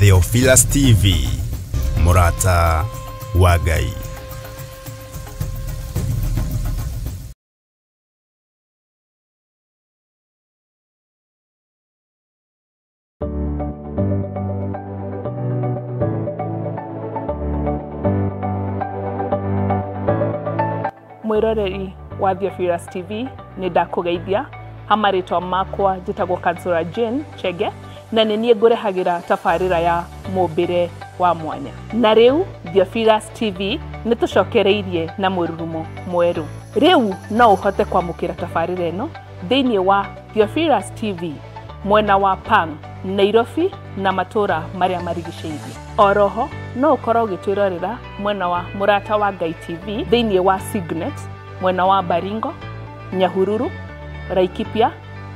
Theophilus TV, Mũrata wa Ngai. Mwiroreri wa Theophilus TV nĩ ndakũgeithia ha marĩtwa makwa njĩtagwo Kansũra Jane Chege na nĩ niĩ ngũrehagĩra tabarĩra ya mũmbĩre wa mwanya. Na rĩu Theophilus TV nĩ tũcokereirie na mũrurumo mwerũ. Rĩu no ũhote kwamũkĩra tabarĩra ĩno thĩinĩ wa Theophilus TV mwena wa Pang, Nairobi na matũra marĩa marigicĩirie. Oroho no ũkorwo ũgĩtwĩrorera mwena wa Mũrata wa Ngai TV thĩinĩ wa Signet mwena wa Baringo, Nyahururu, Laikipia,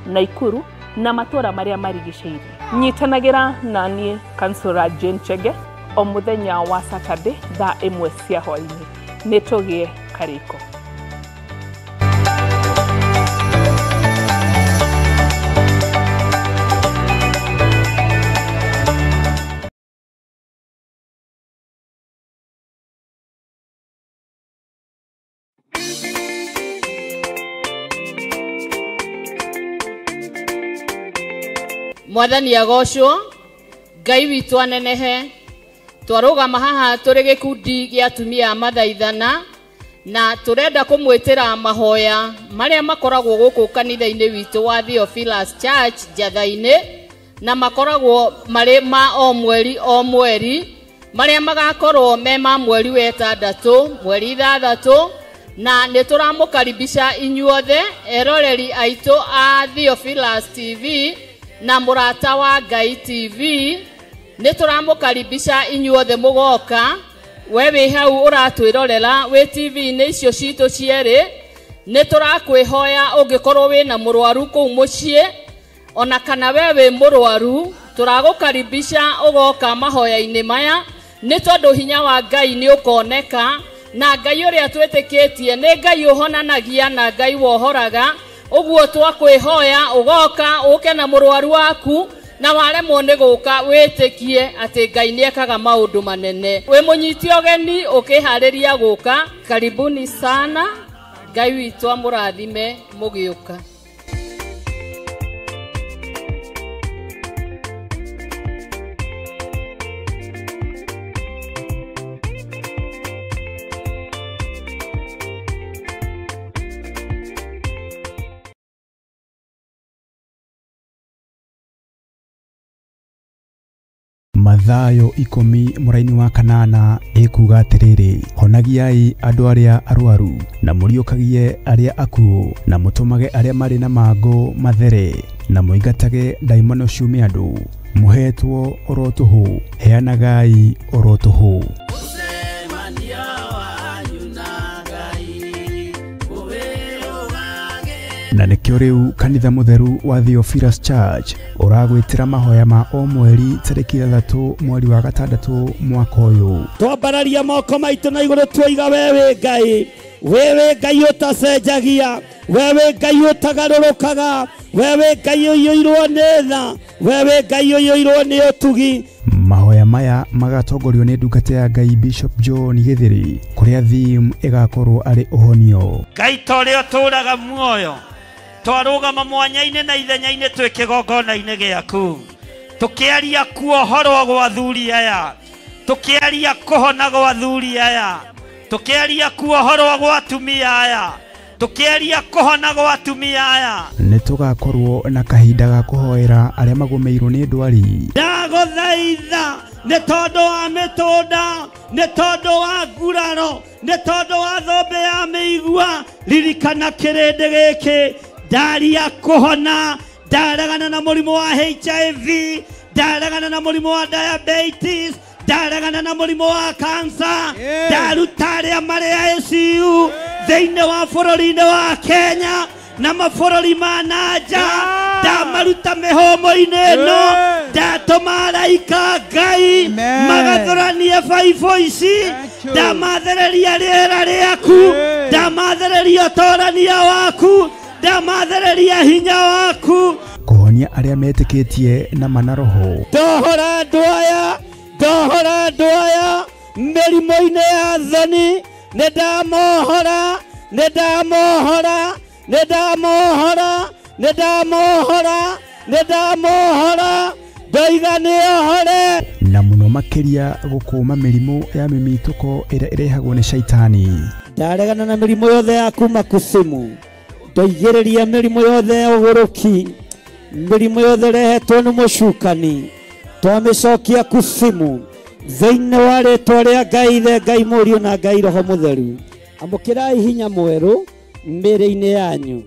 Naikuru na matũra marĩa marigicĩirie. Nyitanagĩra na niĩ Kansũra Jane Chege o mũthenya wa Saturday thaa 1 cia hwaĩ-inĩ. Nĩ tũgĩe karĩko. Mwathani agocwo, Ngai witũ anenehe. Twarũgama haha tũrĩ gĩkundi gĩa atumia a mathaithana na tũrenda kũmwĩtĩra mahoya marĩa makoragwo gũkũ kanitha-inĩ witũ wa Theophilus Church Njatha-inĩ, na makoragwo marĩ ma o mweri o mweri, marĩa magakorwo me ma mweri wa 6, mweri 6, na nĩ tũramũkaribisha inyuothe eroreri aitũ a Theophilus TV na Mũrata wa Ngai TV. Nĩ tũramũkaribisha inyuothe mũgoka. We wĩ hau ũratwĩrorera wĩ TV-inĩ icio citũ cierĩ, nĩ tũrakwĩhoya ũngĩkorwo wĩna mũrwaru kũu mũciĩ ona kana we wĩ mũrwaru, tũragũkaribisha ũgoka mahoya-inĩ maya, nĩ tondũ hinya wa Ngai nĩ ũkoneka, na Ngai ũrĩa twĩtĩkĩtie nĩ Ngai ũhonanagia na Ngai wohoraga. Ũguo twakwĩhoya ũgoka ũke na mũrwaru waku, na waremwo nĩ gũka wĩtĩkie atĩ Ngai nĩekaga maũndũ manene. Wĩ mũnyiti ũgeni ũkĩharĩria gũka, karibuni sana. Ngai witũ amũrathime mũgĩũka. Mathayo 10 mũraini wa 8 ĩkuga atĩrĩrĩ, honagiai andũ arĩa arwaru na mũriũkagie arĩa akuũ na mũtũmage arĩa marĩ na mangũ mathere na mũingatage ndaimono ciume andũ. Mũhetwo oro tũhũ, heanagai oro tũhũ. Na nĩkĩo rĩu kanitha mũtheru wa Theophilus Church ũragwĩtĩra mahoya ma o mweri tarĩki 3 mweri wa 6 mwaka ũyũ. Twambararia moko maitũ na igũrũ tuoiga we wĩ Ngai, we wĩ Ngai ũtacenjagia, we wĩ Ngai ũtagarũrũkaga, we wĩ Ngai ũiyũirwo nĩ tha, we wĩ Ngai ũiyũirwo nĩ ũtugi. Mahoya maya magatongorio nĩ ndungata ya Ngai Bishop John Githiri, kũrĩa theme ĩgakorwo arĩ ũhonio. Ngai ta ũrĩa ũtũũraga muoyo, twarũgama mwanya-inĩ na ithenya-inĩ twĩ kĩgongona-inĩ gĩaku, tũkĩaria kuohorwo gwa athuri aya, tũkĩaria kũhona gwa athuri aya, tũkĩaria kuohorwo gwa atumia aya, tũkĩaria kũhona gwa atumia aya. Nĩ tũgakorwo na kahinda ga kũhoera arĩa magũmĩirwo nĩ ndwari. Ndagũthaitha nĩ tondũ wa mĩtũnda, nĩ tondũ wa nguraro, nĩ tondũ wa thũmbĩ ya mĩigua, ririkana kĩrĩndĩ gĩkĩ. Ndaria kũhona, ndaregana na mũrimũ wa HIV, ndaregana na mũrimũ wa diabetes, ndaregana na mũrimũ wa cancer, ndaruta arĩa marĩ ICU thĩinĩ wa bũrũri-inĩ wa Kenya na mabũrũri ma na nja, ndamaruta mĩhũmũ-inĩ ĩno, ndatũma araika Ngai magathũranie baibũ ici, ndamathereria rĩera rĩaku, ndamathereria ũtorania waku, ndamathereria hinya waku. Kũhonia arĩa metĩkĩtie na mana roho. Ndohora andũ aya, ndohora andũ aya mĩrimũ-inĩ ya thoni, nĩ ndamohora, nĩ ndamohora, nĩ ndamohora, nĩ ndamohora, nĩ ndamohora, ndoiga nĩohore. Na mũno makĩria gũkũma mĩrimũ ya mĩmitũko ĩrĩa ĩrehagwo nĩ shaitani. Ndaregana na mĩrimũ yothe ya kuma kusimu, ndoigĩrĩria mĩrimũ yothe ya ũgũrũki, mĩrimũ yothe ĩrehetwo nĩ mũcukani, twamĩcokia kusimu thĩinĩ wa rĩtwa rĩa Ngai Ithe, Ngai Mũriũ na Ngai Roho Mũtheru. Amũkĩrai hinya mwerũ mĩĩrĩ-inĩ yanyu,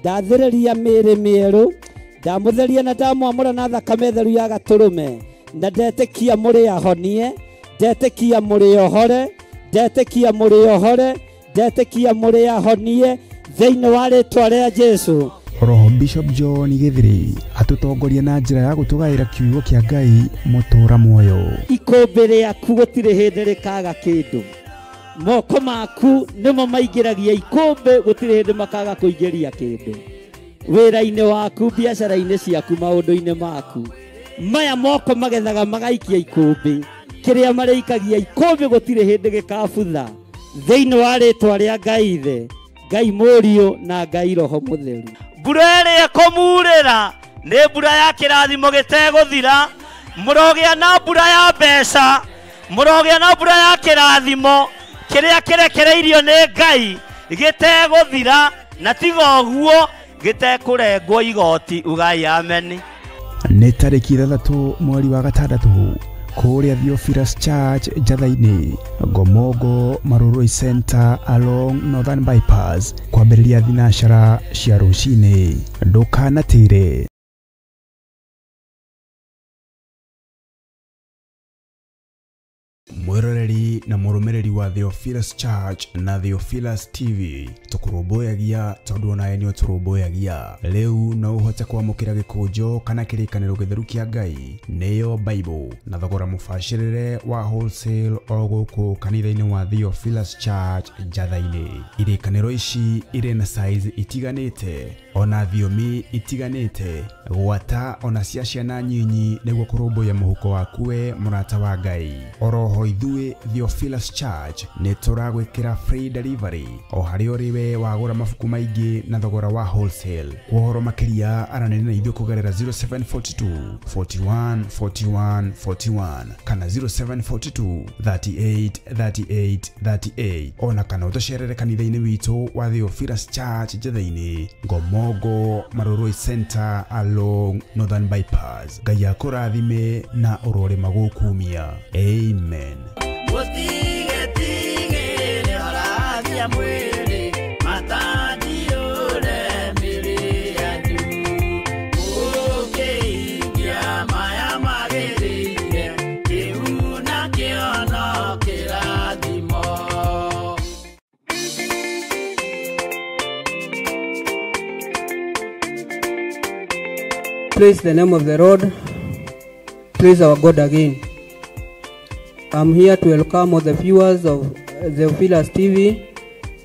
ndathĩrĩria mĩĩrĩ mĩerũ, ndamũtheria na ndamwamũra na thakame theru ya gatũrũme, na ndetĩkia mũrĩ ahonie, ndetĩkia mũrĩ ohore, ndetĩkia mũrĩ ohore, ndetĩkia mũrĩ ahonie thĩinĩ wa rĩtwa rĩa Jesũ. Roho Bishop John Githiri atũtongoria na njĩra ya gũtũgaĩra kiugo kĩa Ngai mũtũra muoyo. Ikũmbĩ rĩaku gũtirĩ hĩndĩ rĩkaga kĩndũ, moko maku nĩmo maingĩragia ikũmbĩ, gũtirĩ hĩndĩ makaga kũingĩria kĩndũ wĩra-inĩ waku, biacara-inĩ ciaku, maũndũ-inĩ maku. Maya moko magethaga magaikia ikũmbĩ, kĩrĩa marĩikagia ikũmbĩ gũtirĩ hĩndĩ gĩkabutha thĩinĩ wa rĩtwa rĩa Ngai Ithe, Ngai Mũriũ na Ngai Roho Mũtheru. Mbura ĩrĩa ĩkũmurĩra nĩ mbura ya kĩrathimo gĩtegũthira, mũrogĩa na mbura ya mbeca, mũrogĩa na mbura ya kĩrathimo kĩrĩa kĩrekereirio nĩ Ngai gĩtegũthira, na tiga ũguo gĩtekũrengwo igoti. Ugai ameni. Nĩ tarĩki 6 mweri wa 6 kũrĩa Theophilus Church Njatha-inĩ, Ngomongo Marurui Center along Northern Bypass, kwambĩrĩria thinacara cia rũcinĩ. Ndũkanatĩre. Mwĩroreri na mũrũmĩrĩri wa Theophilus Church na Theophilus TV, tũkũrũmbũyagia tondũ onawe nĩ ũtũrũmbũyagia. Rĩu no ũhote kwamũkĩra gĩkũnjo kana kĩrĩkanĩro gĩtheru kĩa Ngai nĩyo Bible na thogora mũbacĩrĩre wa wholesale o gũkũ kanitha-inĩ wa Theophilus Church Njatha-inĩ. Irĩkanĩro ici irĩ na size itiganĩte ona thiomi itiganĩte, gwata ona cia ciana nyinyi, nĩguo kũrũmbũiya mũhuko waku we mũrata wa Ngai. Oroho ithuĩ Theophilus Church nĩ tũragwĩkĩra free delivery o harĩa ũrĩ we wagũra mabuku maingĩ na thogora wa wholesale. Kwa ũhoro makĩria aranĩria na ithuĩ kũgerera 0742 41 41 41 kana 0742 38 38 38, ona kana ũtũcerere kanitha-inĩ witũ wa Theophilus Church Njatha-inĩ, Ngomongo Marurui Center along Northern Bypass. Ngai akũrathime na ũrorĩma gũkumia. Amen. Praise the name of the Lord. Praise our God again. I'm here to welcome all the viewers of Theophilus TV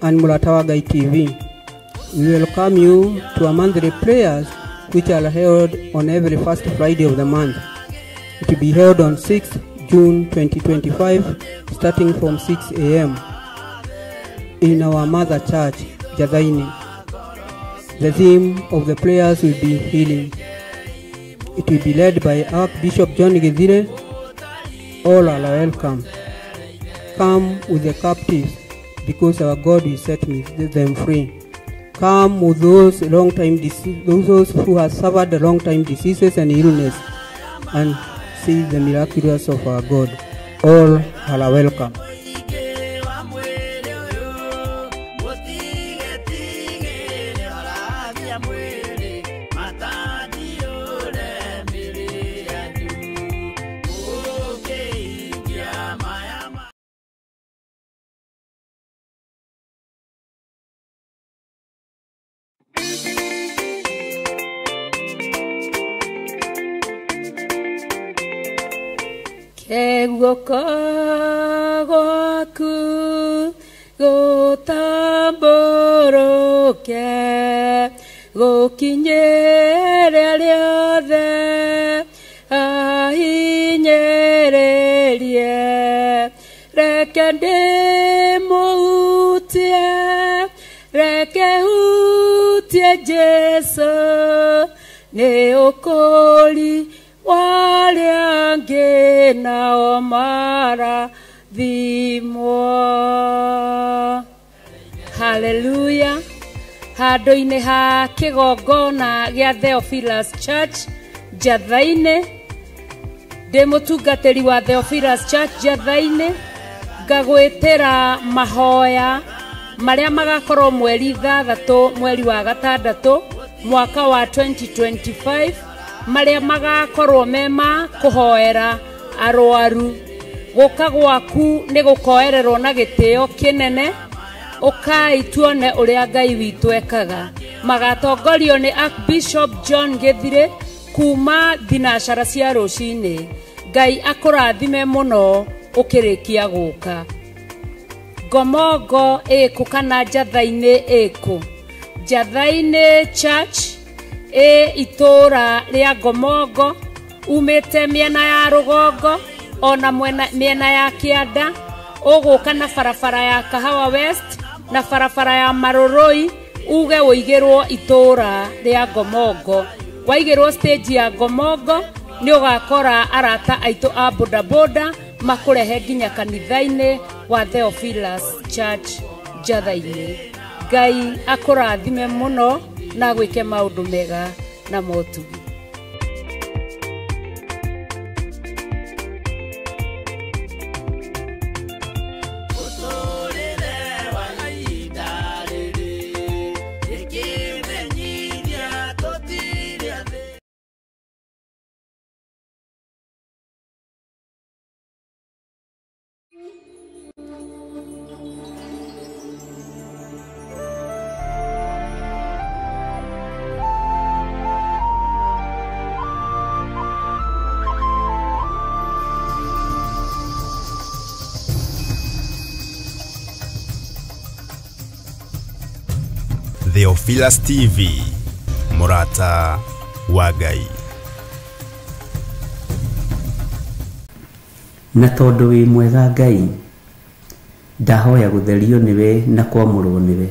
and Murata Wa Ngai TV. We welcome you to our monthly prayers, which are held on every first Friday of the month. It will be held on 6th June 2025, starting from 6 a.m. in our mother church, Jathaini. The theme of the prayers will be healing. It will be led by Archbishop John Githire. All are welcome. Come with the captives, because our God will set them free. Come with those those who have suffered long time diseases and illness, and see the miraculous of our God. All are welcome. Guoko gwaku gũtambũrũke Gũkinyĩre arĩa othe ahinyĩrĩrie. Reke ndĩmũhutie, reke hutie Jesũ, nĩ ũkũũri wa arĩa angĩ nao marathimwo. Haleluya. Handũ-inĩ ha kĩgongona gĩa Theophilus Church Njatha-inĩ, ndĩ mũtungatĩri wa Theophilus Church Njatha-inĩ, ngagwĩtĩra mahoya marĩa magakorwo mweri 6 mweri wa 6 mwaka wa 2025, marĩa magakorwo me ma kũhoera arwaru. Gũka gwaku nĩ gũkoererwo na gĩtĩo kĩnene. Ũkai tuone ũrĩa Ngai witũ ekaga. Magatongorio nĩ Archbishop John Gĩthire kuma thinacara cia rũcinĩ. Ngai akũrathime mũno ũkĩrĩkia gũka. Ngomongo ĩkũ kana Njatha-inĩ ĩkũ? Njatha-inĩ Church ĩ itũũra rĩa Ngomongo, umĩte mĩena ya rũgongo ona mĩena ya kĩanda, ũgũka na barabara ya Kahawa West na barabara ya Marũrũi, uge ũigĩrwo itũũra rĩa Ngomongo. Waigĩrwo stage ya Ngomongo nĩ ũgakora arata aitũ a bodaboda makũrehe nginya kanitha-inĩ wa Theophilus Church Njatha-inĩ. Ngai akũrathime mũno na agwĩke maũndũ mega na motugi. Theophilus TV, Mũrata wa Ngai. Na tondũ wĩ mwega Ngai, ndahoya gũtherio nĩwe na kwamũrwo nĩwe.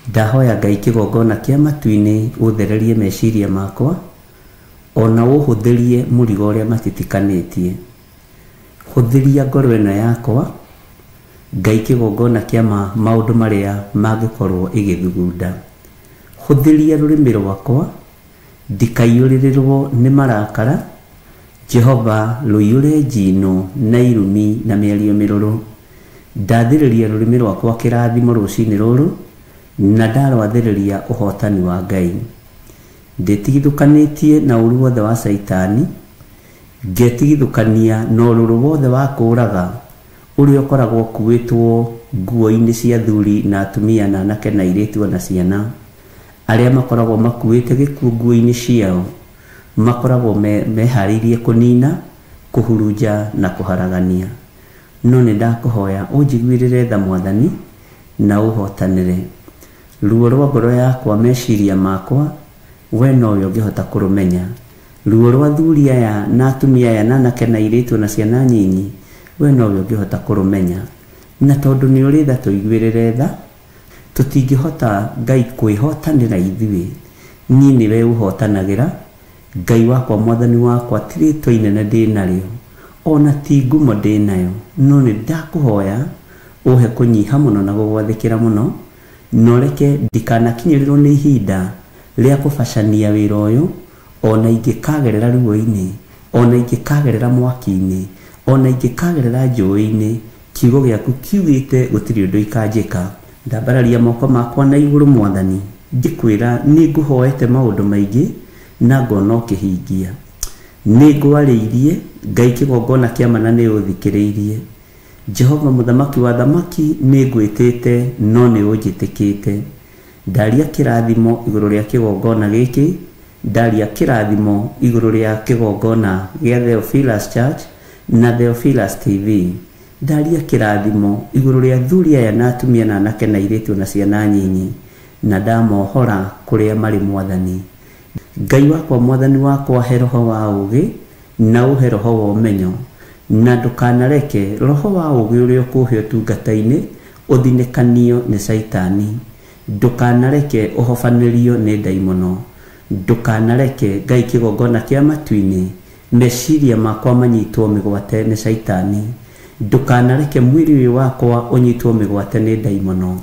Ndahoya Ngai kĩgongona kĩa matu-inĩ ũthererie meciria makwa, ona ũhũthĩrie mũrigo ũrĩa matitikanĩtie. Hũthĩria ngoro ĩno yakwa Ngai kĩgongona kĩa maũndũ marĩa mangĩkorwo ĩgĩthugunda. Hũthĩria rũrĩmĩ rwakwa ndikaiyũrĩrĩrwo nĩ marakara. Jehova rũiyũre njino na irumi na mĩario mĩrũrũ. Ndathĩrĩria rũrĩmĩ rwakwa kĩrathimo rũcinĩ rũrũ, na ndarwathĩrĩria ũhotani wa Ngai. Ndĩtigithũkanĩtie na ũru wothe wa Caitani, ngetigithũkania na ũrũrũ wothe wa kũũraga ũrĩa ũkoragwo ũkuĩtwo nguo-inĩ cia athuri na atumia na anake na airĩtu na ciana. Arĩa makoragwo makuĩte gĩkuũ nguo-inĩ ciao makoragwo meharĩirie kũnina, kũhurunja na kũharagania. No nĩ ndakũhoya ũnjiguĩrĩre tha Mwathani na ũhotanĩre ruo rwa ngoro yakwa, meciria makwa, we nowe ũngĩhota kũrũmenya. Ruo rwa athuri aya na atumia aya na anake na airĩtu na ciana nyinyi, we nowe ũngĩhota kũrũmenya. Na tondũ nĩ ũrĩ tha, tũiguĩrĩre tha. Tũtingĩhota Ngai kwĩhotanĩra ithuĩ, niĩ nĩwe ũhotanagĩra. Ngai wakwa, Mwathani wakwa, ti rĩtwa inene ndĩ narĩo, ona ti ngumo ndĩ nayo, no nĩ ndakũhoya ũhe kũnyiha mũno na gũgwathĩkĩra mũno, na ũreke ndikanakinyĩrĩrwo nĩ ihinda rĩa kũbacania wĩra ũyũ, ona ingĩkagerera ruo-inĩ, ona ingĩkagerera mwaki-inĩ, ona ingĩkagerera njũĩ-inĩ. Kiugo gĩaku kiugĩte gũtirĩ ũndũ ikanjĩka. Ndambararia moko makwa na igũrũ Mwathani, ngĩkwĩra nĩ ngũhoete maũndũ maingĩ na ngona ũkĩhingia. Nĩ ngwarĩirie Ngai kĩgongona kĩa mana nĩ ũthikĩrĩirie. Jehova mũthamaki wa thamaki nĩ ngwĩtĩte no nĩ ũnjĩtĩkĩte. Ndaria kĩrathimo igũrũ rĩa kĩgongona gĩkĩ, ndaria kĩrathimo igũrũ rĩa kĩgongona gĩa Theophilus Church na Theophilus TV. Ndaria kĩrathimo igũrũ rĩa athuri aya na atumia na anake na airĩtu na ciana nyinyi. na ndamohora kũrĩa marĩ Mwathani. Ngai wakwa Mwathani wakwa, he roho wa ũũgĩ na ũhe roho wa ũmenyo, na ndũkanareke roho wa ũũgĩ ũrĩa ũkũhe ũtungata-inĩ ũthinĩkanio nĩ Caitani. Ndũkanareke ũhobanĩrio nĩ ndaimono. Ndũkanareke Ngai kĩgongona kĩa matu-inĩ meciria makwa manyitwo mĩgwate nĩ Caitani. Ndũkanareke mwĩrĩ ũyũ wakwa ũnyitwo mĩgwate nĩ ndaimono.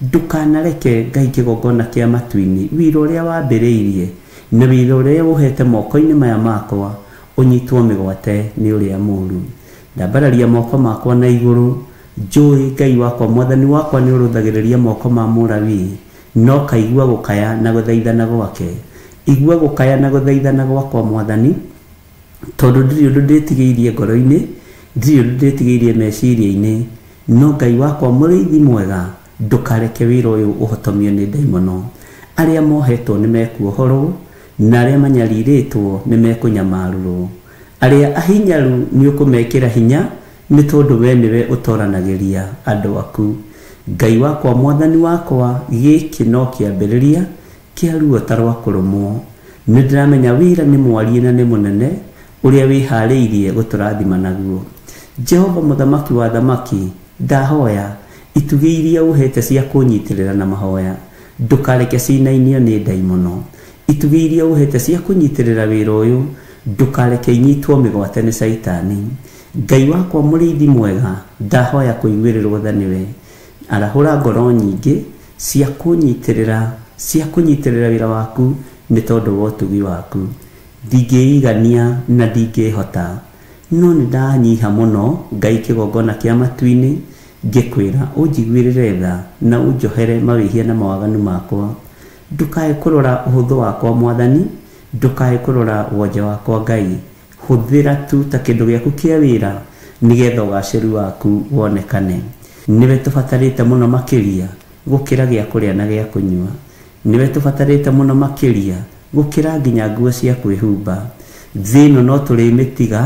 Ndũkanareke Ngai kĩgongona kĩa matu-inĩ wĩra ũrĩa wambĩrĩirie na wĩra ũrĩa ũhete moko-inĩ maya makwa ũnyitwo mĩgwate nĩ ũrĩa mũũru. Ndambararia moko makwa na igũrũ, njũĩ Ngai wakwa Mwathani wakwa nĩ ũrũthagĩrĩria moko ma Mũlawii, no kaigua gũkaya na gũthaithana gwake. Igua gũkaya na gũthaithana gwakwa Mwathani, tondũ ndirĩ ũndũ ndĩtigĩirie ngoro-inĩ, ndirĩ ũndũ ndĩtigĩirie meciria-inĩ, no Ngai wakwa mũrĩithi mwega, ndũkareke wĩra ũyũ ũhotomio nĩ ndaimono. Arĩa mohetwo nĩ mekuohorwo, na arĩa manyarirĩtwo nĩ mekũnyamarũrwo. Arĩa ahinyaru nĩ ũkũmekĩra hinya, nĩ tondũ we nĩwe ũtoranagĩria andũ aku. Ngai wakwa Mwathani wakwa, gĩkĩ no kĩambĩrĩria kĩa ruo ta rwa kũrũmwo. Nĩ ndĩramenya wĩra nĩ mwarie na nĩ mũnene ũrĩa wĩharĩirie gũtũrathima naguo. Jehova mũthamaki wa thamaki, ndahoya itugĩ iria ũhete cia kũnyitĩrĩra na mahoya, ndũkareke cinainio nĩ ndaimono. Itugĩ iria ũhete cia kũnyitĩrĩra wĩra ũyũ, ndũkareke inyitwo mĩgwate nĩ Caitani. Ngai wakwa mũrĩithi mwega, ndahoya kũiguĩrĩrwo tha nĩwe. Arahũra ngoro nyingĩ cia kũnyitĩrĩra wĩra waku nĩ tondũ wa ũtugi waku. Ndingĩigania na ndingĩhota, no nĩ ndanyiha mũno Ngai kĩgongona kĩa matu-inĩ, ngĩkwĩra ũnjiguĩrĩre tha na ũnjohere mawĩhia na mawaganu makwa. Ndũkae kũrora ũhũthũ wakwa Mwathani, ndũkae kũrora wonje wakwa Ngai. Hũthĩra tu ta kĩndũ gĩaku kĩa wĩra nĩgetha ũgacĩru waku wonekane. Nĩwe tũbatarĩte mũno makĩria gũkĩra gĩa kũrĩa na gĩa kũnyua. Nĩwe tũbatarĩte mũno makĩria gũkĩra nginya nguo cia kwĩhumba. Thĩ ĩno no tũrĩmĩtiga,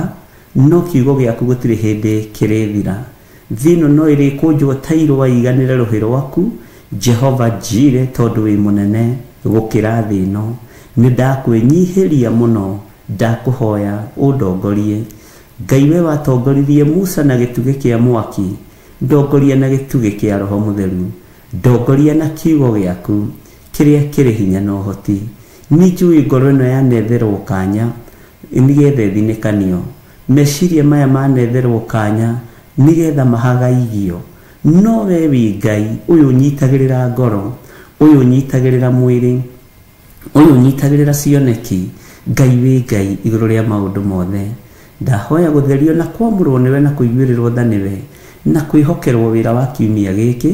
no kiugo gĩaku gũtirĩ hĩndĩ kĩrĩthira. Thĩ ĩno no ĩrĩkũnjwo ta irũa iganĩre rũhĩ rwaku, Jehova Jire, tondũ wĩ mũnene gũkĩra thĩ ĩno. Nĩ ndakwĩnyihĩria mũno, ndakũhoya ũndongorie. Ngai we watongoririe Musa na gĩtugĩ kĩa mwaki, ndongoria na gĩtugĩ kĩa Roho Mũtheru, ndongoria na kiugo gĩaku kĩrĩa kĩrĩ hinya na ũhoti. Nĩ njũĩ ngoro ĩno yanetherwo kanya nĩgetha ĩthinĩkanio, meciria maya manetherwo kanya nĩgetha mahagaigio, no we wĩ Ngai ũyũ ũnyitagĩrĩra ngoro, ũyũ ũnyitagĩrĩra mwĩrĩ, ũyũ ũnyitagĩrĩra cioneki. Ngai wĩ Ngai igũrũ rĩa maũndũ mothe. Ndahoya gũtherio na kwamũrwo nĩwe na kũiguĩrĩrwo tha nĩwe na kwĩhokerwo wĩra wa kiumia gĩkĩ,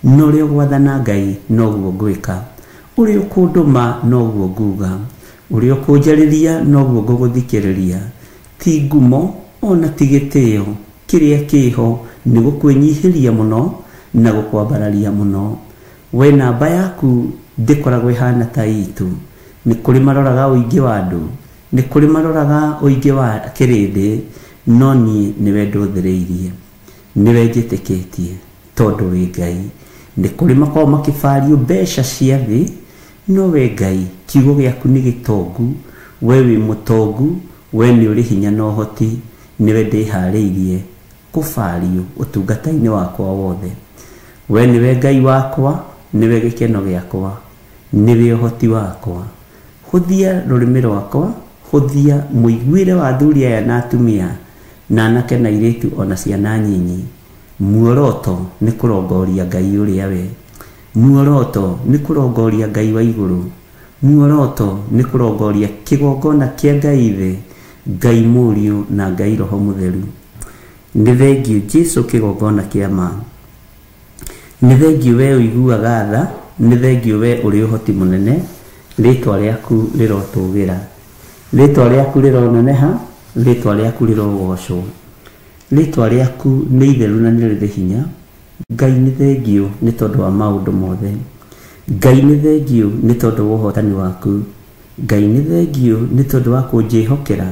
na ũrĩa ũgwathana Ngai noguo ngwĩka, ũrĩa ũkũndũma noguo nguga, ũrĩa ũkũnjarĩria noguo ngũgũthikĩrĩria. Ti ngumo ona ti gĩtĩo, kĩrĩa kĩho nĩ gũkwĩnyihĩria mũno na gũkwambararia mũno. We namba yaku ndĩkoragwo ĩhana ta itũ. Nĩ kũrĩ maroraga ũingĩ wa andũ, nĩ kũrĩ maroraga ũingĩ wa kĩrĩndĩ, no niĩ nĩwe ndũthĩrĩirie, nĩwe njĩtĩkĩtie, tondũ wĩ Ngai. Nĩ kũrĩ makoragwo makĩbario mbeca cia thĩ, no we Ngai kiugo gĩaku nĩ gĩtongu, we wĩ mũtongu, we nĩ ũrĩ hinya na ũhoti, nĩwe ndĩharĩirie kũbario ũtungata-inĩ wakwa wothe. We nĩwe Ngai wakwa, nĩwe gĩkeno gĩakwa, nĩwe ũhoti wakwa. Hũthia rũrĩmĩ rwakwa, hũthia mũiguĩre wa athuri aya na atumia, na anake na airĩtu ona ciana nyinyi. Muoroto nĩ kũrongoria Ngai ũrĩa we, muoroto nĩ kũrongoria Ngai wa igũrũ, muoroto nĩ kũrongoria kĩgongona kĩa Ngai Ithe, Ngai Mũriũ na Ngai Roho Mũtheru. Nĩ thengiũ Jesu kĩgongona kĩa ma, nĩ thengiũ we ũiguaga tha, nĩ thengiũ we ũrĩ ũhoti mũnene. Rĩtwa rĩaku rĩrotũgĩra, rĩtwa rĩaku rĩroneneha, rĩtwa rĩaku rĩrogocwo, rĩtwa rĩaku nĩ itheru na nĩ rĩrĩ hinya. Ngai nĩ thengiũ nĩ tondũ wa maũndũ mothe. Ngai nĩ thengiũ nĩ tondũ wa ũhotani waku. Ngai nĩ thengiũ nĩ tondũ wa kũnjĩhokera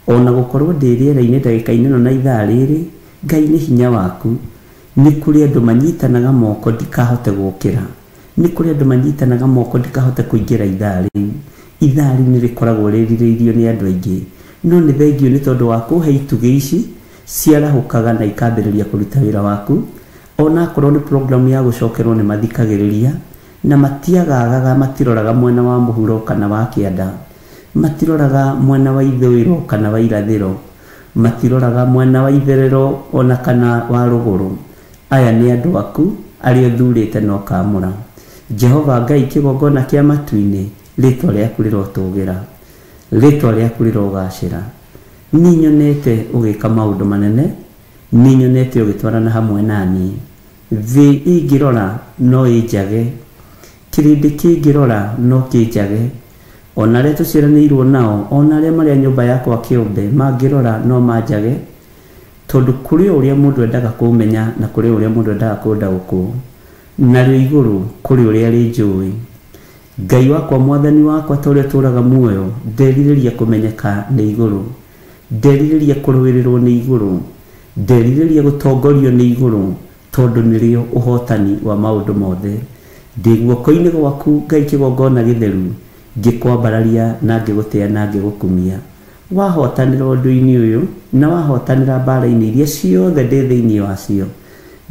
ona gũkorwo ndĩ rĩera-inĩ ndagĩka-inĩ ĩno na ithaa rĩrĩ. Ngai nĩ hinya waku. Nĩ kũrĩ andũ manyitanaga moko ndikahote gũkĩra, Nĩ kũrĩ andũ manyitanaga moko ndikahote kũingĩra ithaa rĩu. Ithaa rĩu nĩ rĩkoragwo rĩrirĩirio nĩ andũ aingĩ, no nĩ thengio nĩ tondũ wa kũhe itugĩ ici ciarahũkaga na ikambĩrĩria kũruta wĩra waku. Ona akorwo nĩ programu ya gũcokerwo nĩ mathikagĩrĩria na matiagaga, matiroraga mwena wa mũhuro kana wa kĩanda, matiroraga mwena wa ithũĩro kana wa irathĩro, matiroraga mwena wa itherero ona kana wa rũgũrũ. Aya nĩ andũ aku arĩa ũthurĩte na ũkaamũra. Jehova Ngai kĩgongona kĩa matu-inĩ, rĩtwa rĩaku rĩrotũgĩra, rĩtwa rĩaku rĩrogacĩra. Nĩ nyonete ũgĩka maũndũ manene, nĩ nyonete ũgĩtwarana hamwe naniĩ. Thĩ ĩngĩrora no ĩnjage, kĩrĩndĩ kĩngĩrora no kĩnjage, ona arĩa tũciaranĩirwo nao, ona arĩa marĩ a nyũmba yakwa kĩũmbe mangĩrora no manjage, tondũ kũrĩ ũrĩa mũndũ endaga kũmenya na kũrĩ ũrĩa mũndũ endaga kũndaũkwo, narĩo igũrũ kũrĩ ũrĩa rĩnjũĩ. Ngai wakwa, mwathani wakwa, ta ũrĩa ũtũũraga muoyo, nderirĩria kũmenyeka nĩ igũrũ, nderirĩria kũrũĩrĩrwo nĩ igũrũ, nderirĩria gũtongorio nĩ igũrũ, tondũ nĩrĩo ũhotani wa maũndũ mothe. Ndĩ guoko-inĩ gwaku Ngai kĩgongona gĩtheru, ngĩkwambararia na ngĩgũtĩa na ngĩgũkumia. Wahotanĩra ũndũ-inĩ ũyũ na wahotanĩra mbara-inĩ iria ciothe ndĩ thĩinĩ wacio,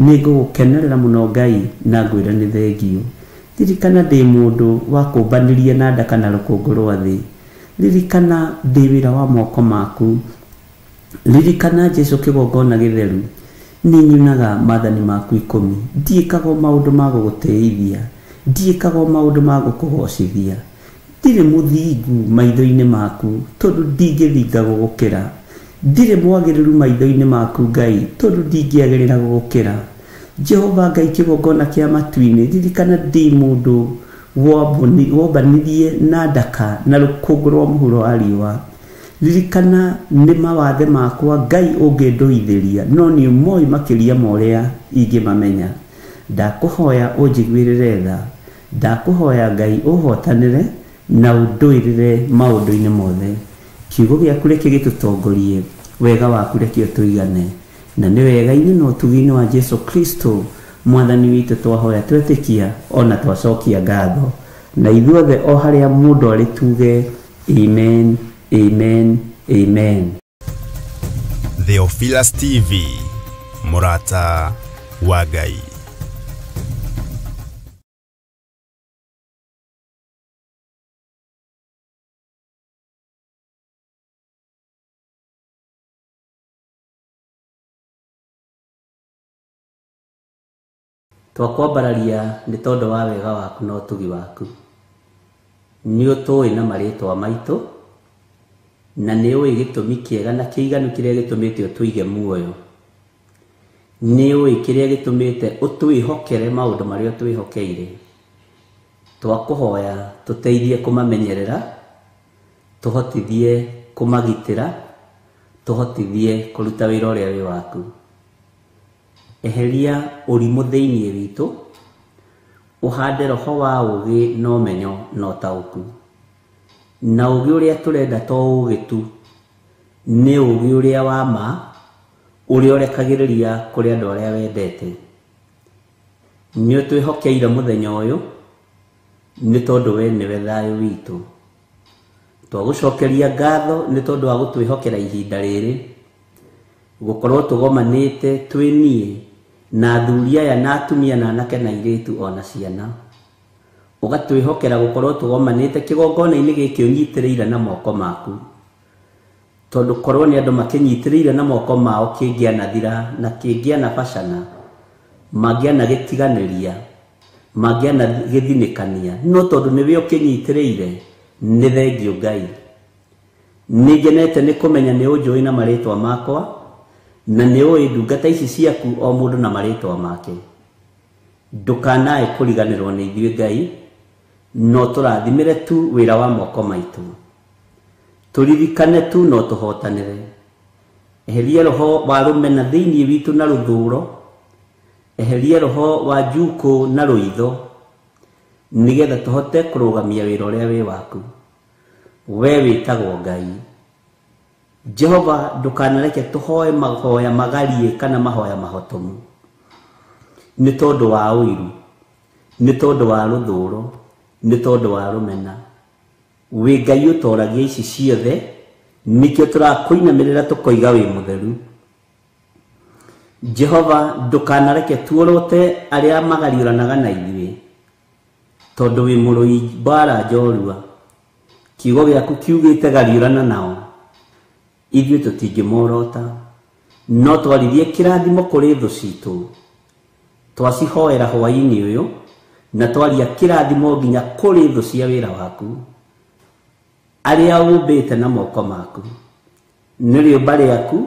nĩ ngũgũkenerera mũno Ngai na ngwĩre nĩ thengio. Ririkana ndĩ mũndũ wa kũmbanĩria na nda kana rũkũngũ rwa thĩ. Ririkana ndĩ wĩra wa moko maku. Ririkana Jesu kĩgongona gĩtheru, nĩ nyunaga maathani maku 10. Ndiĩkaga maũndũ ma gũgũtĩithia, ndiĩkaga maũndũ ma gũkũgocithia. Ndirĩ mũthingu maitho-inĩ maku, tondũ ndingĩthinga gũgũkĩra. Ndirĩ mwagĩrĩru maitho-inĩ maku Ngai, tondũ ndingĩagĩrĩra gũgũkĩra. Jehova Ngai kĩgongona kĩa matu-inĩ, ririkana ndĩ mũndũ wombanirie na ndaka na rũkũngũ rwa mũhuro wa riũa. Ririkana nĩ mawathe makwa Ngai ũngĩndũithĩria, no nĩ ũmoĩ makĩria ma ũrĩa ingĩmamenya. Ndakũhoya ũnjiguĩrĩre tha, ndakũhoya Ngai ũhotanĩre na ũndũĩrĩre maũndũ-inĩ mothe. Kiugo gĩaku reke gĩtũtongorie, wega waku reke ũtũigane, na nĩ wega-inĩ na ũtugi-inĩ wa Jesu Kristo mwathani witũ twahoya twetĩkia ona twacokia ngatho. Na ithuothe o harĩa mũndũ arĩ tuge amen, amen, amen. Theophilus TV, mũrata wa Ngai. Twakwambararia nĩ tondũ wa wega waku na ũtugi waku. Nĩ ũtũĩ na marĩtwa maitũ, na nĩ ũĩ gĩtũmi kĩega na kĩiganu kĩrĩa gĩtũmĩte ũtũige muoyo. Nĩ ũĩ kĩrĩa gĩtũmĩte ũtwĩhokere maũndũ marĩa ũtwĩhokeire. Twakũhoya tũteithie kũmamenyerera, tũhotithie kũmagitĩra, tũhotithie kũruta wĩra ũrĩa wĩ waku. Eheria ũrimũ thĩinĩ witũ, ũhande roho wa ũũgĩ na ũmenyo na ũtaũku. Na ũũgĩ ũrĩa tũrenda to ũũgĩ tu, nĩ ũũgĩ ũrĩa wa ma, ũrĩa ũrekagĩrĩria kũrĩ andũ arĩa wendete. Nĩ ũtwĩhokeire mũthenya ũyũ, nĩ tondũ we nĩwe thayũ witũ. Twagũcokeria ngatho nĩ tondũ wa gũtwĩhokera ihinda rĩrĩ, gũkorwo tũgomanĩte twĩ niĩ na athuri aya na atumia na anake na airĩtu ona ciana. Ũgatwĩhokera gũkorwo tũgomanĩte kĩgongona-inĩ gĩkĩ ũnyitĩrĩire na moko maku, tondũ korwo nĩ andũ makĩnyitĩrĩire na moko mao kĩngĩanathira na kĩngĩanabacana, mangĩanagĩtiganĩria, mangĩanagĩthinĩkania, no tondũ nĩwe ũkĩnyitĩrĩire, nĩ thengio Ngai. Nĩ ngenete nĩ kũmenya nĩ ũnjũĩ na marĩtwa makwa, na nĩ ũĩ ndungata ici ciaku o mũndũ na marĩtwa make. Ndũkanae kũriganĩrwo nĩ ithuĩ Ngai, no tũrathimĩre tu wĩra wa moko maitũ. Tũririkane tu no tũhotanĩre. Eheria roho wa rũmena thĩinĩ witũ na rũthũro, eheria roho wa njukũ na rũitho, nĩgetha tũhote kũrũgamia wĩra ũrĩa wĩ waku. We wĩtagwo Ngai. Jehova, ndũkanareke tũhoe mahoya magarie kana mahoya mahotomu nĩ tondũ wa ũiru, Nĩ tondũ wa rũthũro, nĩ tondũ wa rũmena. Wĩ Ngai ũtoragia ici ciothe, nĩkĩo tũrakũinamĩrĩra tũkoiga wĩ mũtheru. Jehova ndũkanareke tuorote arĩa magariũranaga na ithuĩ, tondũ wĩ mũrũi mbara njorua. Kiugo gĩaku kiugĩte gariũrana nao, ithuĩ tũtingĩmorota, no twaririe kĩrathimo kũrĩ thũ citũ. Twacihoera hwaĩ-inĩ ũyũ, na twaria kĩrathimo nginya kũrĩ thũ cia wĩra waku, arĩa ũmbĩte na moko maku. Nĩ rĩũmba rĩaku,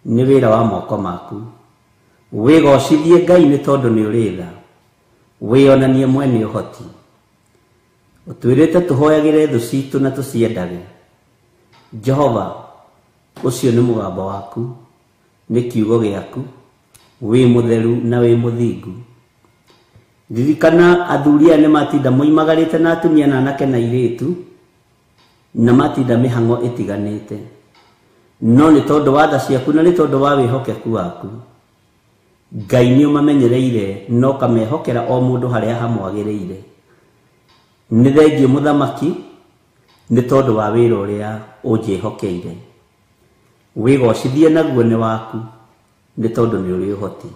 nĩ wĩra wa moko maku. Wĩgocithie Ngai nĩ tondũ nĩ ũrĩ tha, wĩonanie mwene ũhoti. Ũtwĩrĩte tũhoyagĩre thũ citũ na tũciendage. Jehova, ũcio nĩ mũgambo waku, nĩ kiugo gĩaku, wĩ mũtheru na wĩ mũthingu. Ririkana athuri aya nĩ matinda moimagarĩte na atumia na anake na airĩtu, na matinda mĩhang'o ĩtiganĩte. No nĩ tondũ wa tha ciaku na nĩ tondũ wa wĩhokeku waku, Ngai nĩ ũmamenyereire na ũkamehokera o mũndũ harĩa hamwagĩrĩire. Nĩ thengiũ mũthamaki nĩ tondũ wa wĩra ũrĩa ũnjĩhokeire. Wĩgocithie naguo nĩ waku, nĩ tondũ nĩ ũrĩ ũhoti.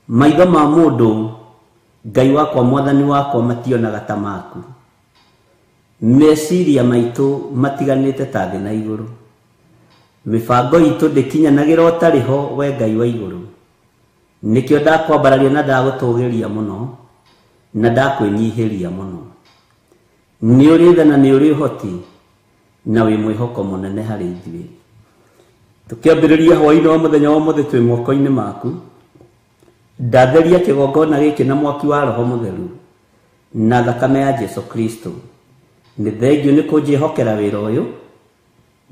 Maitho ma mũndũ, Ngai wakwa mwathani wakwa, mationaga ta maku. Meciria maitũ matiganĩte ta thĩ na igũrũ. Mĩbango itũ ndĩkinyanagĩra ũtarĩ ho, we Ngai wa igũrũ. Nĩkĩo ndakwambararia na ndagũtũgĩria mũno, na ndakwĩnyihĩria mũno. Nĩ ũrĩ tha na nĩ ũrĩ ũhoti, na wĩ mwĩhoko mũnene harĩ ithuĩ. Tũkĩambĩrĩria hwaĩ-inĩ wa mũthenya wa ũmũthĩ twĩ moko-inĩ maku. Ndatheria kĩgongona gĩkĩ na mwaki wa Roho Mũtheru na thakame ya Jesu Kristo. Nĩ thengiũ nĩ kũnjĩhokera wĩra ũyũ,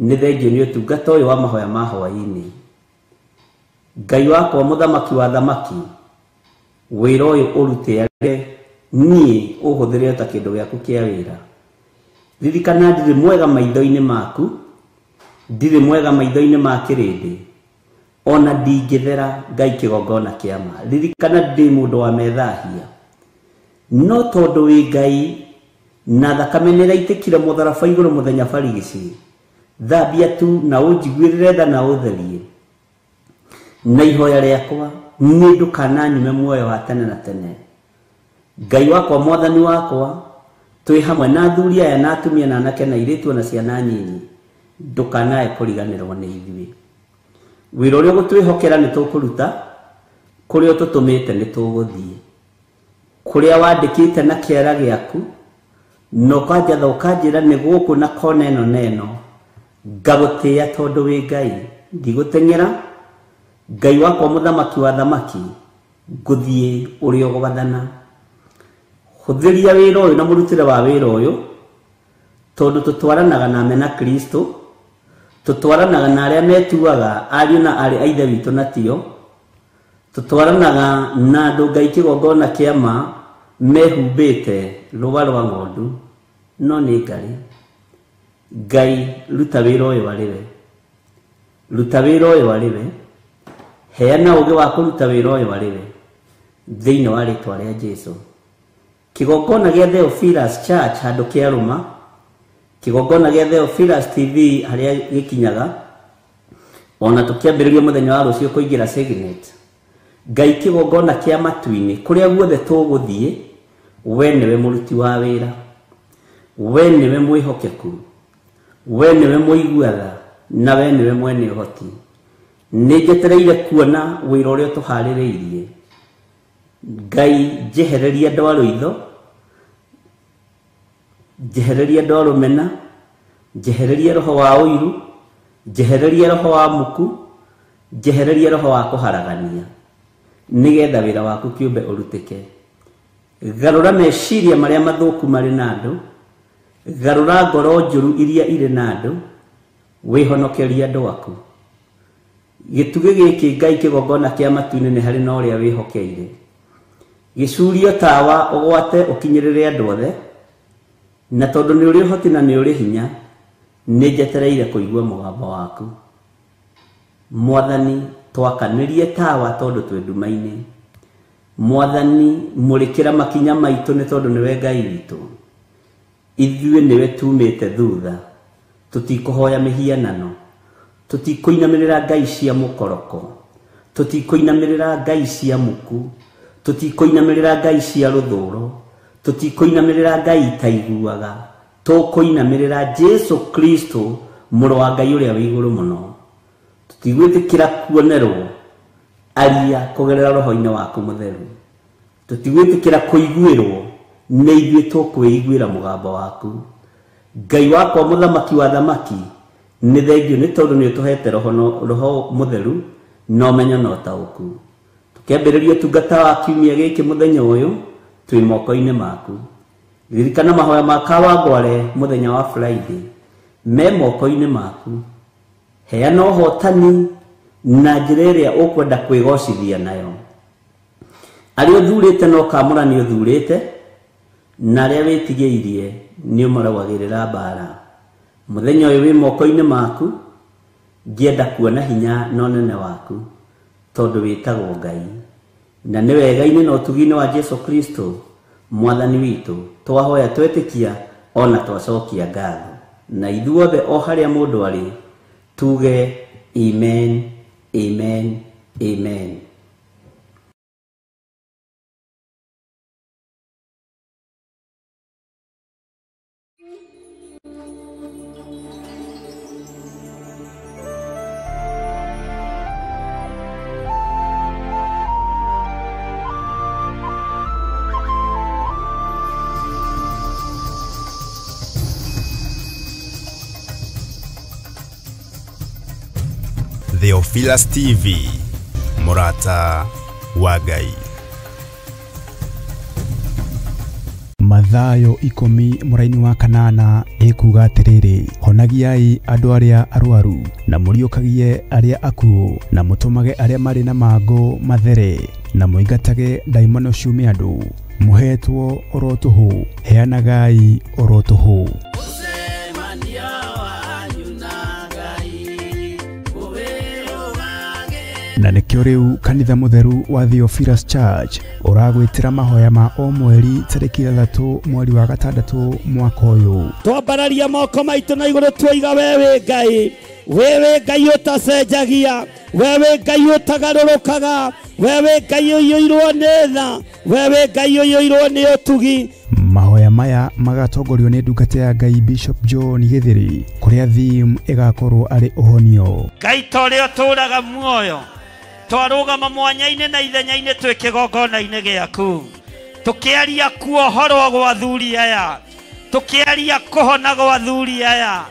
nĩ thengiũ nĩ ũtungata ũyũ wa mahoya ma hwaĩ-inĩ. Ngai wakwa mũthamaki wa thamaki, wĩra ũyũ ũrute arĩ niĩ ũhũthĩre ta kĩndũ gĩaku kĩa wĩra. Ririkana ndirĩ mwega maitho-inĩ maku, ndirĩ mwega maitho-inĩ ma kĩrĩndĩ, ona ndingĩthera Ngai kĩgongona kĩa ma. Ririkana ndĩ mũndũ wa methahia, no tondũ wĩ Ngai na thakame nĩraitĩkire mũtharaba igũrũ mũthenya barigici, thambia tu na ũnjiguĩrĩre tha na ũtherie. Na ihoya rĩakwa nĩ ndũkananyume muoyo wa tene na tene. Ngai wakwa mwathani wakwa, twĩ hamwe na athuri aya na atumia na anake na airĩtu na ciana nyinyi, ndũkanae kũriganĩrwo nĩ ithuĩ. Wĩra ũrĩa ũgũtwĩhokera nĩ tũkũruta, kũrĩa ũtũtũmĩte nĩ tũgũthiĩ. Kũrĩa wandĩkĩte na kĩara gĩaku, na ũkanjatha ũkanjĩra nĩ gũkũ na kona ĩno na ĩno, ngagũtĩĩa tondũ wĩ Ngai. Ndigũteng'era, Ngai wakwa mũthamaki wa thamaki, ngũthiĩ ũrĩa ũgwathana. Hũthĩria wĩra ũyũ na mũrutĩre wa wĩra ũyũ, tondũ tũtwaranaga na mena Kristo, tũtwaranaga na arĩa metuaga ariũ na aarĩ a Ithe witũ na tio, tũtwaranaga na andũ Ngai kĩgongona kĩa ma mehumbĩte rũa rwa ng'ondu, no nĩ ngarĩ. Ngai ruta wĩra ũyũ arĩ we, ruta wĩra ũyũ arĩ we, heana ũũgĩ wa kũruta wĩra ũyũ arĩ we, thĩinĩ wa rĩtwa rĩa Jesu. Kĩgongona gĩa Theophilus Church handũ kĩarũma, kĩgongona gĩa Theophilus TV harĩa gĩkinyaga, ona tũkĩambĩrĩria mũthenya wa rũciũ kũingĩra Signet. Ngai kĩgongona kĩa matu-inĩ, kũrĩa guothe tũgũthiĩ, we nĩwe mũruti wa wĩra, we nĩwe mwĩhokeku, we nĩwe mũigua tha, na we nĩwe mwene ũhoti. Nĩ njetereire kuona wĩra ũrĩa ũtũharĩrĩirie. Ngai njehereria andũ a rũitho, njehereria andũ a rũmena, njehereria roho wa ũiru, njehereria roho wa muku, njehereria roho wa kũharagania, nĩgetha wĩra waku kĩũmbe ũrutĩke. Garũra meciria marĩa mathũku marĩ na andũ, garũra ngoro njũru iria irĩ na andũ, wĩhonokerie andũ aku. Gĩtugĩ gĩkĩ Ngai kĩgongona kĩa matu-inĩ nĩ harĩ na ũrĩa wĩhokeire. Gĩcurio tawa ũgwate ũkinyĩrĩre andũ othe, na tondũ nĩ ũrĩ ũhoti na nĩ ũrĩ hinya, nĩ njetereire kũigua mũgambo waku. Mwathani, twakanĩrie tawa tondũ twĩ nduma-inĩ. Mwathani mũrĩkĩra makinya maitũ nĩ tondũ nĩwe Ngai witũ. Ithuĩ nĩwe tumĩte thutha, tũtikũhoya mĩhianano, tũtikũinamĩrĩra ngai cia mũkoroko, tũtikũinamĩrĩra ngai cia muku, tũtikũinamĩrĩra ngai cia rũthũro, tũtikũinamĩrĩra ngai itaiguaga, tũkũinamĩrĩra Jesu Kristo mũrũ wa Ngai ũrĩa wĩ igũrũ mũno. Tũtigwĩtĩkĩra kuonerwo aria kũgerera roho-inĩ waku mũtheru, tũtigwĩtĩkĩra kũiguĩrwo nĩ ithuĩ tũkwĩiguĩra mũgambo waku. Ngai wakwa mũthamaki wa thamaki, nĩ thengio nĩ tondũ nĩ ũtũhete roho mũtheru na ũmenyo na ũtaũku. Tũkĩambĩrĩria ũtungata wa kiumia gĩkĩ mũthenya ũyũ twĩ moko-inĩ maku. Ririkana mahoya ma Kawangware mũthenya wa Friday me moko-inĩ maku. Heana ũhotani na njĩra ĩrĩa ũkwenda kwĩgocithia nayo. Arĩa ũthurĩte na ũkamũra nĩ ũthurĩte, na arĩa wĩtigĩirie nĩ ũmarũagĩrĩra mbara. Mũthenya ũyũ wĩ moko-inĩ maku, ngĩenda kuona hinya na ũnene waku, tondũ wĩtagwo Ngai. Na nĩ wega-inĩ na ũtugi-inĩ wa Jesu Kristo mwathani witũ twahoya twetĩkia ona twacokia ngatho. Na ithuothe o harĩa mũndũ arĩ tuge amen, amen, amen. Theophilus TV, mũrata wa Ngai. Mathayo 10 mũraini wa 8 ĩkuga atĩrĩrĩ, honagiai andũ arĩa arwaru, na mũriũkagie arĩa akuũ, na mũtũmage arĩa marĩ na mangũ mathere, na mũingatage ndaimono ciume andũ. Mũhetwo oro tũhũ, heanagai oro tũhũ. Na nĩkĩo rĩu kanitha mũtheru wa Theophilus Church ũragwĩtĩra mahoya ma o mweri tarĩki 6 mweri wa 6 mwaka ũyũ. Twambararia moko maitũ na igũrũ tuoiga wewe Ngai, wewe Ngai ũtacenjagia, wewe Ngai ũtagarũrũkaga, wewe Ngai ũiyũirwo nĩ tha, wewe Ngai ũiyũirwo nĩ ũtugi. Mahoya maya magatongorio nĩ ndungata ya Ngai Bishop John Githiri, kũrĩa theme ĩgakorwo arĩ ũhonio. Ngai ta ũrĩa ũtũũraga muoyo, twarũgama mwanya-inĩ na ithenya-inĩ twĩ kĩgongona-inĩ gĩaku, tũkĩaria kuohorwo gwa athuri aya, tũkĩaria kũhona gwa athuri aya,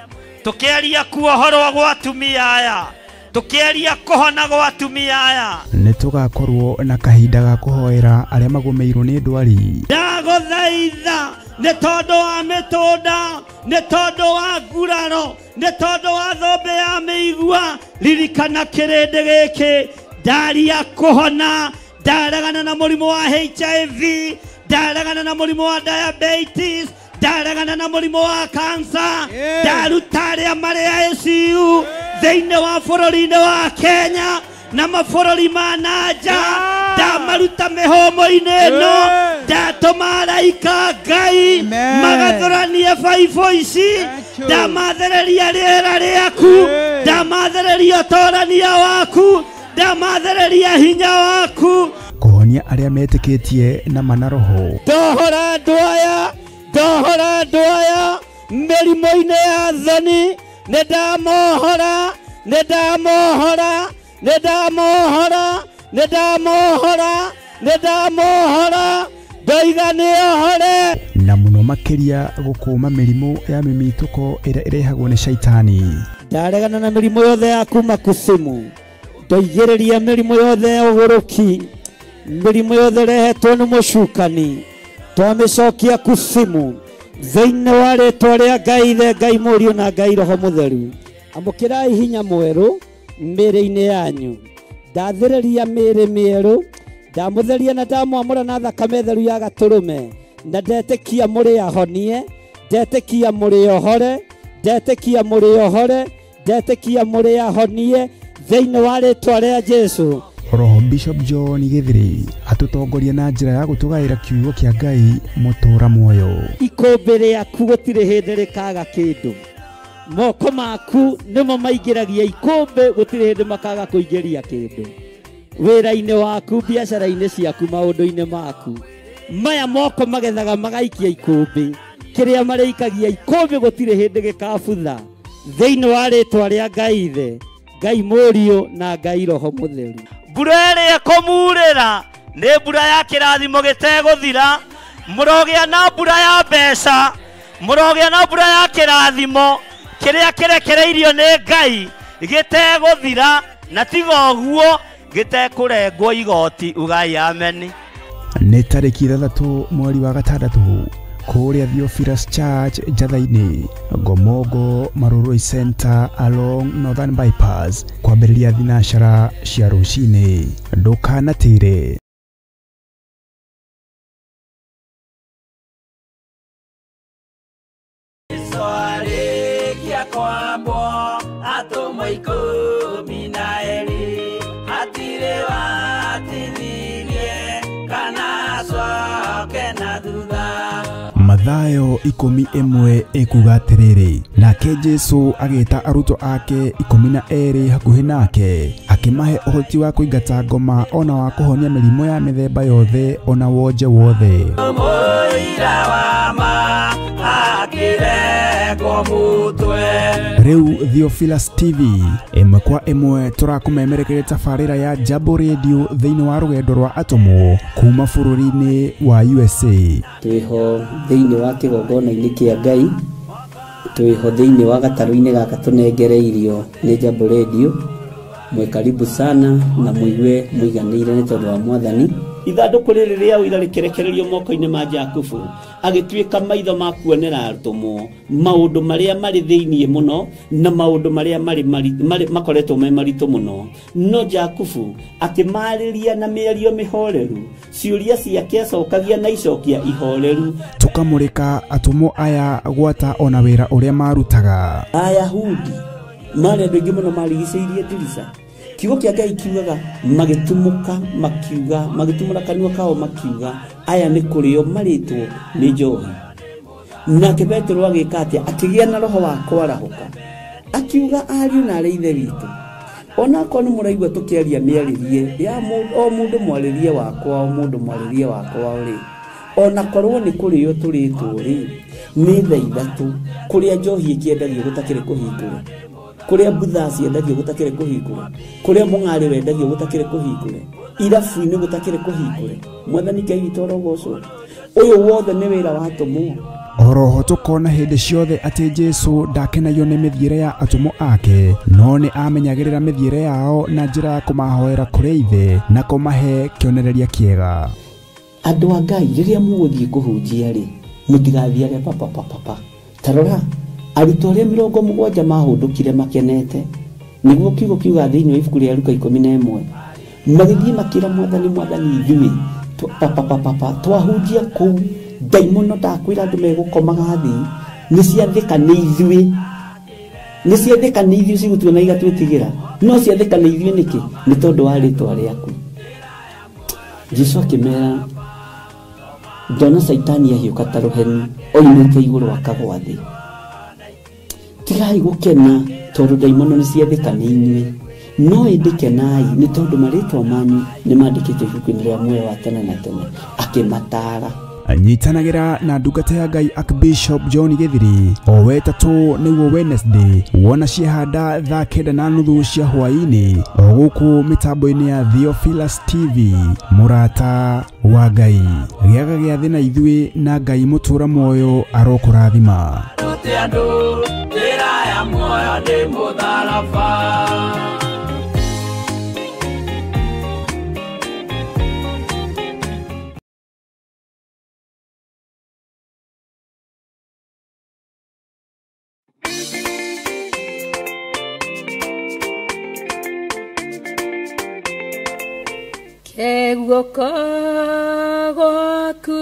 tũkĩaria kuohorwo gwa atumia aya, tũkĩaria kũhona gwa atumia aya. Nĩ tũgakorwo na kahinda ga kũhoera arĩa magũmĩirwo nĩ ndwari. Ndagũthaitha nĩ tondũ wa mĩtũnda, nĩ tondũ wa nguraro, nĩ tondũ wa thũmbĩ ya mĩigua, ririkana kĩrĩndĩ gĩkĩ. Ndaria kũhona, ndaregana na mũrimũ wa HIV, ndaregana na mũrimũ wa diabetes, ndaregana na mũrimũ wa cancer, ndaruta arĩa marĩ ICU thĩinĩ wa bũrũri-inĩ wa Kenya na mabũrũri ma na nja, ndamaruta mĩhũmũ-inĩ ĩno, ndatũma araika Ngai magathũranie baibũ ici, ndamathereria rĩera rĩaku, ndamathereria ũtorania waku, ndamathereria hinya waku. Kũhonia arĩa metĩkĩtie na mana roho. Ndohora andũ aya, ndohora andũ aya mĩrimũ-inĩ ya thoni, nĩ ndamohora, nĩ ndamohora, nĩ ndamohora, nĩ ndamohora, nĩ ndamohora, ndoiga nĩohore. Na mũno makĩria gũkũma mĩrimũ ya mĩmitũko ĩrĩa ĩrehagwo nĩ shaitani. Ndaregana na mĩrimũ yothe ya kuma kusimu, ndoigĩrĩria mĩrimũ yothe ya ũgũrũki, mĩrimũ yothe ĩrehetwo nĩ mũcukani, twamĩcokia kusimu thĩinĩ wa rĩtwa rĩa Ngai Ithe, Ngai Mũriũ na Ngai Roho Mũtheru. Amũkĩrai hinya mwerũ mĩĩrĩ-inĩ yanyu, ndathĩrĩria mĩĩrĩ mĩerũ, ndamũtheria na ndamwamũra na thakame theru ya gatũrũme, na ndetĩkia mũrĩ ahonie, ndetĩkia mũrĩ ohore, ndetĩkia mũrĩ ohore, ndetĩkia mũrĩ ahonie thĩinĩ wa rĩtwa rĩa Jesu. Oroho Bishop John Githiri atũtongoria na njĩra ya gũtũgaĩra kiugo kĩa Ngai mũtũra muoyo. Ikũmbĩ rĩaku gũtirĩ hĩndĩ rĩkaga kĩndũ. Moko maku nĩmo maingĩragia ikũmbĩ, gũtirĩ hĩndĩ makaga kũingĩria kĩndũ. Wĩra-inĩ waku, biacara-inĩ ciaku, maũndũ-inĩ maku, maya moko magethaga magaikia ikũmbĩ. Kĩrĩa marĩikagia ikũmbĩ gũtirĩ hĩndĩ gĩkabutha. Thĩinĩ wa rĩtwa rĩa Ngai Ithe, Ngai Mũriũ na Ngai Roho Mũtheru. Mbura ĩrĩa ĩkũmurĩra nĩ mbura ya kĩrathimo gĩtegũthira. Mũrogĩa na mbura ya mbeca, mũrogĩa na mbura ya kĩrathimo kĩrĩa kĩrekereirio nĩ Ngai gĩtegũthira, na tiga ũguo gĩtekũrengwo igoti. Ugai ameni. Nĩ tarĩki 6 mweri wa 6 kũrĩa Theophilus Church Njatha-inĩ, Ngomongo Marurui Center along Northern Bypass, kwambĩrĩria thinacara cia rũcinĩ. Ndũkanatĩre. Mathayo 11 ĩkuga atĩrĩrĩ, nake Jesũ agĩta arutwo ake 12 hakuhĩ nake, akĩmahe ũhoti wa kũingata ngoma ona wa kũhonia mĩrimũ ya mĩthemba yothe ona wonje wothe. Rĩu Theophilus TV ĩmwe kwa ĩmwe tũrakũmemerekeria tabarĩra ya Jambo Radio thĩinĩ wa rũgendo rwa atũmwo kuma bũrũri-inĩ wa USA. Twĩho thĩinĩ wa kĩgongona-inĩ kĩa Ngai, twĩho thĩinĩ wa gatarũ-inĩ gaka tũnengereirio nĩ Jambo Radio. Mwe karibu sana na mũigue mũiganĩire nĩ tondũ wa Mwathani. Ithandũkũ rĩrĩ rĩa ũira rĩkĩrekererio moko-inĩ ma Jakubu, agĩtuĩka maitho ma kuonera atũmwo maũndũ marĩa marĩ thĩinĩ mũno na maũndũ marĩa marĩ makoretwo me maritũ mũno. No Jakubu akĩmarĩria na mĩario mĩhoreru, ciũria ciake acokagia na icokia ihoreru. Tũkamũrĩka atũmwo aya gwata ona wĩra ũrĩa marutaga. Ayahudi marĩ andũ aingĩ mũno marigicĩirie ndirica. Kiugo kĩa Ngai kiugaga magĩtumũka makiuga, magĩtumũra kanua kao makiuga, aya nĩ kũrĩo marĩtwo nĩ njohi. Nake Petero agĩka atĩa? Akĩgĩa na roho wa kwarahũka, akiuga ariũ na arĩ ithe witũ, onakorwo nĩ mũraigua tũkĩaria mĩarĩrie ya o mũndũ mwarĩrie wakwa, o mũndũ mwarĩrie wakwa rĩ, onakorwo nĩ kũrĩo tũrĩtwo rĩ, nĩ thaa 3 kũrĩa njohi ĩkĩendagio gũtakĩrĩ kũhingũre, kũrĩa mbutha ciendagio gũtakĩrĩ kũhingũre, kũrĩa mũng'arĩ wendagio gũtakĩrĩ kũhingũre, irabu-inĩ gũtakĩrĩ kũhingũre. Mwathani Ngai witũ arogocwo. Ũyũ wothe nĩ wĩra wa atũmwo. Oroho tũkona hĩndĩ ciothe atĩ Jesũ ndakenagio nĩ mĩthiĩre ya atũmwo ake, no nĩ amenyagĩrĩra mĩthiĩre yao na njĩra ya kũmahoera kũrĩ Ithe na kũmahe kĩonereria kĩega. Andũ a Ngai, rĩrĩa mũgũthiĩ kũhunjia rĩ, mũtigathiage papapapapa. Ta rora, arutwo arĩa 70 mahũndũkire makenete, nĩguo kiugo kiuga thĩinĩ wa ibuku rĩa Luka 11, magĩthiĩ makĩra Mwathani, Mwathani ithuĩ papapapapa twahunjia kũu, ndaimono ndakwĩra andũ megũkomaga thĩ, nĩ ciathĩka nĩ ithuĩ, nĩ ciathĩka nĩ ithuĩ cigũtuona igatwĩtigĩra, no ciathĩka nĩ ithuĩ nĩkĩ? Nĩ tondũ wa rĩtwa rĩaku. Jesũ akĩmera, ndona Caitani ahiũka ta rũheni oimĩte igũrũ akagwa thĩ. Tigai gũkena tondũ ndaimono nĩ ciathĩka nĩ inyuĩ, no ĩndĩ kenai nĩ tondũ marĩtwa manyu nĩ mandĩkĩtwo ibuku-inĩ rĩa muoyo wa tene na tene. Akĩmataara. Nyitanagĩra na ndungata ya Ngai Archbishop John Githiri o wetatũ nĩguo Wednesday, wona ciahanda thaa 9:30 cia hwaĩ-inĩ, o gũkũ mĩtambo-inĩ ya Theophilus TV. Mũrata wa Ngai, gĩaga gĩathĩ na ithuĩ, na Ngai mũtũra muoyo arokũrathima. Guoko gwaku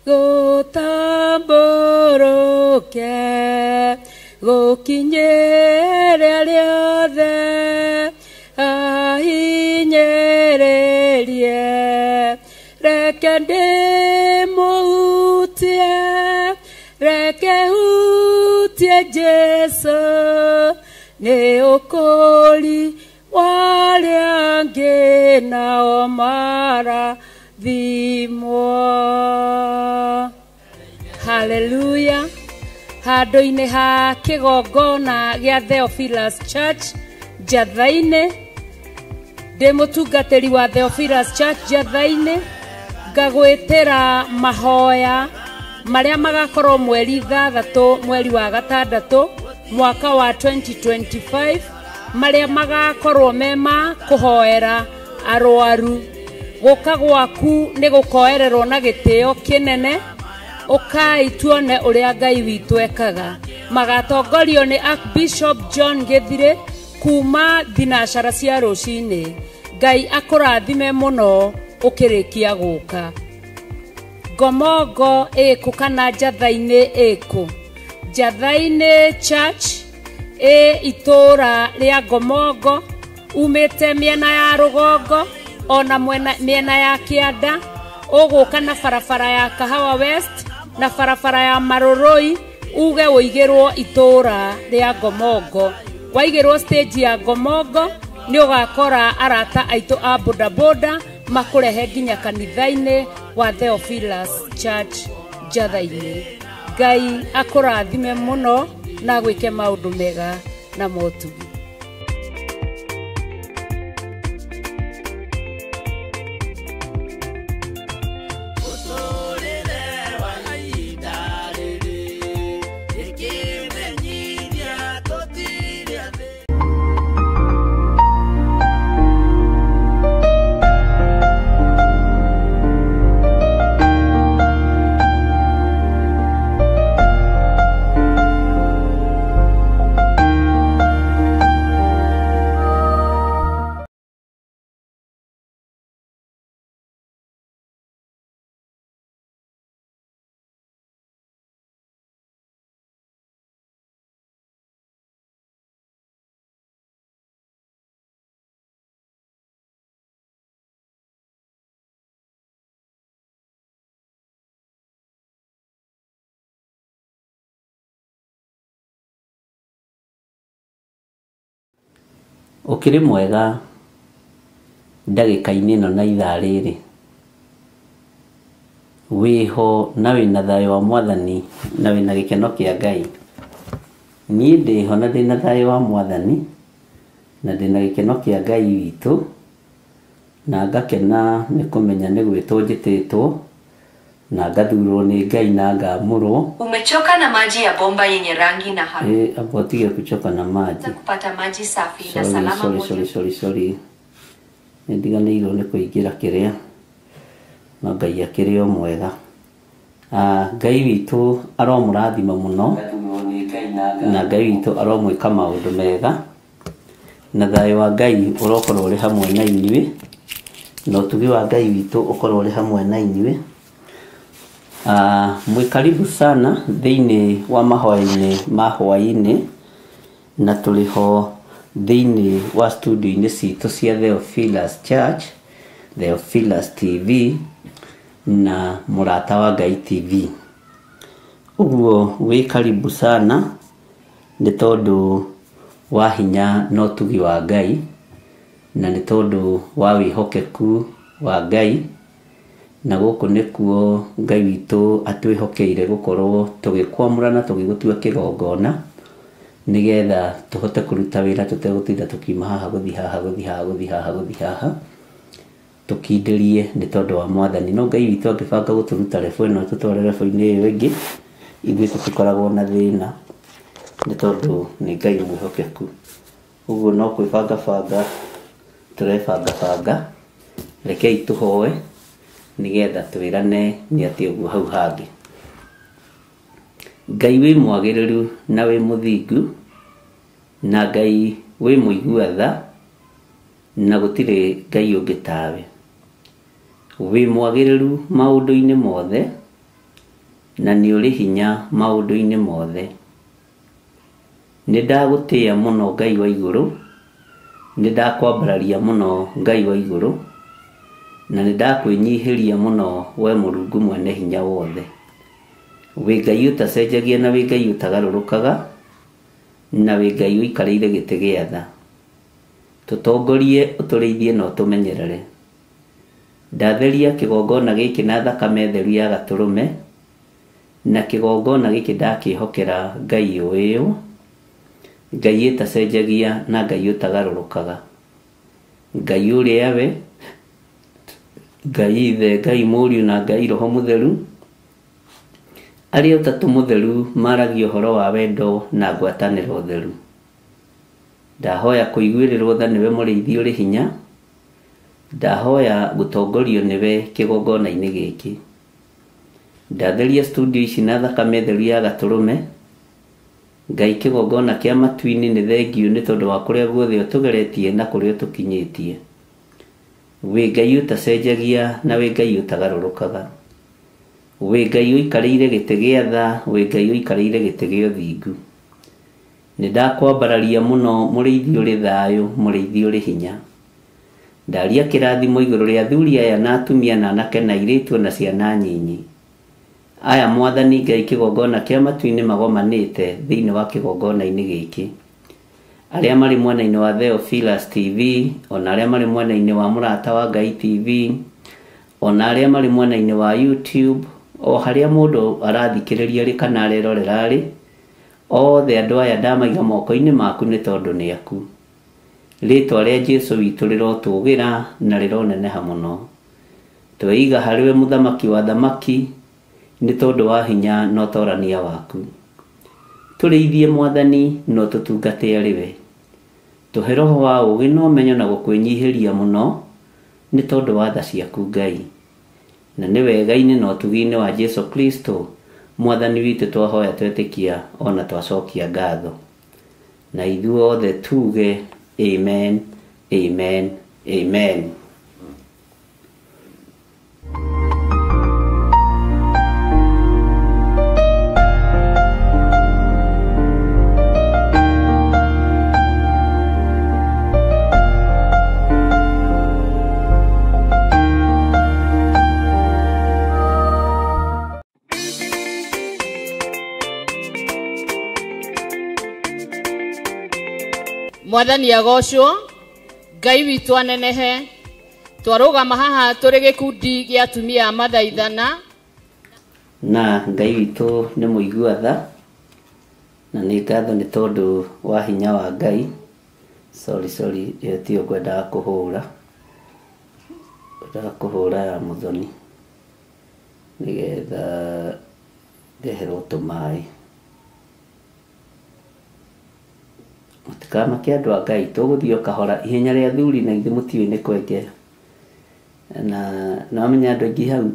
gũtambũrũke gũkinyĩre arĩa othe ahinyĩrĩrie. Reke ndĩmũhutie, reke hutie Jesu, nĩ ũkũũri wa arĩa angĩ nao marathimwo. Haleluya. Handũ-inĩ ha kĩgongona gĩa Theophilus Church Njatha-inĩ, ndĩ mũtungatĩri wa Theophilus Church Njatha-inĩ, ngagwĩtĩra mahoya marĩa magakorwo mweri 6 mweri wa 6 mwaka wa 2025, marĩa magakorwo me ma kũhoera arwaru. Gũka gwaku nĩ gũkoererwo na gĩtĩo kĩnene, ũkai tuone ũrĩa Ngai witũ ekaga. Magatongorio nĩ Archbishop John Gĩthirĩ kuma thinacara cia rũcinĩ. Ngai akũrathime mũno ũkĩrĩkia gũka. Ngomongo ĩkũ kana Njatha-inĩ ĩkũ? Njatha-inĩ Church ĩ itũũra rĩa Ngomongo, umĩte mĩena ya rũgongo ona mĩena ya kĩanda, ũgũka na barabara ya Kahawa West na barabara ya Marũrũi, uge ũigĩrwo itũũra rĩa Ngomongo. Waigĩrwo stage ya Ngomongo nĩ ũgakora arata aitũ a bodaboda makũrehe nginya kanitha-inĩ wa Theophilus Church Njatha-inĩ. Ngai akũrathime mũno na gwĩke maũndũ mega na motugi. Ũkĩrĩ mwega ndagĩka-inĩ ĩno na ithaa rĩrĩ, wĩho na wĩna thayũ wa Mwathani na wĩna gĩkeno kĩa Ngai. Niĩ ndĩho na ndĩna thayũ wa Mwathani na ndĩna gĩkeno kĩa Ngai witũ, na ngakena nĩ kũmenya nĩ gwĩtwo njĩtĩtwo na ngathurwo nĩ Ngai na ngaamũrwo. Umechoka na maji ya bomba yenye rangi na harufu? Amba ũtige kuchoka na maji. Kupata maji safi na Sorry, salama sorry, moja. sorry, sorry, sorry. Nĩ ndiganĩirwo nĩ kũingĩra kĩrĩa, no Ngai akĩrĩ o mwega. Ngai witũ aromũrathima mũno, na Ngai witũ aromwĩka maũndũ mega, na thayũ wa Ngai ũrokorwo ũrĩ hamwe na inyuĩ, na ũtugi wa Ngai witũ ũkorwo ũrĩ hamwe na inyuĩ. Mwĩ karibu sana thĩinĩ wa mahoya-inĩ ma hwaĩ-inĩ, na tũrĩ ho thĩinĩ wa studio-inĩ citũ cia Theophilus Church, Theophilus TV na Mũrata wa Ngai TV. Ũguo wĩ karibu sana nĩ tondũ wa hinya na ũtugi wa Ngai, na nĩ tondũ wa wĩhokeku wa Ngai, na gũkũ nĩkuo Ngai witũ atwĩhokeire gũkorwo tũgĩkwamũra na tũgĩgũtua kĩgongona, nĩgetha tũhote kũruta wĩra tũtegũtinda tũkiuma haha gũthiĩ haha gũthiĩ haha gũthiĩ haha gũthiĩ haha, tũkindĩrie nĩ tondũ wa Mwathani. No Ngai witũ angĩbanga gũtũruta rebo ĩno tũtware rebo-inĩ ĩyo ĩngĩ, ithuĩ tũtikoragwo na thĩna nĩ tondũ nĩ Ngai mwĩhokeku. Ũguo no kwĩbangabanga tũrebangabanga, rekei tũhoe nĩgetha twĩrane nĩ atĩ ũguo hau hangĩ. Ngai wĩ mwagĩrĩru na wĩ mũthingu, na Ngai wĩ mũigua tha, na gũtirĩ Ngai ũngĩ tawe. Wĩ mwagĩrĩru maũndũ-inĩ mothe, na nĩ ũrĩ hinya maũndũ-inĩ mothe. Nĩ ndagũtĩĩa mũno Ngai wa igũrũ, nĩ ndakwambararia mũno Ngai wa igũrũ, Na nĩ ndakwĩnyihĩria mũno we Mũrungu mwene hinya wothe. Wĩ Ngai ũtacenjagia na wĩ Ngai ũtagarũrũkaga, na wĩ Ngai ũikarĩire gĩtĩ gĩa tha. Tũtongorie, ũtũrĩithie na ũtũmenyerere. Ndatheria kĩgongona gĩkĩ na thakame theru ya gatũrũme, na kĩgongona gĩkĩ ndakĩhokera Ngai ũyũ, Ngai ĩtacenjagia na Ngai ũtagarũrũkaga. Ngai ũrĩa we, Ngai Ithe, Ngai Mũriũ na Ngai Roho Mũtheru, arĩa ũtatũ mũtheru maragia ũhoro wa wendo na ngwatanĩro theru. Ndahoya kũiguĩrĩrwo tha nĩwe mũrĩithi ũrĩ hinya, ndahoya gũtongorio nĩwe kĩgongona-inĩ gĩkĩ. Ndatheria studio ici na thakame theru ya gatũrũme. Ngai kĩgongona kĩa matu-inĩ nĩ thengiũ nĩ tondũ wa kũrĩa guothe ũtũgeretie na kũrĩa ũtũkinyĩtie. Wĩ Ngai ũtacenjagia na wĩ Ngai ũtagarũrũkaga. Wĩ Ngai ũikarĩire gĩtĩ gĩa tha, wĩ Ngai ũikarĩire gĩtĩ gĩa ũthingu. Nĩ ndakwambararia mũno mũrĩithi ũrĩ thayũ, mũrĩithi ũrĩ hinya. Ndaria kĩrathimo igũrũ rĩa athuri aya na atumia na anake na airĩtu na ciana nyinyi. Aya Mwathani Ngai kĩgongona kĩa matu-inĩ magomanĩte thĩinĩ wa kĩgongona-inĩ gĩkĩ. Arĩa marĩ mwena-inĩ wa Theophilus TV, ona arĩa marĩ mwena-inĩ wa Mũrata wa Ngai TV, ona arĩa marĩ mwena-inĩ wa YouTube, o harĩa mũndũ arathikĩrĩria rĩ kana arerorera rĩ, othe andũ aya ndamaiga moko-inĩ maku nĩ tondũ nĩ aku. Rĩtwa rĩa Jesũ witũ rĩrotũgĩra na rĩroneneha mũno. Tweiga harĩwe mũthamaki wa thamaki nĩ tondũ wa hinya na ũtorania waku. Tũrĩithie Mwathani na ũtũtungate arĩ we. Tũhe roho wa ũũgĩ na ũmenyo na gũkwĩnyihĩria mũno nĩ tondũ wa tha ciaku Ngai. Na nĩ wega-inĩ na ũtugi-inĩ wa Jesũ Kristo Mwathani witũ twahoya twetĩkia ona twacokia ngatho. Na ithuothe tuge amen, amen, amen. Mwathani agocwo, Ngai witũ anenehe. Twarũgama haha tũrĩ gĩkundi gĩa atumia a mathaithana. Na Ngai witũ nĩ mũigua tha, na nĩ ngatho nĩ tondũ wa hinya wa Ngai. Sorry, sorry, ĩyo tiyo ngwendaga kũhũra. Ngwendaga kũhũra ya mũthoni nĩgetha ndeherwo tũmaĩ. Mũtikamake andũ a Ngai, tũgũthiĩ o kahora ihenya rĩa athuri na ithuĩ mũtiũĩ nĩ kwengea. Na nĩwamenya andũ aingĩ hau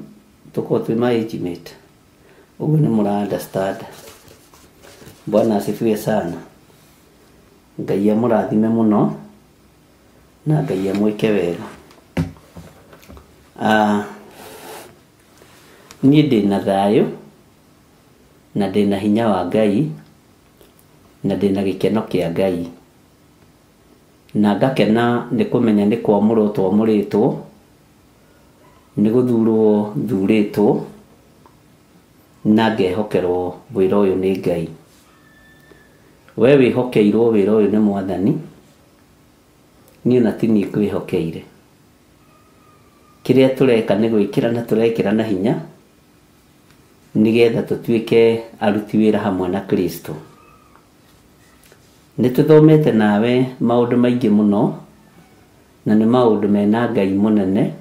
tũkoragwo twĩ ma age mate. Ũguo nĩ mũra understand. Bwana asifiwe sana. Ngai amũrathime mũno na Ngai amwĩke wega. Niĩ ndĩna thayũ na ndĩna hinya wa Ngai na ndĩna gĩkeno kĩa Ngai. Na ngakena nĩ kũmenya nĩ kwamũrwo twamũrĩtwo, nĩ gũthurwo thurĩtwo, na ngehokerwo wĩra ũyũ nĩ Ngai. We wĩhokeirwo wĩra ũyũ nĩ Mwathani, niĩ ona ti niĩ ngwĩhokeire. Kĩrĩa tũreka nĩ gwĩkĩra na tũrekĩra na hinya nĩgetha tũtuĩke aruti wĩra hamwe na Kristo. Nĩ tũthomete nawe maũndũ maingĩ mũno, na nĩ maũndũ mena Ngai mũnene,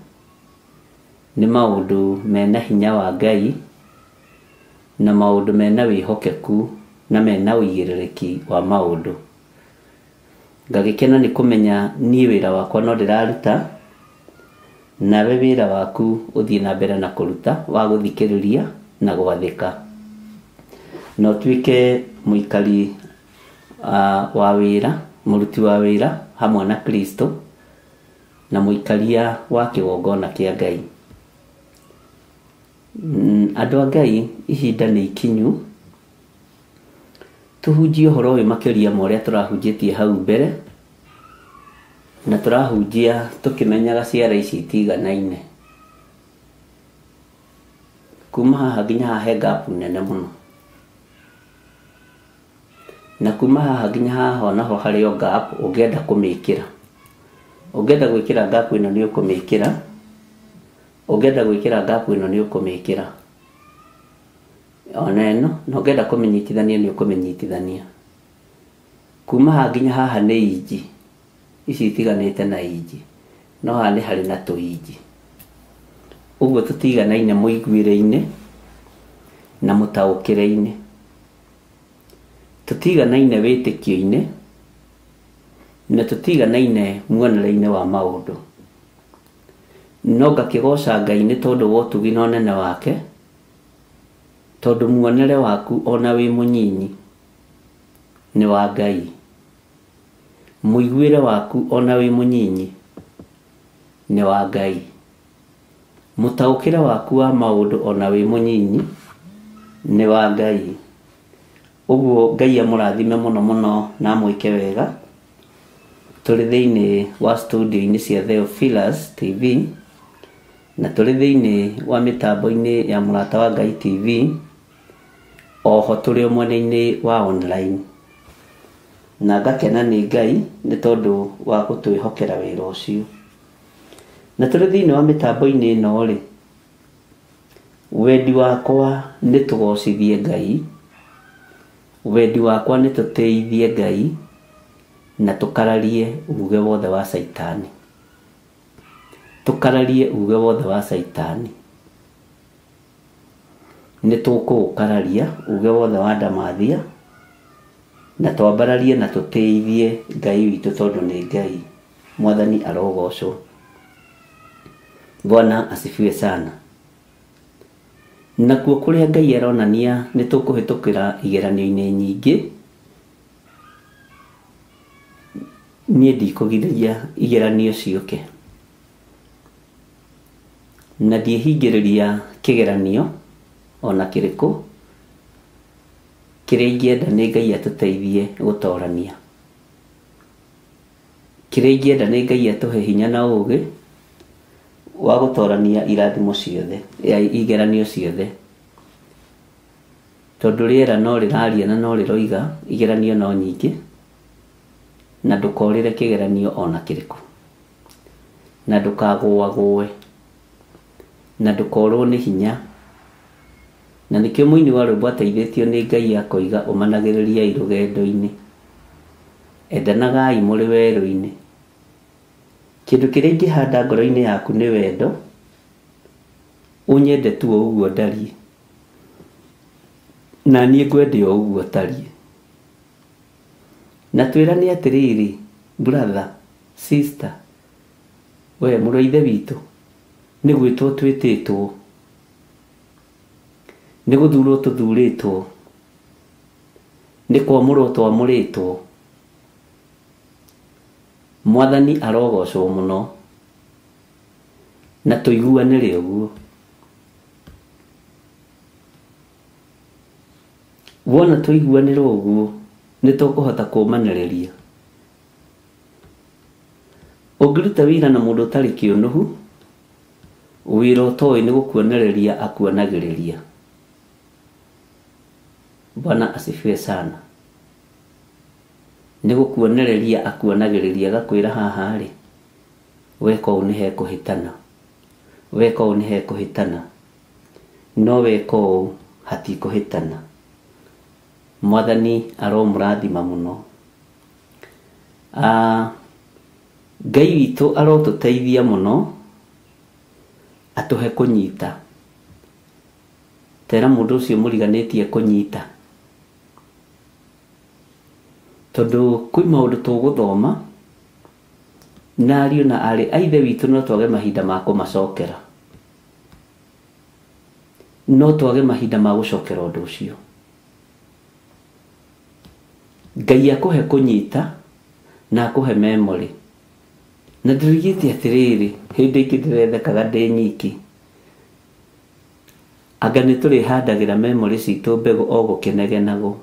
nĩ maũndũ mena hinya wa Ngai, na maũndũ mena wĩhokeku na mena ũigĩrĩrĩki wa maũndũ. Ngagĩkena nĩ kũmenya niĩ wĩra wakwa no ndĩraruta, nawe wĩra waku ũthiĩ na mbere na kũruta wa gũthikĩrĩria na gwathĩka. Na ũtuĩke mũikari wa wĩra, mũruti wa wĩra hamwe na Kristo, na mũikaria wa kĩgongona kĩa Ngai. Andũ a Ngai, ihinda nĩ ikinyu tũhunjie ũhoro ũyũ makĩria ma ũrĩa tũrahunjĩtie hau mbere, na tũrahunjia tũkĩmenyaga ciara ici itiganaine. Kuma haha nginya haha he gap nene mũno. Na kuma haha nginya haha onaho harĩ o gap ũngĩenda kũmĩkĩra. Ũngĩenda gwĩkĩra gap ĩno nĩ ũkũmĩkĩra. Ũngĩenda gwĩkĩra gap ĩno nĩ ũkũmĩkĩra. Ona ĩno, na ũngĩenda kũmĩnyitithania nĩ ũkũmĩnyitithania. Kuma haha nginya haha nĩ inji. Ici itiganĩte na inji. No haha nĩ harĩ na tũinji. Ũguo tũtiganaine mũiguĩre-inĩ na mũtaũkĩre-inĩ. Tũtiganaine wĩtĩkio-inĩ na tũtiganaine muonere-inĩ wa maũndũ. No ngakĩgoca Ngai nĩ tondũ wa ũtugi na ũnene wake, tondũ muonere waku ona wĩ mũnyinyi nĩ wa Ngai. Mũiguĩre waku ona wĩ mũnyinyi nĩ wa Ngai. Mũtaũkĩre waku wa maũndũ ona wĩ mũnyinyi nĩ wa Ngai. Ũguo Ngai amũrathime mũno mũno na amwĩke wega. Tũrĩ thĩinĩ wa studio-inĩ cia Theophilus TV na tũrĩ thĩinĩ wa mĩtambo-inĩ ya Mũrata wa Ngai TV, oho tũrĩ o mwena-inĩ wa online. Na ngakena nĩ Ngai nĩ tondũ wa gũtwĩhokera wĩra ũcio. Na tũrĩ thĩinĩ wa mĩtambo-inĩ ĩno rĩ, wendi wakwa nĩ tũgocithie Ngai, wendi wakwa nĩ tũtĩithie Ngai, na tũkararie uge wothe wa Caitani. Tũkararie uge wothe wa Caitani. Nĩ tũkũũkararia uge wothe wa Ndamathia, na twambararie na tũtĩithie Ngai witũ tondũ nĩ Ngai. Mwathani arogocwo. Bwana asifiwe sana. Nakuo kũrĩa Ngai aronania nĩ tũkũhĩtũkĩra igeranio-inĩ nyingĩ, niĩ ndikũgirĩrĩria igeranio ciũke. Na ndiĩhingĩrĩria kĩgeranio ona kĩrĩkũ. Kĩrĩa ingĩenda nĩ Ngai atũteithie gũtorania. Kĩrĩa ingĩenda nĩ Ngai atũhe hinya na ũũgĩ wa gũtorania irathimo ciothe, igeranio ciothe. Tondũ rĩera no rĩraria na no rĩroiga, igeranio no nyingĩ, na ndũkorĩre kĩgeranio ona kĩrĩkũ. Na ndũkagũagũe, na ndũkorwo nĩ hinya. Na nĩkĩo mũini wa rwĩmbo ateithĩtio nĩ Ngai akoiga ũmanagĩrĩriai rũgendo-inĩ. Endanagai mũrĩ werũ-inĩ. Kĩndũ kĩrĩa ingĩhanda ngoro-inĩ yaku nĩ wendo, ũnyende tu o ũguo ndariĩ, na niĩ ngwende o ũguo tariĩ. Na twĩrane atĩrĩrĩ, brother, sister, we mũrũ wa ithe witũ, nĩ gwĩtwo twĩtĩtwo, nĩ gũthurwo tũthurĩtwo, nĩ kwamũrwo twamũrĩtwo. Mwathani arogocwo mũno, na tũiguanĩre ũguo. Wona tũiguanĩre ũguo, nĩ tũkũhota kũũmanĩrĩria. Ũngĩruta wĩra na mũndũ ũtarĩ kĩũnũhu, wĩra ũtoĩ nĩ gũkuonereria akuonagĩrĩria. Bwana asifiwe sana. Nĩ gũkuonereria akuonagĩrĩria agakwĩra haha rĩ, weka ũũ nĩ hekũhĩtana, weka ũũ nĩ hekũhĩtana, no weka ũũ hatikũhĩtana. Mwathani aromũrathima mũno. Ngai witũ arotũteithia mũno, atũhe kũnyita. Tera mũndũ ũcio mũriganĩtie kũnyita. Tondũ kwĩ maũndũ tũgũthoma, na ariũ na aarĩ a ithe witũ no twage mahinda ma kũmacokera. No twage mahinda ma gũcokera ũndũ ũcio. Ngai akũhe kũnyita na akũhe memory. Na ndĩroigĩte atĩrĩrĩ, hĩndĩ ĩngĩ ndĩrethekaga ndĩ nyiki. Anga nĩ tũrĩhandagĩra memory citũ mbegũ o gũkĩnegenagwo.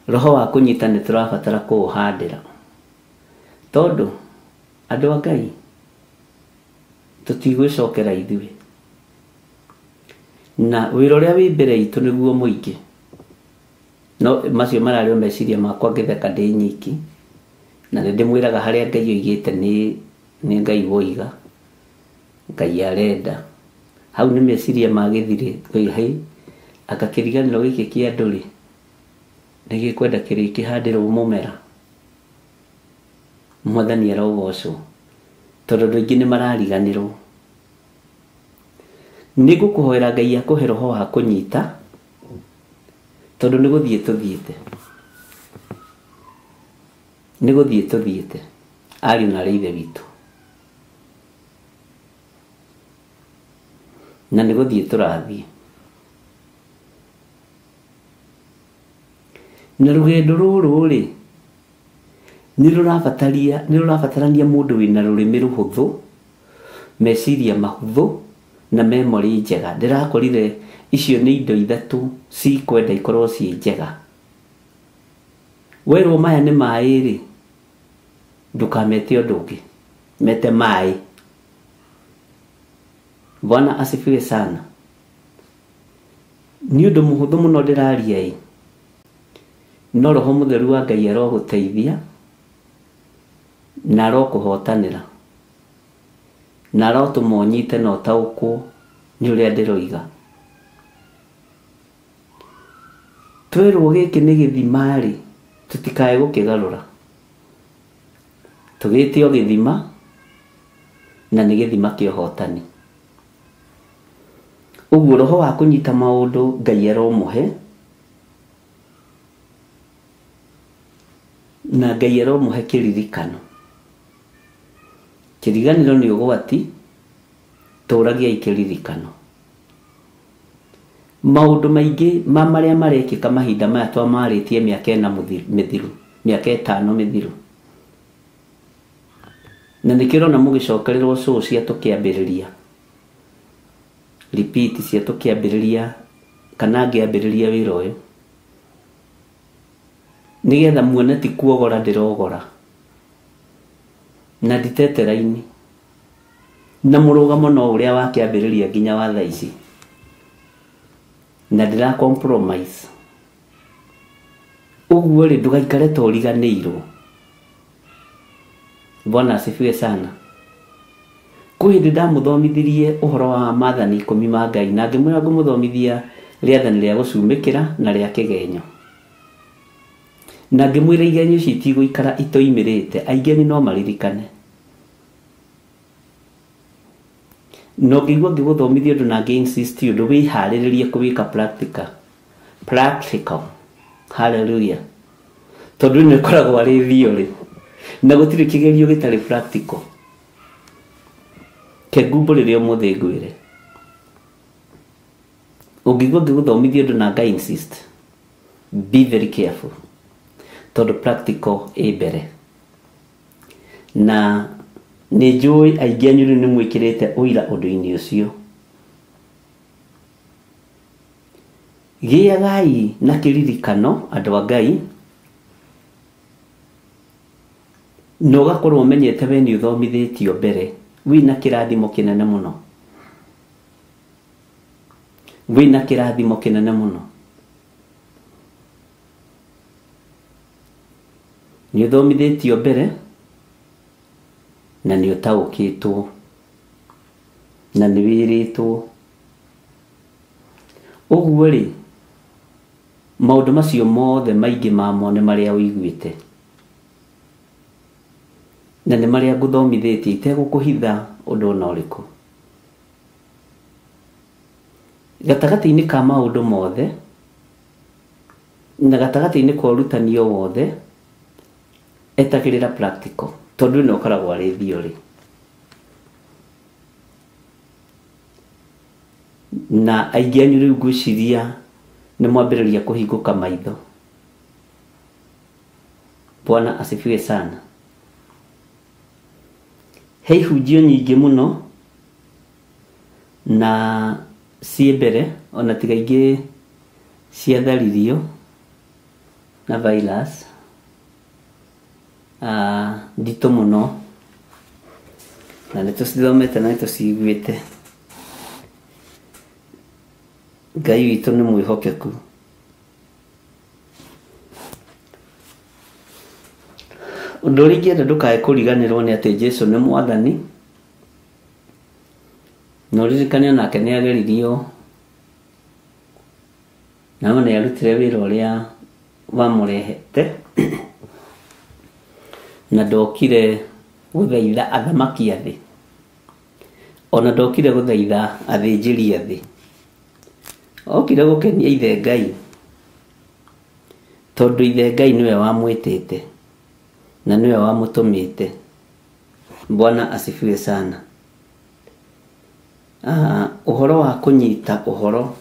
Roho wa kũnyita nĩ tũrabatara kũũhandĩra. Tondũ andũ a Ngai tũtigwĩcokera ithuĩ. Na wĩra ũrĩa wĩ mbere itũ nĩguo mũingĩ. No macio mararĩ o meciria makwa ngĩtheka ndĩ nyiki. Na nĩ ndĩmwĩraga harĩa Ngai oigĩte nĩ Ngai woiga. Ngai arenda. Hau nĩ meciria magĩthire ngoiga hĩ anga kĩriganĩro gĩkĩ kĩa andũ rĩ nĩ gĩkwenda kĩrĩkĩhandĩrwo mũmera. Mwathani arogocwo tondũ andũ aingĩ nĩ marariganĩrwo. Nĩ ngũkũhoera Ngai akũhe roho wa kũnyita tondũ nĩ gũthiĩ tũthiĩte. Nĩ gũthiĩ tũthiĩte ariũ na arĩ ithe witũ. Na nĩ gũthiĩ tũrathiĩ. Na rũgendo rũrũ rĩ nĩ rũrabatarania mũndũ wĩna rũrĩmĩ rũhũthũ, meciria mahũthũ na memory njega. Ndĩrakorire icio nĩ indo ithatũ cikwenda ikorwo ciĩ njega. Werwo maya nĩ maĩ rĩ ndũkamete ũndũ ũngĩ, mete maĩ. Bwana asifiwe sana. Nĩ ũndũ mũhũthũ mũno ndĩraria ĩ, no roho mũtheru wa Ngai arogũteithia na arokũhotanĩra na arotũma ũnyite na ũtaũkwo nĩ ũrĩa ndĩroiga. Twerwo gĩkĩ nĩ gĩthima rĩ tũtikae gũkĩgarũra. Tũgĩte o gĩthima na nĩ gĩthima kĩa ũhotani. Ũguo roho wa kũnyita maũndũ Ngai aromũhe na Ngai aromũhe kĩririkano. Kĩriganĩro nĩ ũgwati, tũragiai kĩririkano. Maũndũ maingĩ ma marĩa marekĩka mahinda maya twamarĩtie mĩaka ĩna mĩthiru, mĩaka ĩtano mĩthiru. Na nĩkĩo ũrona mũgĩcokererwo show cia tũkĩambĩrĩria. Repeat cia tũkĩambĩrĩria kana ngĩambĩrĩria wĩra ũyũ. Nĩgetha muone ti kuogora ndĩrogora. Na nditete raini. Na mũrũgamo no ũrĩa wa kĩambĩrĩria nginya wa thaa ici. Na ndĩra compromise. Ũguo rĩ ndũgaikare ta ũriganĩirwo. Bwana asifiwe sana. Kwĩ hĩndĩ ndamũthomithirie ũhoro wa maathani 10 ma Ngai na ngĩmwĩra ngũmũthomithia rĩathani rĩa gũcumĩkĩra na rĩa kĩgenyo. Na ngĩmwĩra igenyo ici itigũikara itoimĩrĩte, aingĩ anyu no maririkane. No ngĩigua ngĩgũthomithia ũndũ na ngĩ insist ũndũ wĩharĩrĩrie kũwĩka practical. Practical. Hallelujah. Tondũ ĩno ĩkoragwo arĩ theory. Na gũtirĩ kĩgerio gĩtarĩ practical. Ke ngumbũrĩre ũmũthĩ ngwĩre. Ũngĩigua ngĩgũthomithia ũndũ na nga insist, be very careful. Tondũ practical ĩ mbere. Na nĩ njũĩ aingĩ anyu rĩu nĩ mwĩkĩrĩte ũira ũndũ-inĩ ũcio. Gĩagai na kĩririkano andũ a Ngai na ũgakorwo ũmenyete we nĩ ũthomithĩtio mbere wĩna kĩrathimo kĩnene mũno. Wĩna kĩrathimo kĩnene mũno. Nĩ ũthomithĩtio mbere na nĩ ũtaũkĩtwo na nĩ wĩrĩtwo. Ũguo rĩ maũndũ macio mothe maingĩ mamo nĩ marĩa ũiguĩte na nĩ marĩa ngũthomithĩtie itegũkũhitha ũndũ ona ũrĩkũ. Gatagatĩ-inĩ ka maũndũ mothe na gatagatĩ-inĩ ka ũrutani o wothe etagĩrĩra practical tondũ ĩno ĩkoragwo arĩ theory. Na aingĩ anyu rĩu ngwĩciria nĩ mwambĩrĩria kũhingũka maitho. Bwana asifiwe sana. He ihunjio nyingĩ mũno na ciĩ mbere ona tiga ingĩ ciatharirio na virus nditũ mũno na nĩ tũcithomete na nĩ tũciguĩte. Ngai witũ nĩ mwĩhokeku. Ũndũ ũrĩa ingĩenda ndũkae kũriganĩrwo nĩ atĩ Jesu nĩ mwathani, na ũririkane onake nĩ ageririo, na no nĩ arutire wĩra ũrĩa wamũrehete, na ndokire gũthaitha athamaki a thĩ, ona ndokire gũthaitha athĩnjĩri a thĩ, okire gũkenia ithe Ngai, tondũ ithe Ngai nĩwe wamwĩtĩte na nĩwe wamũtũmĩte. Bwana asifiwe sana. Ũhoro wa kũnyita ũhoro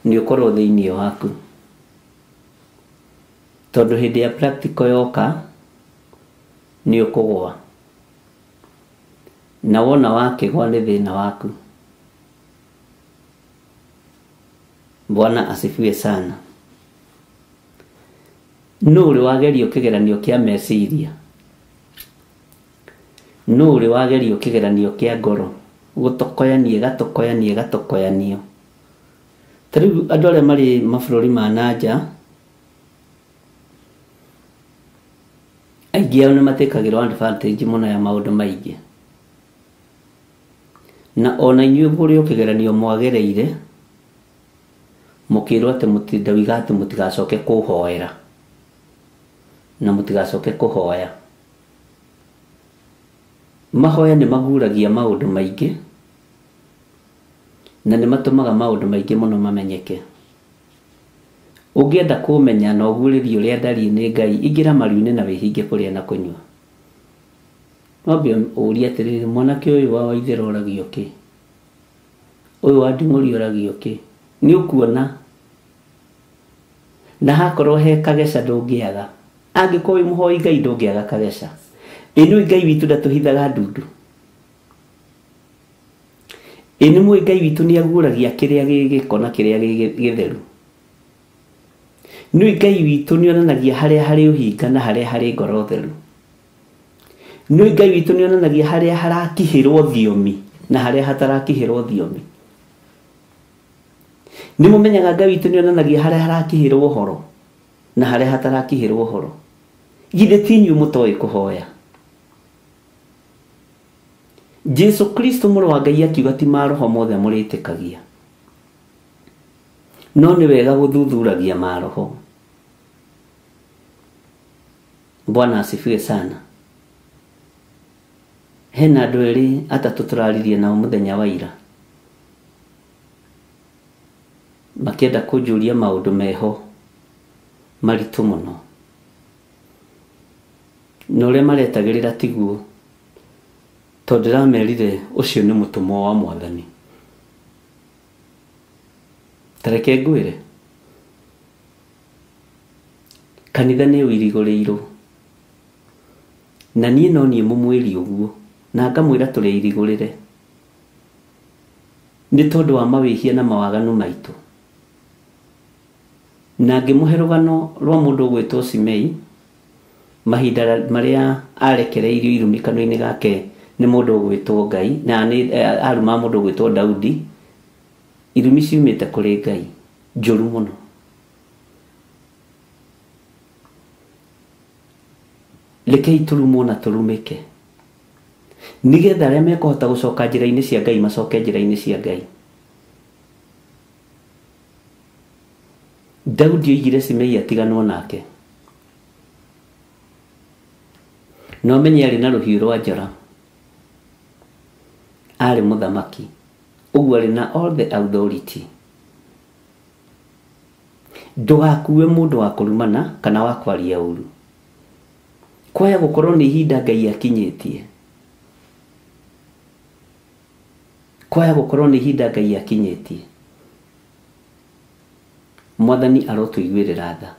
nĩ ũkorwo thĩinĩ waku, tondũ hĩndĩ ya practical yoka nĩ ũkũgũa, na wona wakĩgwa nĩ thĩna waku. Bwana asifiwe sana. Nũ ũrĩ wagerio kĩgeranio kĩa meciria? Nũ ũrĩ wagerio kĩgeranio kĩa ngoro? Gũtokoyanio ĩgatokoyanio ĩgatokoyanio. Ta rĩu andũ arĩa marĩ mabũrũri ma nanja, aingĩ ao nĩ matĩkagĩrwo advantage mũno ya maũndũ maingĩ. Na ona inyuĩ kũrĩ o kĩgeranio mwagereire, mũkĩrwo atĩ ndauga atĩ mũtigacoke kũhoera na mũtigacoke kũhoya. Mahoya nĩ maguragia maũndũ maingĩ na nĩ matũmaga maũndũ maingĩ mũno mamenyeke. Ũngĩenda kũmenya na ũguũrĩrio ũrĩa ndariĩ nĩ Ngai, ingĩra maru-inĩ na wĩhinge kũrĩa na kũnyua. Wambe ũrie atĩrĩrĩ, mwanake ũyũ wa Waithera oragio kĩ? Ũyũ wa Nding'ũri oragio kĩ? Nĩ ũkuona. Na hakorwo he kageca ndũngĩaga. Angĩkorwo wĩ mũhoi Ngai ndũngĩaga kageca. Ĩ nĩũĩ Ngai witũ ndatũhithaga ndundu? Ĩ nĩmũĩ Ngai witũ nĩaguũragia kĩrĩa gĩ gĩko na kĩrĩa gĩ gĩtheru? Nĩũĩ Ngai witũ nĩonanagia harĩa harĩ ũhinga na harĩa harĩ ngoro theru? Nĩũĩ Ngai witũ nĩonanagia harĩa harakihĩrwo thiomi na harĩa hatarakihĩrwo thiomi? Nĩmũmenyaga Ngai witũ nĩonanagia harĩa harakihĩrwo ũhoro na harĩa hatarakihĩrwo ũhoro? Githĩ ti inyuĩ mũtoĩ kũhoya? Jesu Kristo mũrũ wa Ngai akiuga ti maroho mothe mũrĩtĩkagia, no nĩ wega gũthuthuragia maroho. Bwana asifiwe sana. Hena andũ erĩ atatũ tũraririe nao mũthenya wa ira, makĩenda kũnjũria maũndũ meho maritũ mũno, na ũrĩa maretagĩrĩra tiguo, tondũ ndĩramerire ũcio nĩ mũtũmwo wa mwathani. Ta reke ngwĩre, kanitha nĩ ũirigũrĩirwo, na niĩ no niĩ mũmwĩri ũguo, na ngamwĩra tũrĩ irigũrĩre nĩ tondũ wa mawĩhia na mawaganu maitũ. Na ngĩmũhe rũgano rwa mũndũ ũgwĩtwo Simei, mahinda marĩa arekereirio irumi kanua-inĩ gake nĩ mũndũ ũgwĩtwo Ngai, na nĩ aruma mũndũ ũgwĩtwo Daudi. Irumi ciumĩte kũrĩ Ngai njũru mũno. Rekei tũrumwo na tũrumĩke, nĩgetha arĩa mekũhota gũcoka njĩra-inĩ cia Ngai macoke njĩra-inĩ cia Ngai. Daudi oigire Simei atiganwo nake, no menye arĩ na rũhiũ rwa njora, arĩ mũthamaki, ũguo arĩ na all the authority. Ndũgakue mũndũ wa kũrumana kana wa kwaria ũru. Kwaya gũkorwo nĩ ihinda Ngai akinyĩtie. Kwaya gũkorwo nĩ ihinda Ngai akinyĩtie. Mwathani arotũiguĩrĩra tha.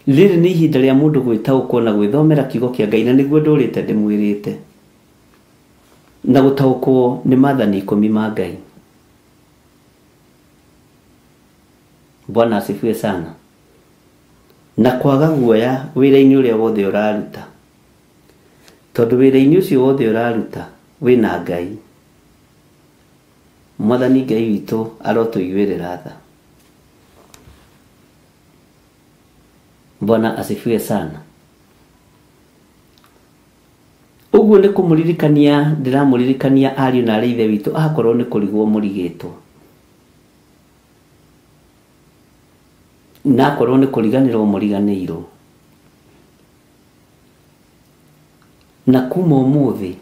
Rĩrĩ nĩ ihinda rĩa mũndũ gwĩtaũkwo na gwĩthomera kiugo kĩa Ngai, na nĩguo ndũrĩte ndĩmwĩrĩte, na gũtaũkwo nĩ maathani 10 ma Ngai. Bwana asifiwe sana. Na kwaga guoya wĩra-inĩ ũrĩa wothe ũraruta, tondũ wĩra-inĩ ũcio wothe ũraruta wĩna Ngai. Mwathani Ngai witũ arotũiguĩrĩra tha. Bwana asifiwe sana. Ũguo nĩ kũmũririkania ndĩramũririkania ariũ na arĩ ithe witũ akorwo nĩ kũrigwo mũrigĩtwo na akorwo nĩ kũriganĩrwo mũriganĩirwo na kuma ũmũthĩ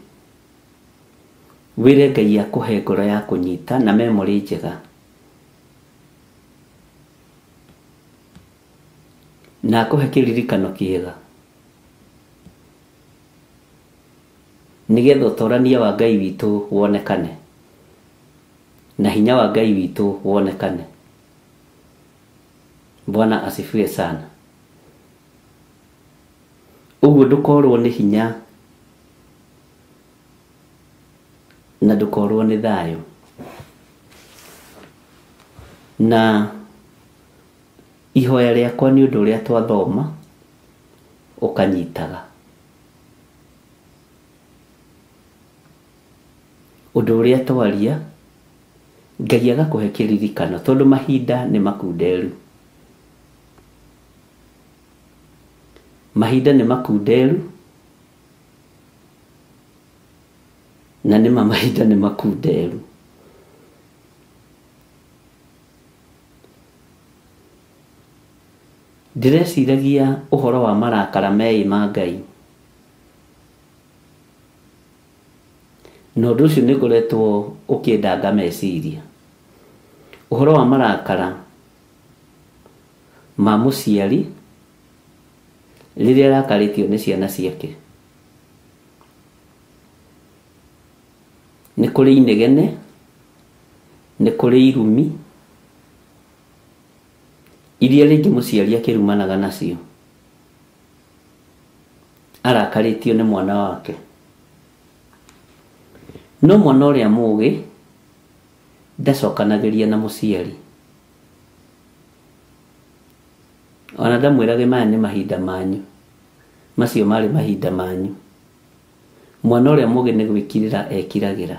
wĩre Ngai akũhe ngoro ya kũnyita na memory njega na akũhe kĩririkano kĩega nĩgetha ũtorania wa Ngai witũ wonekane na hinya wa Ngai witũ wonekane. Bwana asifiwe sana. Ũguo ndũkorwo nĩ hinya na ndũkorwo nĩ thayũ. Na ihoya rĩakwa nĩ ũndũ ũrĩa twathoma ũkanyitaga ũndũ ũrĩa twaria Ngai agakũhe kĩririkano tondũ mahinda nĩ makunderu. Mahinda nĩ makunderu na nĩma mahinda nĩ makunderu. Ndĩreciragia ũhoro wa marakara meĩ ma Ngai na ũndũ ũcio nĩ ngoretwo ũkĩndanga meciria. Ũhoro wa marakara ma mũciari rĩrĩa arakarĩtio nĩ ciana ciake. Nĩ kũrĩ inegene, nĩ kũrĩ irumi iria rĩngĩ mũciari akĩrumanaga nacio arakarĩtio nĩ mwana wake. No mwana ũrĩa mũũgĩ ndacokanagĩria na mũciari ona ndamwĩrage maya nĩ mahinda manyu, macio marĩ mahinda manyu. Mwana ũrĩa mũũgĩ nĩ gwĩkirĩra ekiragĩra.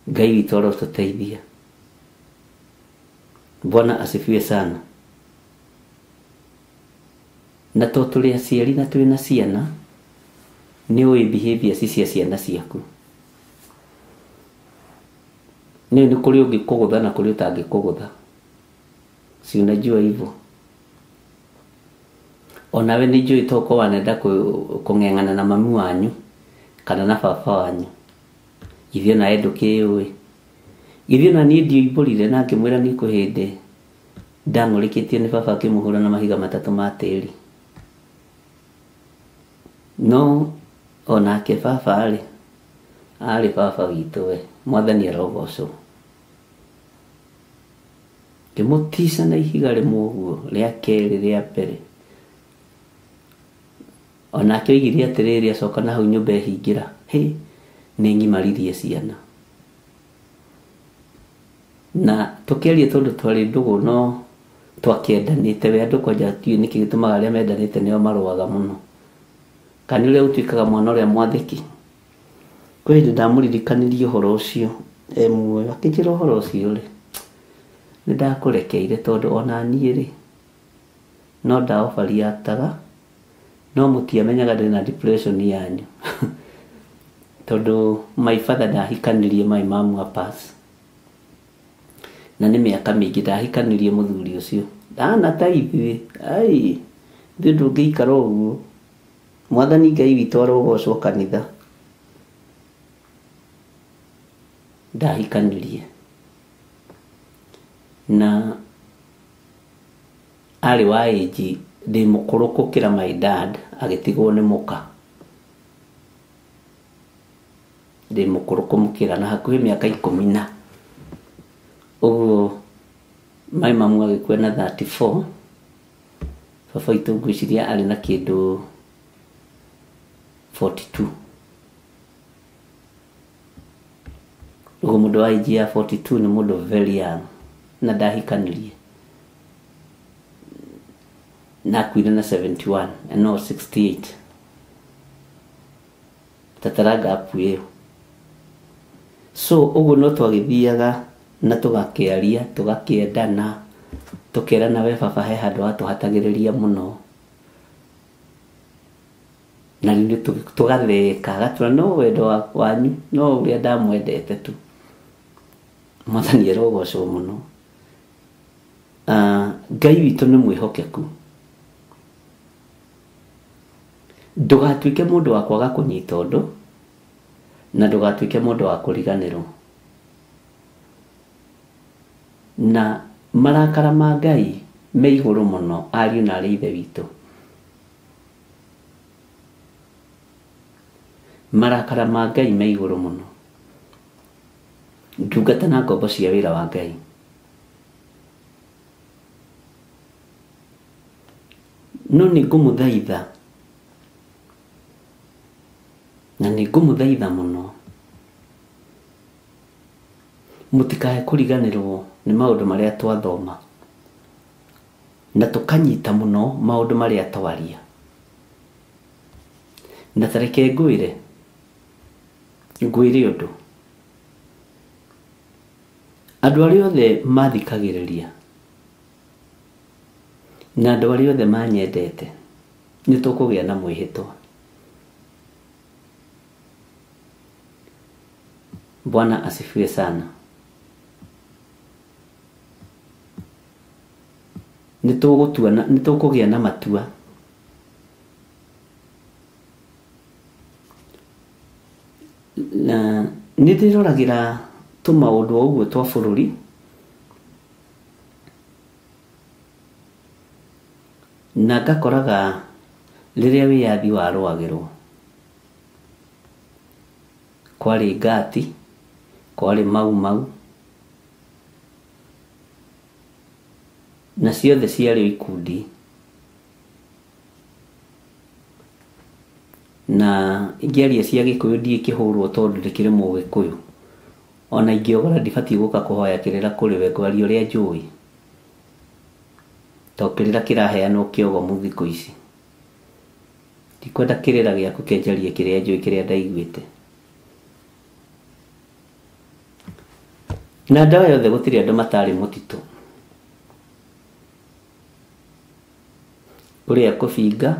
Ngai witũ arotũteithia. Bwana asifiwe sana. Na to tũrĩ aciari na twĩna ciana nĩ ũĩ behavior cia ciana ciaku. Nĩ nĩ kũrĩ ũngĩkũgũtha na kũrĩ ũtangĩkũgũtha. Si unajua hivyo. Onawe nĩ njũĩ to ũkorwo wanenda kũng'eng'ana na mami wanyu kana na baba wanyu. Ithuĩ nawe ndũkĩũĩ. Ithuĩ na niĩ ndioimbũrire na ngĩmwĩra nĩ kwĩ hĩndĩ ndang'ũrĩkĩtio nĩ baba akĩmũhũra na mahiga matatũ ma tĩri. No onake baba rĩ arĩ baba witũ we, Mwathani arogocwo. Ngĩmũtica na ihiga rĩmwe ũguo rĩa kerĩ rĩa mbere. Onake oigire atĩrĩrĩ acoka na hau nyũmba ehingĩra, hĩ nĩ ng'imaririe ciana. Na tũkĩaria tondũ twarĩ ndũgũ no twakĩendanĩte we andũ kwanja tiũĩ nĩkĩ gĩtũmaga arĩa mendanĩte nĩo marũaga mũno. Kana ũrĩa ũtuĩkaga mwana ũrĩa mwathĩki. Kwĩ hĩndĩ ndamũririkanirie ũhoro ũcio e muoyo akĩnjĩra ũhoro ũcio rĩ nĩ ndakũrekeire tondũ ona niĩ rĩ no ndaobariataga no mũtiamenyaga ndĩna depression yanyu. Tondũ my father ndahikanirie my mom wa pass na nĩ mĩaka mĩingĩ ndahikanirie mũthuri ũcio ndahana ta ithuĩ ai ithuĩ ndũngĩikara ũguo. Mwathani Ngai witũ arogocwo kanitha. Ndahikanirie na arĩ wa age ndĩ mũkũrũ gũkĩra my dad agĩtigwo nĩ mũka. Ndĩ mũkũrũ kũmũkĩra na hakuhĩ mĩaka 10 na ũguo my mamu agĩkua na 34. Baba witũ ngwĩciria arĩ na kĩndũ 42. Ũguo mũndũ wa age ya 42 nĩ mũndũ very young na ndahikanirie. Na akuire na 71 no 68. Tataranga app ĩyo. So ũguo no twagĩthiaga na tũgakĩaria, tũgakĩendana, tũkerana we baba he handũ watũhatagĩrĩria mũno. Na rĩu tũgatheka, agatwĩra no wendo wanyu, no ũrĩa ndamwendete tu. Mwathani arogocwo mũno. Ngai witũ nĩ mwĩhokeku. Ndũgatuĩke mũndũ wa kwaga kũnyita ũndũ, na ndũgatuĩke mũndũ wa kũriganĩrwo. Na marakara ma Ngai me igũrũ mũno, ariũ na arĩ ithe witũ. Marakara ma Ngai me igũrũ mũno. Ndungata na ngombo cia wĩra wa Ngai. No nĩ ngũmũthaitha, na nĩ ngũmũthaitha mũno, mũtikae kũriganĩrwo nĩ maũndũ marĩa twathoma, na tũkanyita mũno maũndũ marĩa twaria. Na ta reke ngwĩre ũndũ. Andũ arĩa othe mathikagĩrĩria na andũ arĩa othe manyendete, nĩ tũkũgĩa na mwĩhĩtwa. Bwana asifiwe sana. Nĩ tũkũgĩa na matua. Na nĩ ndĩroragĩra tũmaũndũ o ũguo twa bũrũri, na ngakoraga rĩrĩa wĩyathi warũagĩrwo kwarĩ ngati, kwarĩ mau mau, na ciothe ciarĩ ikundi. Na ingĩaria cia Gĩkũyũ ndiĩkĩhũrwo tondũ ndĩkĩrĩ Mũgĩkũyũ. Ona ingĩogora ndibatiĩ gũka kũhoya kĩrĩra kũrĩ we, ngwaria ũrĩa njũĩ. To kĩrĩra kĩraheanwo kĩogomu thikũ ici. Ndikwenda kĩrĩra gĩaku kĩnjarie kĩrĩa njũĩ, kĩrĩa ndaiguĩte. Na ndawa yothe gũtirĩ andũ matarĩ mũtitũ. Kũrĩa kũbinga,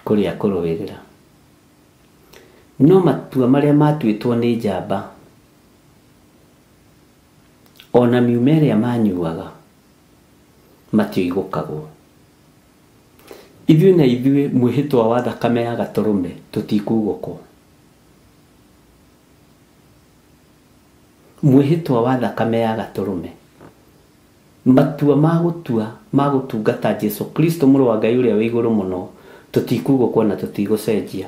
kũrĩa kũrũĩrĩra. No matua marĩa matuĩtwo nĩ njamba, ona miuma ĩrĩa manyuaga, matioigũkagwo. Ithuĩ na ithuĩ mwĩhĩtwa wa thakame ya gatũrũme tũtikugũkwo. Mwĩhĩtwa wa thakame ya gatũrũme, matua ma gũtua ma gũtungata Jesu Kristo mũrũ wa Ngai ũrĩa wĩ igũrũ mũno, tũtikugũkwo na tũtigũcenjia.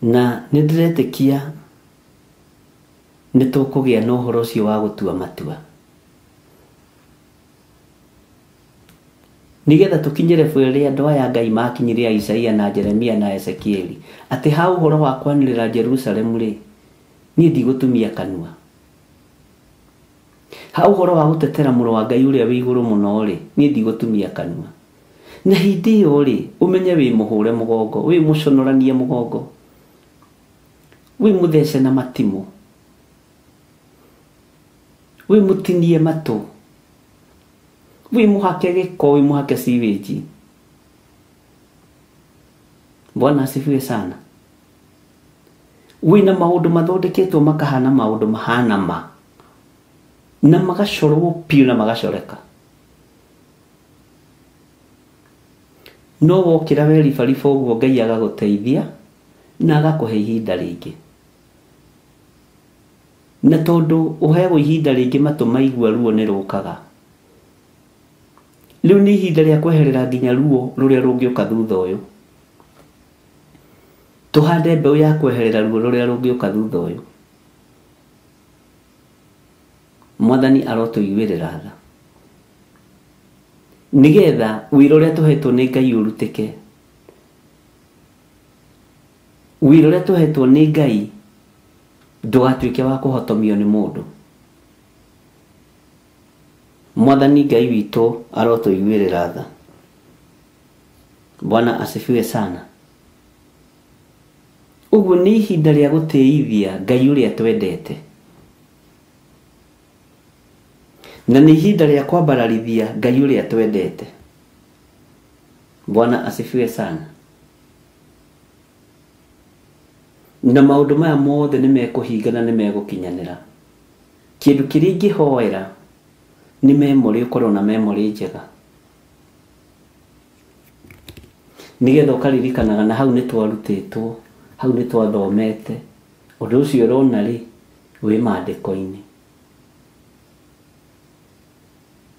Na nĩ ndĩretĩkia nĩ tũkũgĩa na ũhoro ũcio wa gũtua matua, nĩgetha tũkinyĩre bũrũri andũ aya Ngai makinyire Isaia na Jeremia na Ezekieli, atĩ ha ũhoro wa kwanĩrĩra Jerusalemu rĩ, niĩ ndigũtumia kanua. Ha ũhoro wa gũtetera mũrũ wa Ngai ũrĩa wĩ igũrũ mũno rĩ, niĩ ndigũtumia kanua. Na hĩndĩ ĩyo rĩ, ũmenye wĩ mũhũre mũgongo, wĩ mũconoranie mũgongo, wĩ mũthece na matimũ, wĩ mũtinie matũ, wĩ mũhake gĩko, wĩ mũhake sewage. Bwana asifiwe sana. Wĩna maũndũ mathondeketwo makahana maũndũ mahana ma, na magacorwo piũ na magacoreka. No wokĩra weribariba ũguo Ngai agagũteithia na agakũhe ihinda rĩngĩ. Na tondũ ũheagwo ihinda rĩngĩ matũ maigua ruo nĩ rũkaga. Rĩu nĩ ihinda rĩa kweherera nginya ruo rũrĩa rũngĩũka thutha ũyũ. Tũhande mbeũ ya kweherera ruo rũrĩa rũngĩũka thutha ũyũ. Mwathani arotũiguĩrĩra tha, nĩgetha wĩra ũrĩa tũhetwo nĩ Ngai ũrutĩke. Wĩra ũrĩa tũhetwo nĩ Ngai ndũgatuĩke wa kũhotomio nĩ mũndũ. Mwathani Ngai witũ arotũiguĩrĩra tha. Bwana asifiwe sana. Ũguo nĩ ihinda rĩa gũtĩithia Ngai ũrĩa twendete, na nĩ ihinda rĩa kwambararithia Ngai ũrĩa twendete. Bwana asifiwe sana. Na maũndũ maya mothe nĩ mekũhinga na nĩ megũkinyanĩra. Kĩndũ kĩrĩa ingĩhoera nĩ memory, ũkorwo na memory njega, nĩgetha ũkaririkanaga na hau nĩ twarutĩtwo, hau nĩ twathomete. Ũndũ ũcio ũrona rĩ wĩ maandĩko-inĩ.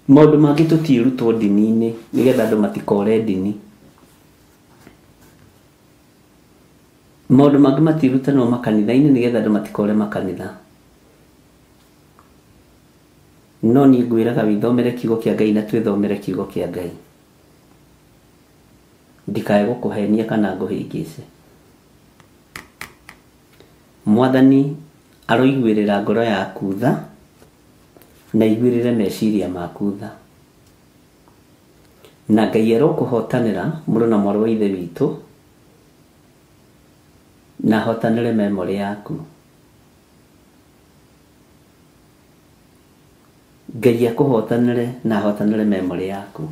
Maũndũ mangĩ tũtiĩrutwo ndini-inĩ nĩgetha andũ matikore ndini. Maũndũ mangĩ matirutanwo makanitha-inĩ nĩgetha andũ matikore makanitha. No niĩ ngwĩraga wĩthomere kiugo kĩa Ngai na twĩthomere kiugo kĩa Ngai. Ndikae gũkũhenia kana ngũhĩngĩce. Mwathani aroiguĩrĩra ngoro yaku tha na aiguĩrĩre meciria maku tha. Na Ngai arokũhotanĩra mũrũ na mwarĩ wa Ithe witũ, na ahotanĩre memory yaku. Ngai akũhotanĩre na ahotanĩre memory yaku.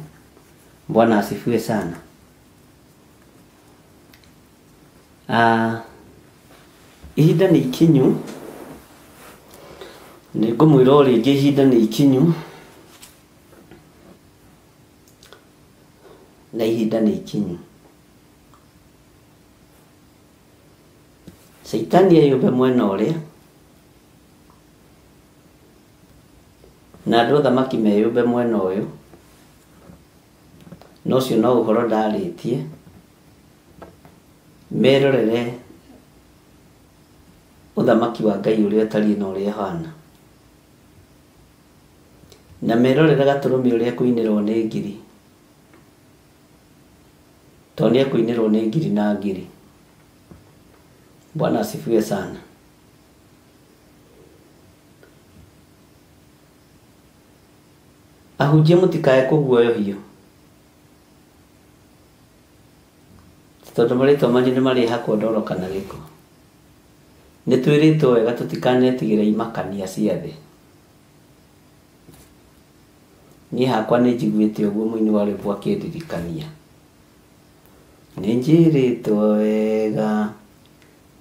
Bwana asifiwe sana. Ihinda nĩ ikinyu, nĩ ngũmwĩra o rĩngĩ, ihinda nĩ ikinyu, na ihinda nĩ ikinyu. Caitani eyũmbe mwena ũrĩa, na andũ athamaki meyũmbe mwena ũyũ, na ũcio no ũhoro ndarĩtie. Merorere ũthamaki wa Ngai ũrĩa ũtariĩ na ũrĩa ũhana, na merorere gatũrũme ũrĩa ekũinĩrwo nĩ ngiri, tondũ nĩ ekũinĩrwo nĩ ngiri na ngiri. Bwana asifiwe sana. Ahunjia mũtikae kũguoyohio, tondũ marĩtwa manyu nĩ marĩhakwo ndoro kana gĩko. Nĩ twĩrĩtwo wega tũtikanetigĩre imakania cia thĩ. Niĩ hakwa nĩ njiguĩte ũguo mũini wa rwĩmbo akĩndirikania. Nĩ njĩrĩtwo wega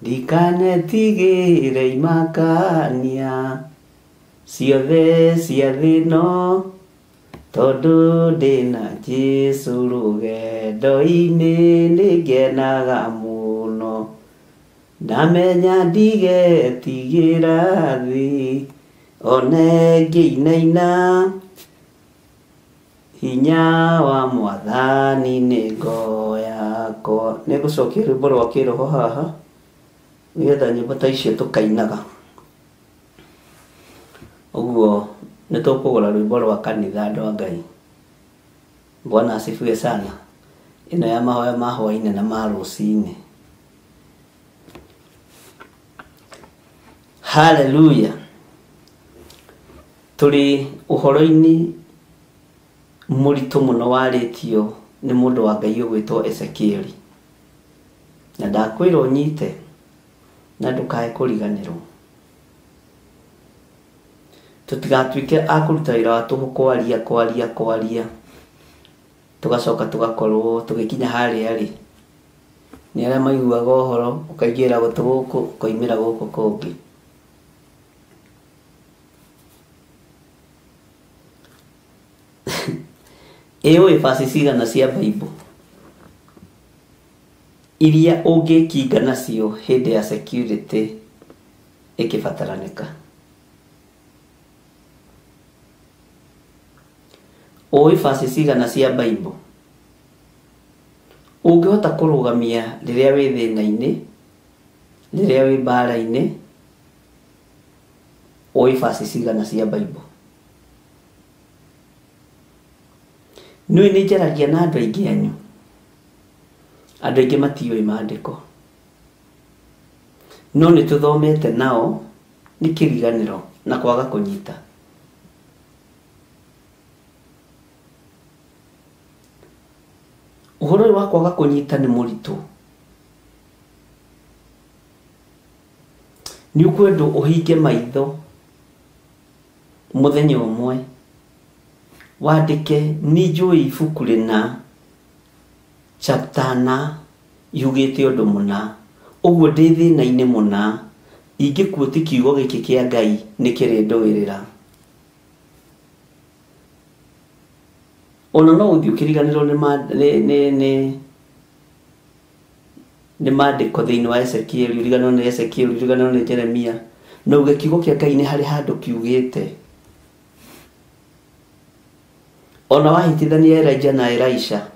ndikanetigĩre imakania ciothe cia thĩ ĩno, tondũ ndĩna Jesũ rũgendo-inĩ nĩngenaga mũno. Ndamenya ndigetigĩra thĩ one ngĩinaina, hinya wa Mwathani nĩ ngo yakwa. Nĩ ngũcokia rwĩmbo rwa kĩroho haha nĩgetha nyĩmbo ta icio tũkainaga. Ũguo nĩ tũkũgũra rwĩmbo rwa kanitha, andũ a Ngai. Bwana asifiwe sana. Ĩno ya mahoya ma hwaĩ-inĩ na ma rũcinĩ. Hallelujah. Tũrĩ ũhoro-inĩ mũritũ mũno warĩtio nĩ mũndũ wa Ngai ũgwĩtwo Ezekieli. Na ndakwĩra ũnyite na ndũkae kũriganĩrwo. Tũtigatuĩke a kũruta wĩra wa tũhũ, kwaria kwaria kwaria, tũgacoka tũgakorwo tũgĩkinya harĩa rĩ, nĩ arĩa maiguaga ũhoro ũkaingĩra gũtũ gũkũ ũkoimĩra gũkũ kũngĩ. Ĩ ũĩ baci cigana cia Bible iria ũngĩkinga nacio hĩndĩ ya security ĩkĩbataranĩka? Ũĩ baci cigana cia Bible ũngĩhota kũrũgamia rĩrĩa wĩ thĩna-inĩ, rĩrĩa wĩ mbara-inĩ? Ũĩ baci cigana cia Bible? Nĩũĩ nĩ njaragia na andũ aingĩ anyu, andũ aingĩ matiũĩ maandĩko, no nĩ tũthomete nao nĩ kĩriganĩro na kwaga kũnyita. Ũhoro ũyũ wa kwaga kũnyita nĩ mũritũ. Nĩ ũkwendwo ũhinge maitho mũthenya ũmwe wandĩke nĩ njũĩ ibuku rĩna chapter na yugĩte ũndũ mũna, ũguo ndĩ thĩna-inĩ mũna, ingĩkuo ti kiugo gĩkĩ kĩa Ngai nĩ kĩrĩndũĩrĩra. Ona no ũthiĩ ũkĩriganĩrwo nĩ maandĩko thĩinĩ wa Ezekiel, ũriganĩrwo nĩ Ezekiel, ũriganĩrwo nĩ Jeremia, na uge kiugo kĩa Ngai nĩ harĩ handũ kiugĩte. Ona wahĩtithania Elijah na Elisha,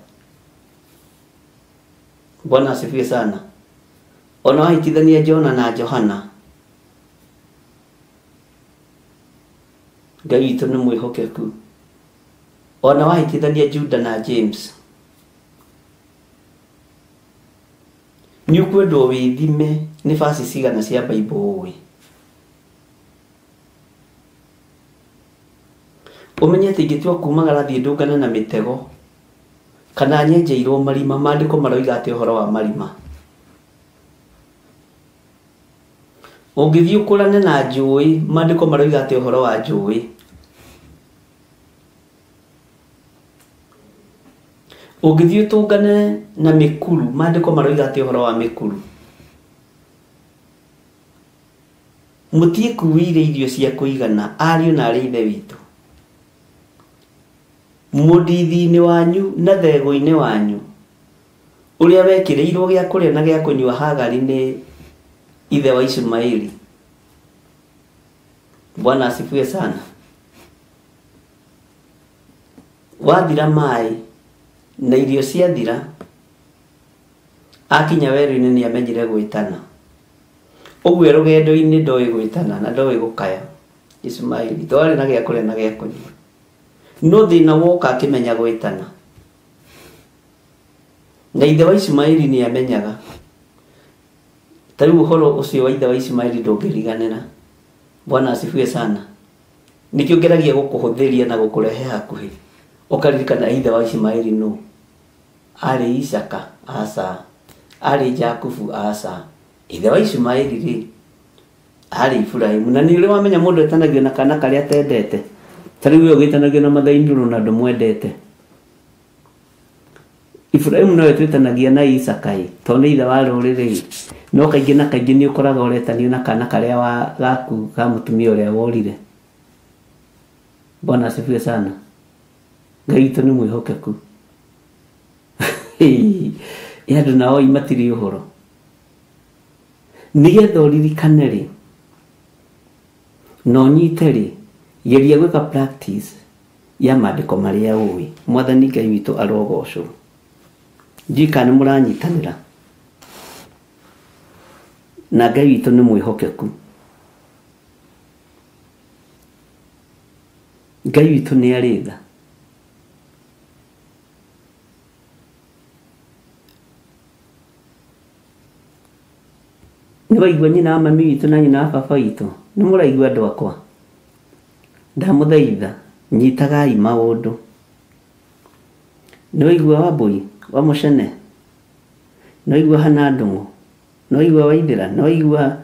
Bwana asifiwe sana. Ona wahĩtithania Jona na Johana, Ngai witũ nĩ mwĩhokeku. Ona wahĩtithania Juda na James, nĩ ũkwendwo wĩthime nĩ verse cigana cia Bible ũĩ. Ũmenye atĩ ingĩtua kumagara thiĩ ndũngane na mĩtego kana nyenjeirwo marima, maandĩko maroiga atĩ ũhoro wa marima. Ũngĩthiĩ ũkũrane na njũĩ, maandĩko maroiga atĩ ũhoro wa njũĩ. Ũngĩthiĩ ũtũngane na mĩkuru, maandĩko maroiga atĩ ũhoro wa mĩkuru. Mũtiĩkuĩire irio cia kũigana, ariũ na arĩ ithe witũ. Mũndithi-inĩ wanyu na thego-inĩ wanyu ũrĩa wekĩrĩirwo gĩa kũrĩa na gĩa kũnyua Hagari nĩ ithe wa Ishumaeli. Bwana asifiwe sana. Wathira maĩ na irio ciathira, akinya werũ-inĩ nĩ amenyire gwĩtana. Ũguo rũgendo-inĩ ndoĩ gwĩtana na ndoĩ gũkaya Ishumaeli, twarĩ na gĩa kũrĩa na gĩa kũnyua. No thĩna woka akĩmenya gwĩtana. Na ithe wa Ishumaeli nĩ amenyaga. Ta rĩu ũhoro ũcio wa ithe wa Ishumaeli ndũngĩriganĩra. Bwana asifiwe sana. Nĩkĩo ngeragia gũkũhũthĩria na gũkũrehe hakuhĩ. Ũkaririkana ithe wa Ishumaeli nũ? Arĩ Isaka, aca. Arĩ Jakubu, aca. Ithe wa Ishumaeli rĩ, arĩ Iburahĩmu. Na nĩ ũrĩ wamenya mũndũ etanagio na kana karĩa atendete. Ta rĩu we ũgĩtanagio na Mathainũrũ na ndũmwendete. Iburahĩmu nowe twĩtanagia na Isaka ĩ, tondũ nĩ ithe wa rũrĩrĩ. No kaingĩ na kaingĩ nĩ ũkoraga ũretanio na kana karĩa gaku ka mũtumia ũrĩa worire. Bwana asifiwe sana. Ngai witũ nĩ mwĩhokeku. Ĩ andũ nao matirĩ ũhoro. Nĩgetha ũririkane rĩ, na ũnyite rĩ, geria gwĩka practice ya maandĩko marĩa ũĩ. Mwathani Ngai witũ arogocwo. Ndiũĩ kana nĩ mũranyitanĩra. Na Ngai witũ nĩ mwĩhokeku. Ngai witũ nĩ arĩ tha. Nĩ waigua nyina wa mami witũ na nyina wa baba witũ? Nĩ mũraigua andũ akwa? Ndamũthaitha, nyitagai maũndũ. Nĩ waigua Wambũi wa Mũcene? Nĩ waigua Hana Ndũng'ũ? Nĩ waigua Waithĩra? Nĩ waigua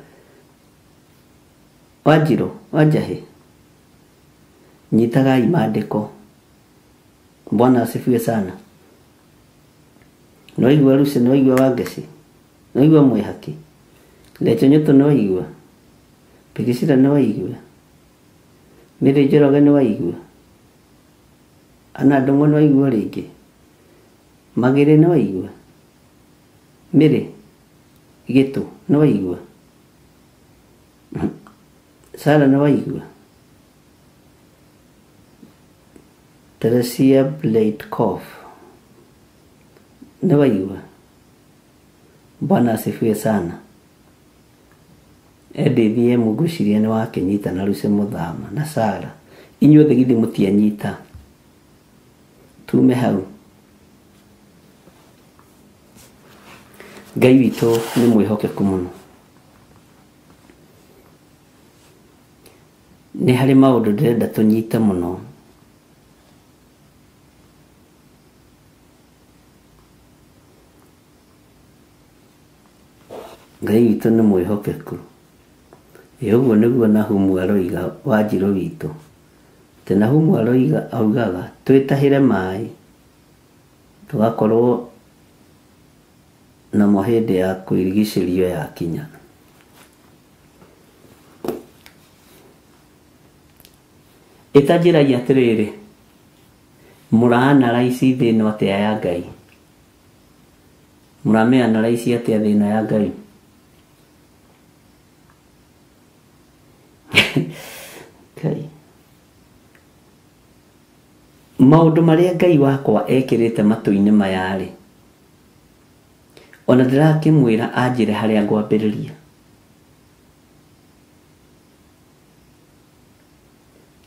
Wanjirũ wa Njahĩ? Nyitagai maandĩko. Bwana asifiwe sana. Nĩ waigua Lucy? Nĩ waigua Wangeci? Nĩ waigua Mwĩhaki? Lecho Nyoto nĩ waigua? Pigicira nĩ waigua? Mary Njoroge nĩ waigua? Ana Ndũng'ũ nĩ waigua rĩngĩ? Magĩrĩ nĩ waigua? Mary Gĩtũ nĩ waigua? Sara nĩ waigua? Teresia Bleitkov nĩ waigua? Bwana asifiwe sana. Edith M ngwĩciria nĩ wakĩnyita na Lucy Mũthama na Sara. Inyuothe githĩ mũtianyita? Tume hau. Ngai witũ nĩ mwĩhokeku mũno. Nĩ harĩ maũndũ ndĩrenda tũnyite mũno. Ngai witũ nĩ mwĩhokeku. Ĩ ũguo nĩguo Nahumu aroiga Wanjirũ witũ. Atĩ Nahumu aroiga augaga twĩtahĩre maĩ tũgakorwo namo hĩndĩ ya kwĩrigicĩrio yakinya. Ĩtanjĩragia atĩrĩrĩ, mũra analyse thĩ ĩno atĩa ya Ngai? Mũramĩ analyse atĩa thĩ ĩno ya Ngai? Ngai. Maũndũ marĩa Ngai wakwa ekĩrĩte matũ-inĩ maya-rĩ, ona ndĩrakĩmwĩra anjĩre harĩa ngwambĩrĩria.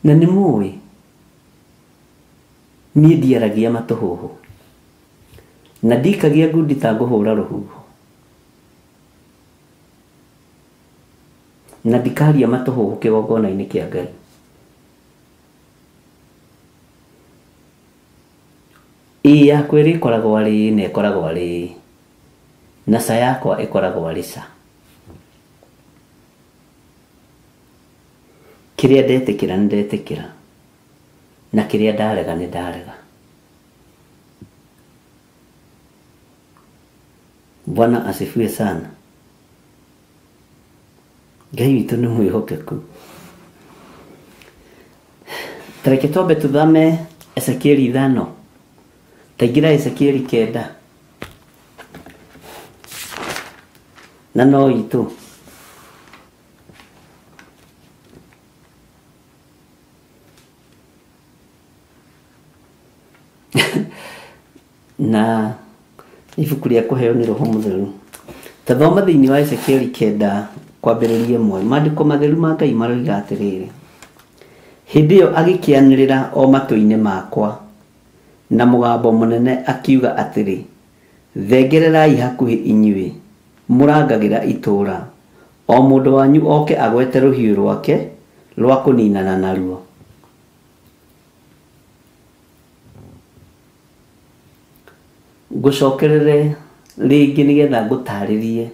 Na nĩ mũĩ niĩ ndiaragia matũhũhũ na ndikagia ngundi ta ngũhũra rũhuho na ndikaria matũhũhũ kĩgongona-inĩ kĩa Ngai. Ĩĩ yakwa ĩrĩkoragwo arĩ ĩĩ na ĩkoragwo arĩ ĩĩ, na ca yakwa ĩkoragwo arĩ ca. Kĩrĩa ndetĩkĩra nĩ ndetĩkĩra na kĩrĩa ndarega nĩ ndarega. Bwana asifiwe sana. Ngai witũ nĩ mwĩhokeku. Tareke twambe tũthame Ezekieli 5. Taingĩra Ezekieli 9. Na no itũ. Na ibuku rĩa kũheo nĩ Roho Mũtheru. Tathoma thĩinĩ wa Ezekieli 9 kwambĩrĩria 1. Maandĩko matheru ma Ngai maroiga atĩrĩrĩ, hĩndĩ ĩyo agĩkĩanĩrĩra o matũ-inĩ makwa na mũgambo mũnene akiuga atĩrĩ, thengererai hakuhĩ inyuĩ mũrangagĩra itũũra, o mũndũ wanyu oke agwete rũhiũ rwake rwa kũninana naruo. Ngũcokerere rĩngĩ nĩgetha ngũtarĩrie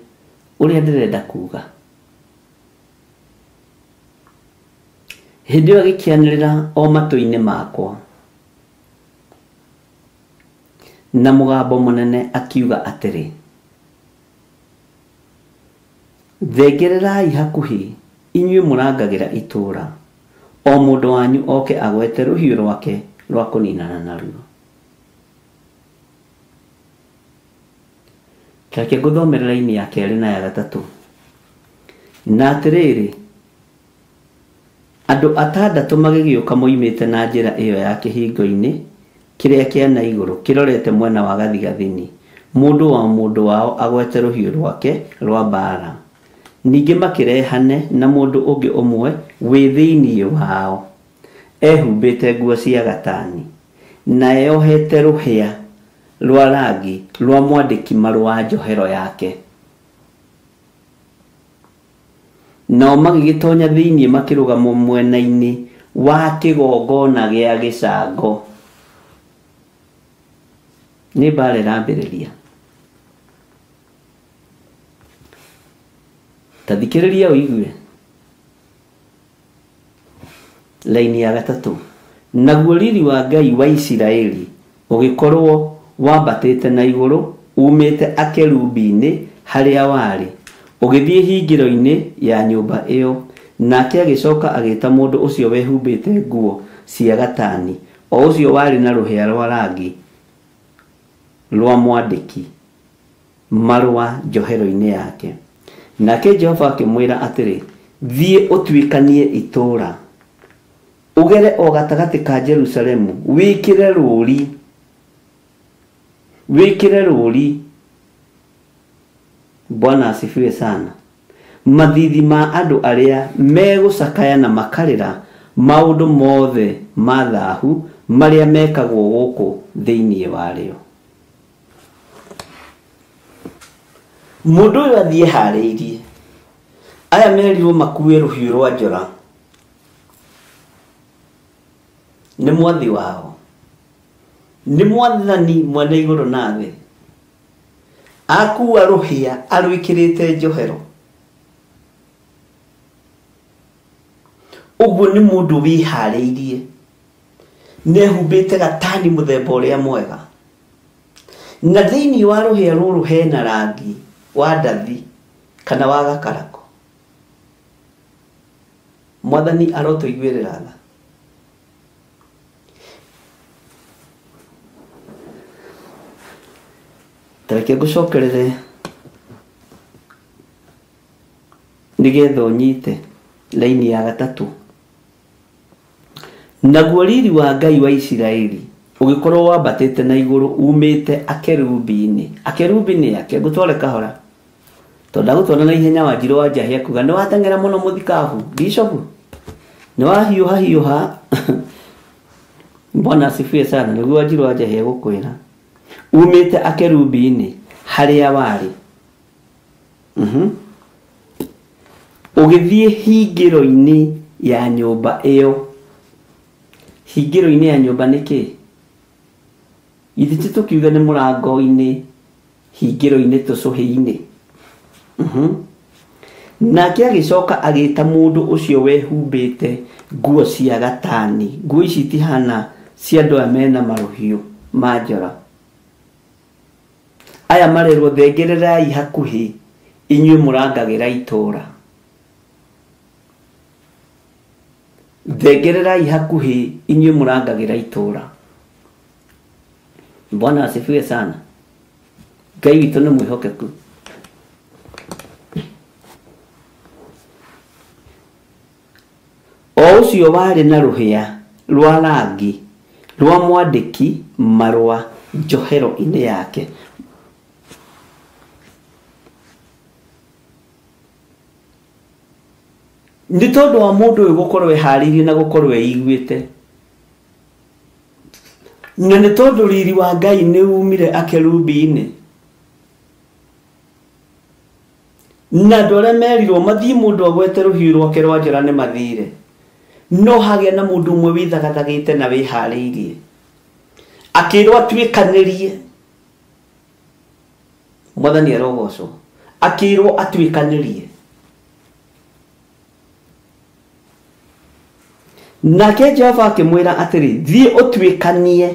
ũrĩa ndĩrenda kuga. Hĩndĩ ĩyo agĩkĩanĩrĩra o matũ-inĩ makwa na mũgambo mũnene akiuga atĩrĩ, thengererai hakuhĩ inyuĩ mũrangagĩra itũũra, o mũndũ wanyu oke agwete rũhiũ rwake rwa kũninana naruo. Reke ngũthomere raini ya 2 na ya 3. Na atĩrĩrĩ, andũ 6 magĩgĩũka moimĩte na njĩra ĩyo ya kĩhingo-inĩ kĩrĩa kĩa na igũrũ kĩrorete mwena wa gathigathini, mũndũ wa mũndũ wao agwete rũhiũ rwake rwa mbaara. Ningĩ makĩrehane na mũndũ ũngĩ ũmwe wĩ thĩinĩ wao ehumbĩte nguo cia gatani na eyohete rũhĩa rwa rangi rwa mwandĩki marũa njohero yake. Nao magĩgĩtonya thĩinĩ makĩrũgama mwena-inĩ wa kĩgongona gĩa gĩcango. Nĩ mbaara ĩrambĩrĩria. Ta thikĩrĩria ũigue. Laini ya 3. Naguo riri wa Ngai wa Isiraeli ũgĩkorwo wambatĩte na igũrũ umĩte akerubi-inĩ harĩa warĩ, ũgĩthiĩ hingĩro-inĩ ya nyũmba ĩyo. Nake agĩcoka agĩta mũndũ ũcio wehumbĩte nguo cia gatani, o ũcio warĩ na rũhĩa rwa rangi rwa mwandĩki marũa njohero-inĩ yake. Nake Jehova akĩmwĩra atĩrĩ, thiĩ ũtuĩkanie itũũra, ũgere o gatagatĩ ka Jerusalemu, wĩkĩre rũũri, wĩkĩre rũũri. Bwana asifiwe sana. Mathithi ma andũ arĩa megũcakaya na makarĩra maũndũ mothe ma thahu marĩa mekagwo gũkũ thĩinĩ warĩo. Mũndũ ũyũ athiĩ harĩirie. Aya merirwo makue rũhiũ rwa njora nĩ mwathi wao, nĩ mwathani mwene igũrũ na thĩ. Akua rũhĩa arwĩkĩrĩte njohero. Ũguo nĩ mũndũ wĩharĩirie, nehumbĩte gatani mũthemba ũrĩa mwega, na thĩinĩ wa rũhĩa rũrũ hena rangi wa ndathi kana wa gakarako. Mwathani arotũiguĩrĩra tha. Tareke ngũcokerere nĩgetha ũnyite laini ya gatatũ. Naguo riri wa Ngai wa Isiraeli ũgĩkorwo wambatĩte na igũrũ umĩte akerubi-inĩ. Akerubi nĩ ake ngũtware kahora, tondũ ndagũtwara na ihenya. Wanjirũ wa Njahĩ akuga nĩ wateng'era mũno mũthikabu bishopu, nĩ wahiũha hiũha. Bwana asifiwe sana. Nĩguo Wanjirũ wa Njahĩ egũkwĩra umĩte akerubi-inĩ harĩa warĩ, ũgĩthiĩ hingĩro-inĩ ya nyũmba ĩyo. Hingĩro-inĩ ya nyũmba nĩ kĩ? Ithuĩ ti tũkiuga nĩ mũrango-inĩ, hingĩro-inĩ tũcũhĩ-inĩ. Nake agĩcoka agĩta mũndũ ũcio wehumbĩte nguo cia gatani. Nguo ici itihana cia andũ aya mena marũhiũ ma njora. Aya marerwo thengererai hakuhĩ inyuĩ mũrangagĩra itũũra. Thengererai hakuhĩ inyuĩ mũrangagĩra itũũra. Bwana asifiwe sana. Ngai witũ nĩ mwĩhokeku. O ũcio warĩ na rũhĩa rwa rangi rwa mwandĩki marũa njohero-inĩ yake. Nĩ tondũ wa mũndũ ũyũ gũkorwo eharĩirie na gũkorwo eiguĩte, na nĩ tondũ riri wa Ngai nĩ umire akerubi-inĩ, na andũ arĩa merirwo mathiĩ mũndũ agwete rũhiũ rwake rwa njora nĩ mathire, no hagĩa na mũndũ ũmwe wĩthagathagĩte na wĩharĩirie, akĩrwo atuĩkanĩrie. Mwathani arogocwo. Akĩrwo atuĩkanĩrie. Nake Jehova akĩmwĩra atĩrĩ, thiĩ ũtuĩkanie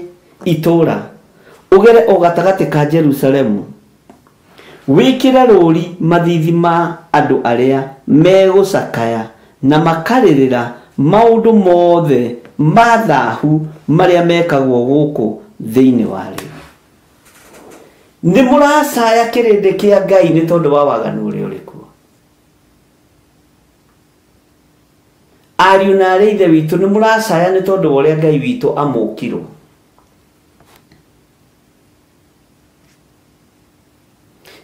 itũũra, ũgere o gatagatĩ ka Jerusalemu, wĩkĩre rũũri mathiithi ma andũ arĩa megũcakaya na makarĩrĩra maũndũ mothe ma thahu marĩa mekagwo gũkũ thĩinĩ warĩo. Nĩ mũracaya kĩrĩndĩ kĩa Ngai nĩ tondũ wa waganu ũrĩa ũrĩ kuo. Ariũ na arĩ ithe witũ nĩ mũracaya nĩ tondũ wa ũrĩa Ngai witũ amũkirwo.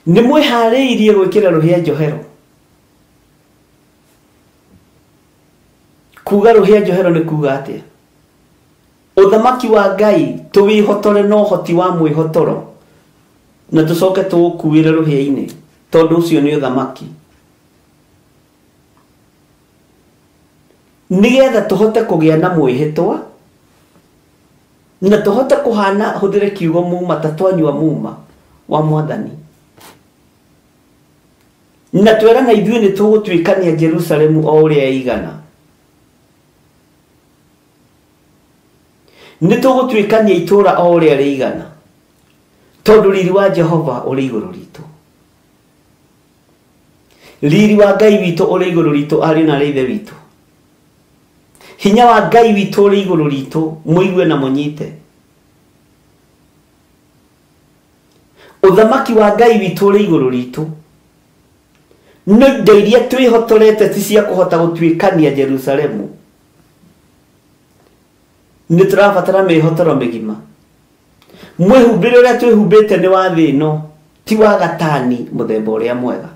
Nĩ mwĩharĩirie gwĩkĩra rũhĩa njohero. Kuga rũhĩa njohero nĩ kuga atĩa? Ũthamaki wa Ngai tũwĩhotore na ũhoti wa mwĩhotoro, na tũcoke tũũkuĩre rũhĩa-inĩ, tondũ ũcio nĩ ũthamaki. Nĩgetha tũhote kũgĩa na mwĩhĩtwa, na tũhote kũhana, hũthĩre kiugo muma, ta twanyua muma wa Mwathani, na twerana ithuĩ nĩ tũgũtuĩkania Jerusalemu o ũrĩa ĩigana. Nĩ tũgũtuĩkania itũũra o ũrĩa rĩigana, tondũ riri wa Jehova ũrĩ igũrũ ritũ, riri wa Ngai witũ ũrĩ igũrũ ritũ, ariũ na arĩ ithe witũ. Hinya wa Ngai witũ ũrĩ igũrũ ritũ, mũigue na mũnyite. Ũthamaki wa Ngai witũ ũrĩ igũrũ ritũ. No indo iria twĩhotorete ti cia kũhota gũtuĩkania Jerusalemu. Nĩ tũrabatara mĩhotoro mĩgima. Mwĩhumbĩre ũrĩa twĩhumbĩte nĩ wa thĩ ĩno, ti wa gatani mũthemba ũrĩa mwega.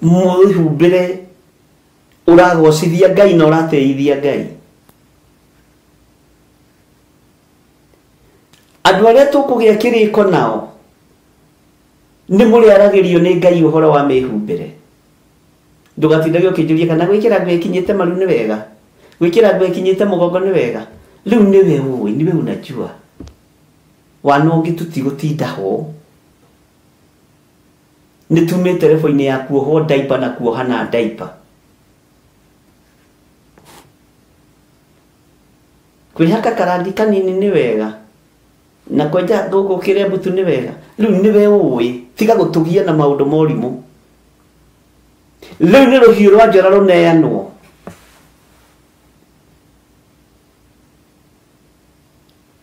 Mwĩhumbĩre ũragocithia Ngai na ũratĩithia Ngai. Andũ arĩa tũkũgĩa kĩrĩko nao nĩ mũrĩaragĩrio nĩ Ngai ũhoro wa mĩhumbĩre. Ndũgatindage ũkĩnjũria kana gwĩkĩra nguo ĩkinyĩte maru nĩ wega, gwĩkĩra nguo ĩkinyĩte mũgongo nĩ wega. Rĩu nĩwe ũĩ, nĩwe unajua. Wana ũngĩ tũtigũtinda ho. Nĩ tumĩte rebo-inĩ ya kuohwo ndaipa na kuohana ndaipa. Kwĩhaka karangi kanini nĩ wega. Na kwenja gũkũ kĩrĩa mbutu nĩ wega. Rĩu nĩwe ũĩ, tiga gũtũgia na maũndũ morimũ. Rĩu nĩ rũhiũ rwa njora rũneanwo.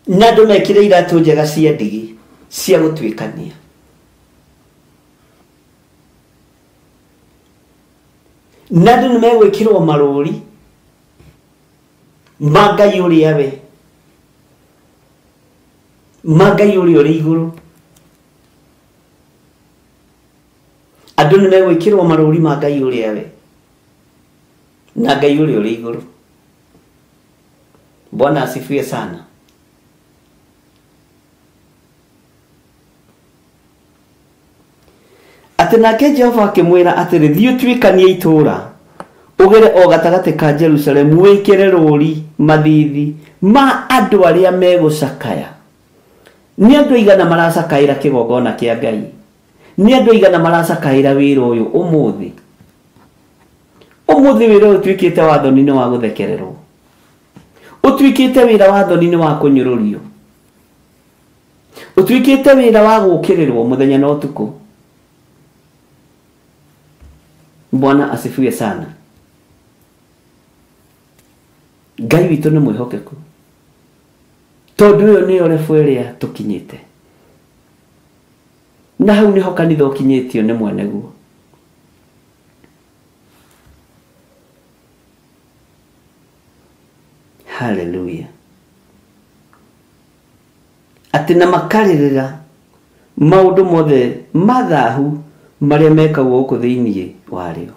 Na andũ mekĩre iratũ njega cia ndigi cia gũtuĩkania. Na andũ nĩ megwĩkĩrwo marũri ma Ngai ũrĩa we, ma Ngai ũrĩa ũrĩ igũrũ. Andũ nĩ megwĩkĩrwo marũri ma Ngai ũrĩa we na Ngai ũrĩa ũrĩ igũrũ. Bwana asifiwe sana. Atĩ nake Jehova akĩmwĩra atĩrĩ, thiĩ ũtuĩkanie itũũra, ũgere o gatagatĩ ka Jerusalemu, wĩkĩre rũũri mathiithi ma andũ arĩa megũcakaya. Nĩ andũ aigana maracakaĩra kĩgongona kĩa Ngai? Nĩ andũ aigana maracakaĩra wĩra ũyũ ũmũthĩ? Ũmũthĩ wĩra ũyũ ũtuĩkĩte wa thoni-inĩ wa gũthekererwo, ũtuĩkĩte wĩra wa thoni-inĩ wa kũnyũrũrio, ũtuĩkĩte wĩra wa gũũkĩrĩrwo mũthenya na ũtukũ. Bwana asifiwe sana. Ngai witũ nĩ mwĩhokeku, tondũ ĩyo nĩyo rebu ĩrĩa tũkinyĩte, na hau nĩho kanitha ũkinyĩtio nĩ mwene guo. Haleluya. Atĩ na makarĩrĩra maũndũ mothe ma thahu marĩa mekagwo gũkũ thĩinĩ warĩo.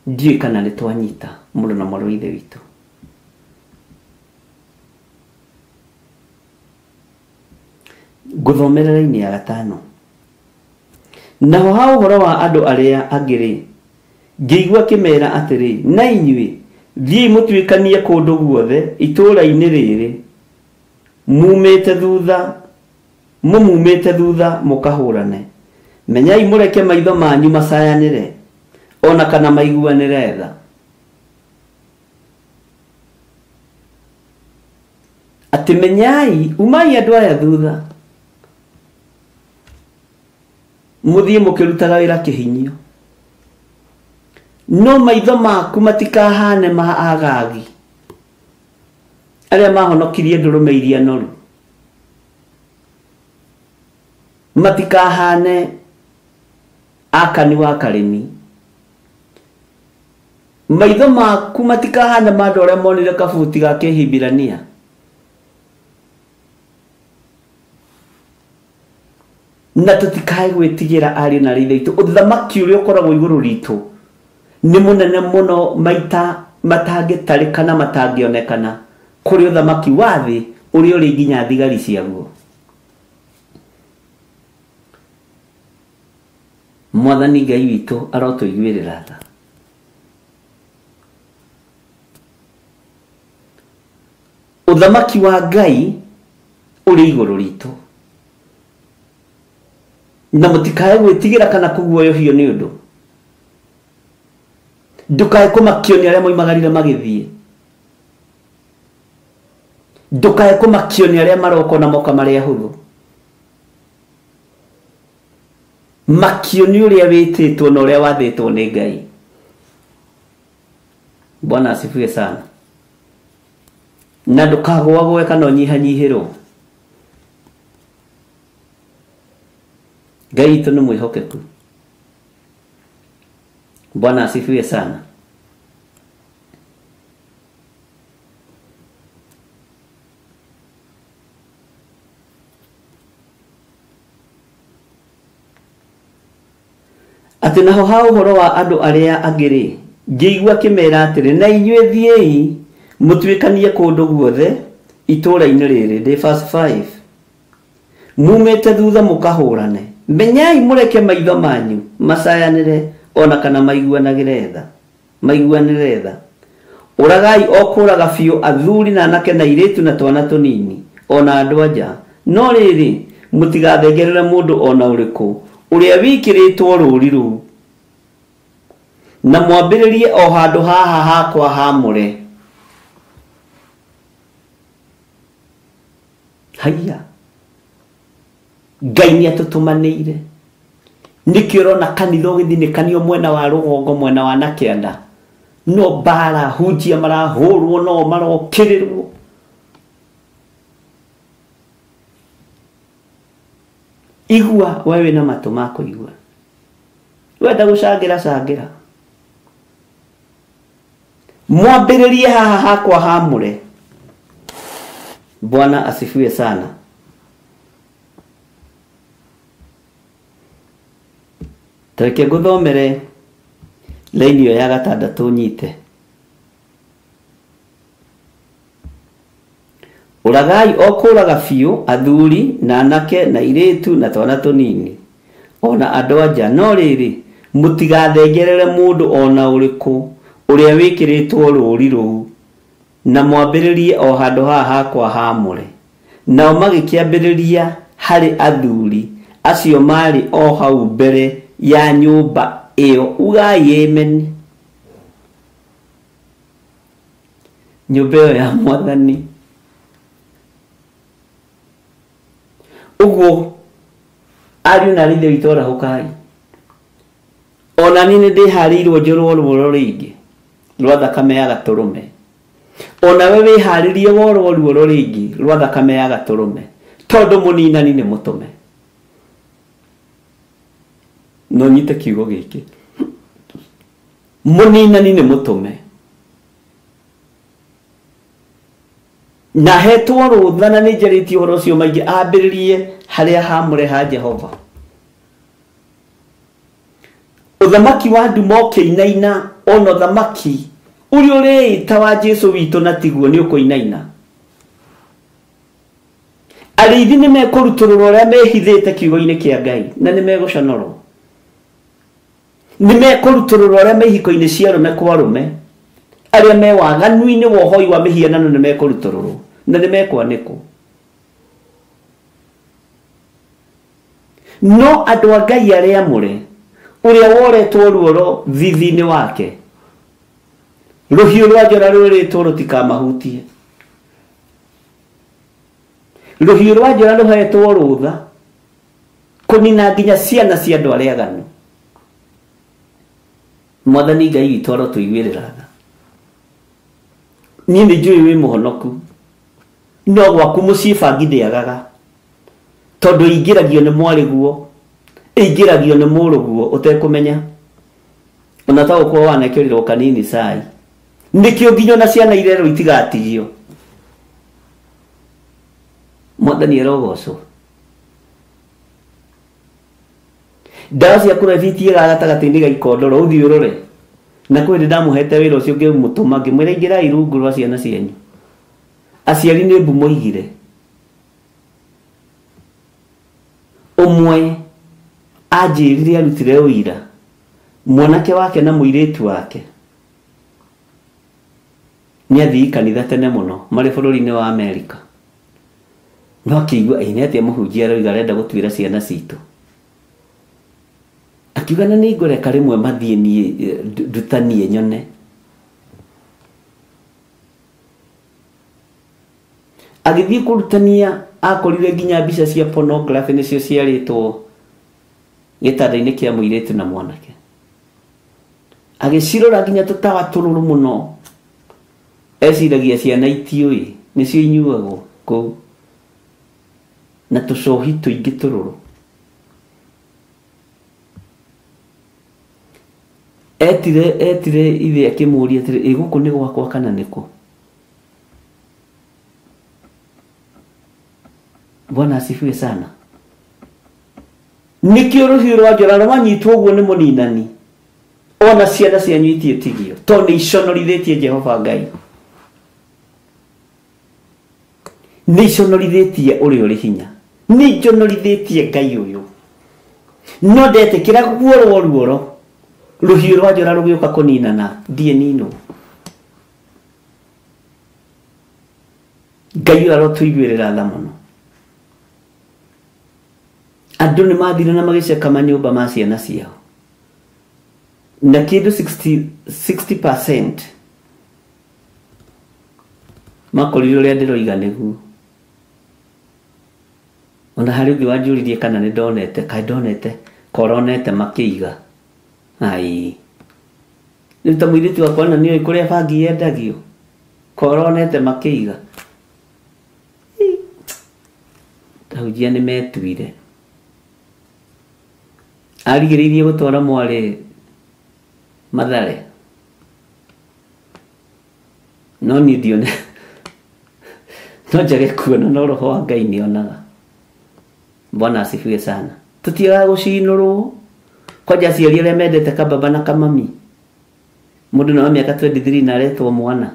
Ndiũĩ kana nĩ twanyita mũrũ na mwarĩ wa Ithe witũ. Ngũthomera raini ya gatano. Naho ha ũhoro wa andũ arĩa angĩ rĩ, ngĩigua kĩmera atĩrĩ, na inyuĩ thiĩi mũtuĩkanie kũndũ guothe itũũra-inĩ rĩrĩ, mumĩte thutha mũkahũrane. Menyai mũreke maitho manyu macayanĩre, ona kana maiguanĩre tha. Atĩ menyai, umai andũ aya thutha, mũthiĩ mũkĩrutaga wĩra kĩhinyio. No maitho maku matikahane ma Agagi arĩa mahonokirie ndũrũme iria noru, matikahane Akani wa Karĩmi. Maitho maku matikahane ma andũ arĩa monire kabuti ga Kĩhibirania. Na tũtikae gwĩtigĩra ariũ na aarĩ a Ithe witũ. Ũthamaki ũrĩa ũkoragwo igũrũ ritũ nĩ mũnene mũno maita matangĩtarĩka na matangĩonekana kũrĩ ũthamaki wa thĩ ũrĩa ũrĩ nginya thigari ciaguo. Mwathani Ngai witũ arotũiguĩrĩra tha. Ũthamaki wa Ngai ũrĩ igũrũ ritũ, na mũtikae gwĩtigĩra kana kũguoyohio nĩ ũndũ. Ndũkae kũmakio nĩ arĩa moimagarire magĩthiĩ, ndũkae kũmakio nĩ arĩa maroka na moka marĩ ahũthũ. Makio nĩ ũrĩa wĩtĩtwo na ũrĩa wathĩtwo nĩ Ngai. Bwana asifiwe sana. Na ndũkagũagũe kana ũnyihanyihĩrwo. Ngai witũ nĩ mwĩhokeku. Bwana asifiwe sana. Atĩ naho ha ũhoro wa andũ arĩa angĩ rĩ, ngĩigua kĩmera atĩrĩ, na inyuĩ thiĩi mũtuĩkanie kũndũ guothe itũũra-inĩ rĩrĩ, ndĩ verse 5, mumĩte thutha mũkahũrane. Menyai mũreke maitho manyu macayanĩre ona kana maiguanĩre tha, Ũragai o kũraga biũ athuri na anake na airĩtu na twana tũnini ona andũ anja. No rĩrĩ, mũtigathengerere mũndũ ona ũrĩkũ ũrĩa wĩkĩrĩtwo rũũri rũu, na mwambĩrĩrie o handũ haha hakwa hamũre. Haiya, Ngai nĩ atũtũmanĩire. Nĩkĩo ũrona kanitha ũgĩthinĩkanio mwena wa rũgongo, mwena wa na kĩanda, no mbara hunjia marahũrwo, no marokĩrĩrwo. Igua we wĩna matũ ma kũigua, wenda gũcangĩra cangĩra. Mwambĩrĩrie haha hakwa hamũre. Bwana asifiwe sana. Tareke ngũthomere laini ĩyo ya gatandatũ nyite. Ũragai o kũraga biũ athuri na anake na airĩtu na twana tũnini ona andũ anja. No rĩrĩ, mũtigathengerere mũndũ ona ũrĩkũ ũrĩa wĩkĩrĩtwo rũũri rũu, na mwambĩrĩrie o handũ haha hakwa hamũre. Nao magĩkĩambĩrĩria harĩ athuri acio marĩ o hau mbere ya nyũmba ĩyo. Ugai amen. Nyũmba ĩyo ya Mwathani. Ũguo ariũ na ithe witũ arahũkai. Ona niĩ nĩndĩharĩirwo njũrwo ruoro rĩngĩ rwa thakame ya gatũrũme. Ona we wĩharĩrie worwo ruoro rĩngĩ rwa thakame ya gatũrũme, tondũ mũninani nĩ mũtũme. No nyite kiugo gĩkĩ, mũninani nĩ mũtũme. Na hetwo rũtha na nĩ njarĩtie ũhoro ũcio maingĩ, ambĩrĩrie harĩa hamũre ha Jehova. Ũthamaki wa nduma ũkĩinaina, ona ũthamaki ũrĩa ũrĩĩta wa Jesũ witũ na tiguo nĩ ũkũinaina. Arĩithi nĩ mekũrutũrũrwo ũrĩa mehithĩte kiugo-inĩ kĩa Ngai, na nĩ megũconorwo. Nĩ mekũrutũrũrwo ũrĩa me ihiko-inĩ cia arũme kwa arũme, arĩa me waganu-inĩ wa ũhoi wa mĩhianano nĩ mekũrutũrũrwo na nĩ mekwanĩkwo. No andũ a Ngai arĩa amũre, ũrĩa woretwo ruoro thithi-inĩ wake, rũhiũ rwa njora rwĩrĩtwo rũtikamahutie. Rũhiũ rwa njora rũhetwo rũtha kũnina nginya ciana cia andũ arĩa aganu. Mwathani Ngai witũ arotũiguĩrĩra tha. Niĩ nĩ njũĩ wĩ mũhonoku, no gwaku mũciĩ bangi ndĩagaga, tondũ ĩingĩragio nĩ mwarĩguo, ĩingĩragio nĩ mũrũguo ũtekũmenya. Ona ta gũkorwo wanekĩrĩrwo kanini cai. Nĩkĩo nginya ona ciana irerwo itigatigio. Mwathani arogocwo. Ndawa cia kũrebia itiĩgaga gatagatĩ-inĩ ga ikondoro, ũthiĩ ũrore. Na kwĩ hĩndĩ ndamũhete wĩra ũcio ngĩmũtũma ngĩmwĩra ingĩrai rungu rwa ciana cianyu. Aciari nĩ mbu moigire. Ũmwe anjĩrire arutire ũira mwanake wake na mũirĩtu wake nĩ athii kanitha tene mũno marĩ bũrũri-inĩ wa Amerika. No akĩigua ĩ nĩ atĩa mũhunjia aroiga arenda gũtuĩra ciana citũ. Akiuga na nĩ ngũreka rĩmwe mathiĩ niĩ ndutanie nyone. Agĩthiĩ kũrutania akorire nginya mbica cia pornography nĩcio ciarĩtwo gĩtanda-inĩ kĩa mũirĩtu na mwanake. Agĩcirora nginya tũtawa tũrũrũ mũno. Eciragia ciana itiũĩ nĩcio inyuagwo kũu na tũcohi tũingĩ tũrũrũ. Etire ithe akĩmũũria atĩrĩ, ĩ gũkũ nĩ gwakwa kana nĩkũ? Bwana asifiwe sana. Nĩkĩo rũhiũ rwa njora rwanyitwo ũguo nĩ mũninani, ona ciana cianyu itiĩtigio, tondũ nĩ iconorithĩtie Jehova Ngai, nĩ iconorithĩtie ũrĩa ũrĩ hinya, nĩ iconorithĩtie Ngai ũyũ. No ndetĩkĩra guorwo ruoro, rũhiũ rwa njora rũgĩũka kũninana, ndiĩ ninwo. Ngai arotũiguĩrĩra tha mũno. Andũ nĩ mathire na magĩceka manyũmba ma ciana ciao na kĩndũ 60% makorire ũrĩa ndĩroiga nĩguo. Ona harĩ ũngĩ wanjũririe kana nĩ ndonete, kaĩ ndonete koronete makĩiga. Ai, rĩu ta mũirĩtu wakwa na nĩoĩ kũrĩa bangi yendagio, koronete makĩiga. Tahunjia nĩ metuire. Arigĩrĩirie gũtwara mwarĩ Mathare, no niĩ ndione, no njage kuona, no roho wa Ngai nĩonaga. Bwana asifiwe sana. Tũtiagaga gũcinũrwo kwanja aciari arĩa mendete kababa na kamami. Mũndũ na wa mĩaka 23 na aretwo mwana.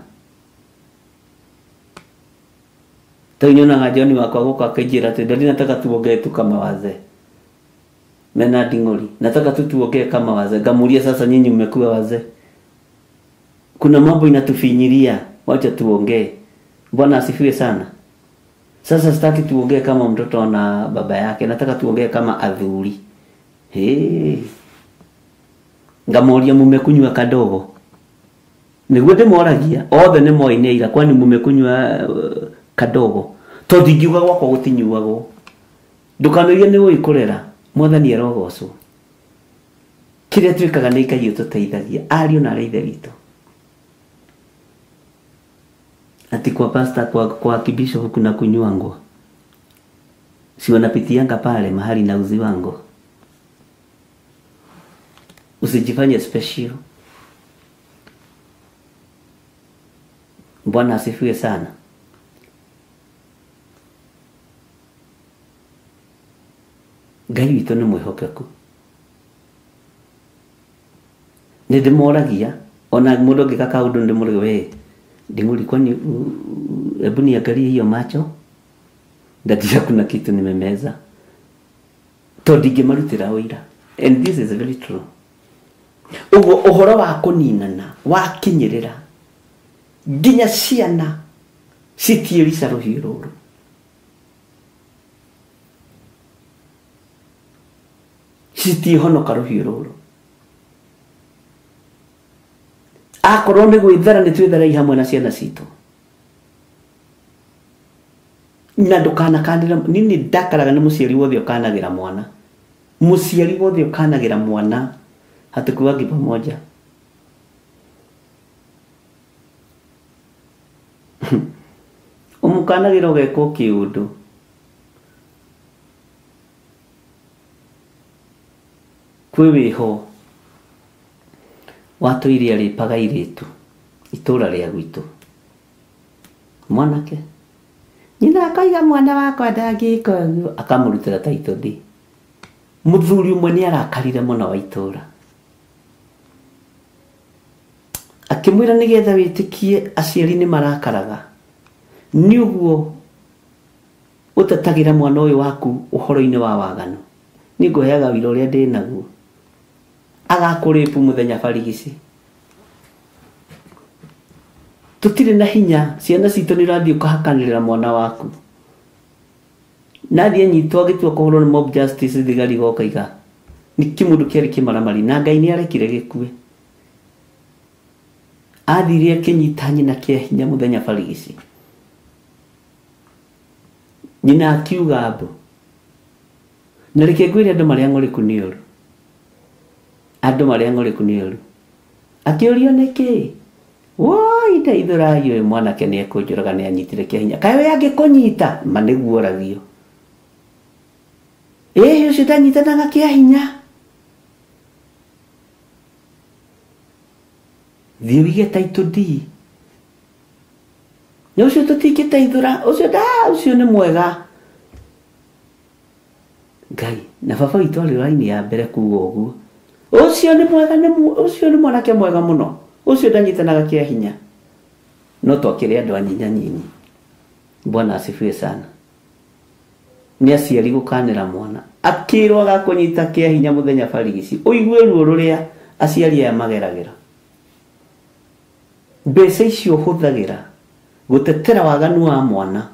Tau nyonaga John wakwa gũka akĩnjĩra atĩ daddy, nataka tuongee tu kama wazee. Mena Nding'ori, nataka tu tuongee kama wazee. Ngamuulia, sasa nyinyi mmekuwa wazee, kuna mambo inatufinyiria, wacha tuongee. Bwana asifiwe sana. Sasa sitaki tuongee kama mtoto na baba yake, nataka tuongee kama athuri. Hey. Ngamuulia, mumekunywa kadogo? Nĩguo ndĩmoragia othe nĩ moĩ nĩ aira, kwani mumekunywa kadogo? Tondũ ingiuga gwakwa gũtinyuagwo. Ndũkanoige nĩ ũĩ kũrera. Mwathani arogocwo. Kĩrĩa twĩkaga nĩ Ngai ũtũteithagia, ariũ na arĩa ithe witũ. Ati kwa pastor, kwa kibisho kuna kunywangwa, si wanapitianga pale mahali na uzi wangu. Usijifanye special. Bwana asifiwe sana. Ngai witũ nĩ mwĩhokeku. Nĩ ndĩmoragia ona mũndũ angĩka kaũndũ ndĩmũrage, we Nding'ori, kwani hebu niangalie hiyo macho, ndatia kuna kitu nimemeza, tondũ ndingĩmarutĩra ũira. And this is very true. Ũguo ũhoro wa kũninana wakinyĩrĩra nginya ciana citiĩrica rũhiũ rũrũ. Citiĩhonoka rũhiũ rũrũ. Akorwo nĩ gwĩthara nĩ twĩtharai hamwe na ciana citũ. Na ndũkanakanĩre, niĩ ndakaraga nĩ mũciari wothe ũkanagĩra mwana. Mũciari wothe ũkanagĩra mwana hatukuwangi pamoja. Ũmũkanagĩra ũgekwo kĩũndũ. Kwĩ wĩho watũire arĩpaga airĩtu itũra rĩa gwitũ. Mwanake nyina akaiga mwana wakwa ndangĩka ũguo, akamũrutĩra title deed. Mũthuri ũmwe nĩ arakarire mũno wa itũra, akĩmwĩra nĩgetha wĩtĩkie aciari nĩ marakaraga, nĩ ũguo ũtetagĩra mwana ũyũ waku ũhoro-inĩ wa waganu. Niĩ ngũheaga wĩra ũrĩa ndĩ naguo. Agakũrĩpu mũthenya barigici. Tũtirĩ na hinya, ciana citũ nĩ ũrathiĩ ũkahakanĩrĩra mwana waku. Nathiĩ anyitwo agĩtua kũhũrwo nĩ mob justice, thigari goka iga nĩ kĩmũndũ kĩarĩ kĩmaramari na Ngai nĩ arekire gĩkue. Athire akĩnyita nyina kĩa hinya mũthenya barigici. Nyina akiuga mbu. Na reke ngwĩre andũ marĩa ng'ũrĩku nĩ ũru. Andũ marĩa ng'ũrĩku nĩ ũru. Akĩũrio nĩkĩ? Woi, ndeithũrai ũyũ mwanake nĩ ekũnjũraga, nĩ anyitire kĩa hinya. Kaĩ we angĩkũnyita? Ma nĩguo oragio. Ĩĩ ũcio ndanyitanaga kĩa hinya. Thiĩ ũige title deed. Na ũcio tũtingĩteithũra, ũcio nda, ũcio nĩ mwega. Ngai, na baba witũ arĩ raini ya mbere kuga ũguo. Ũcio nĩ mwega, ũcio nĩ mwanake mwega mũno. Ũcio ndanyitanaga kĩa hinya. No twakĩrĩ andũ a nyinya nyinyi. Bwana asifiwe sana. Nĩ aciari gũkanĩra mwana. Akĩrwo agakũnyita kĩa hinya mũthenya barigici. Ũigue ruo rũrĩa aciari aya mageragĩra. Mbeca icio ũhũthagĩra Gũtetera waganu wa mwana.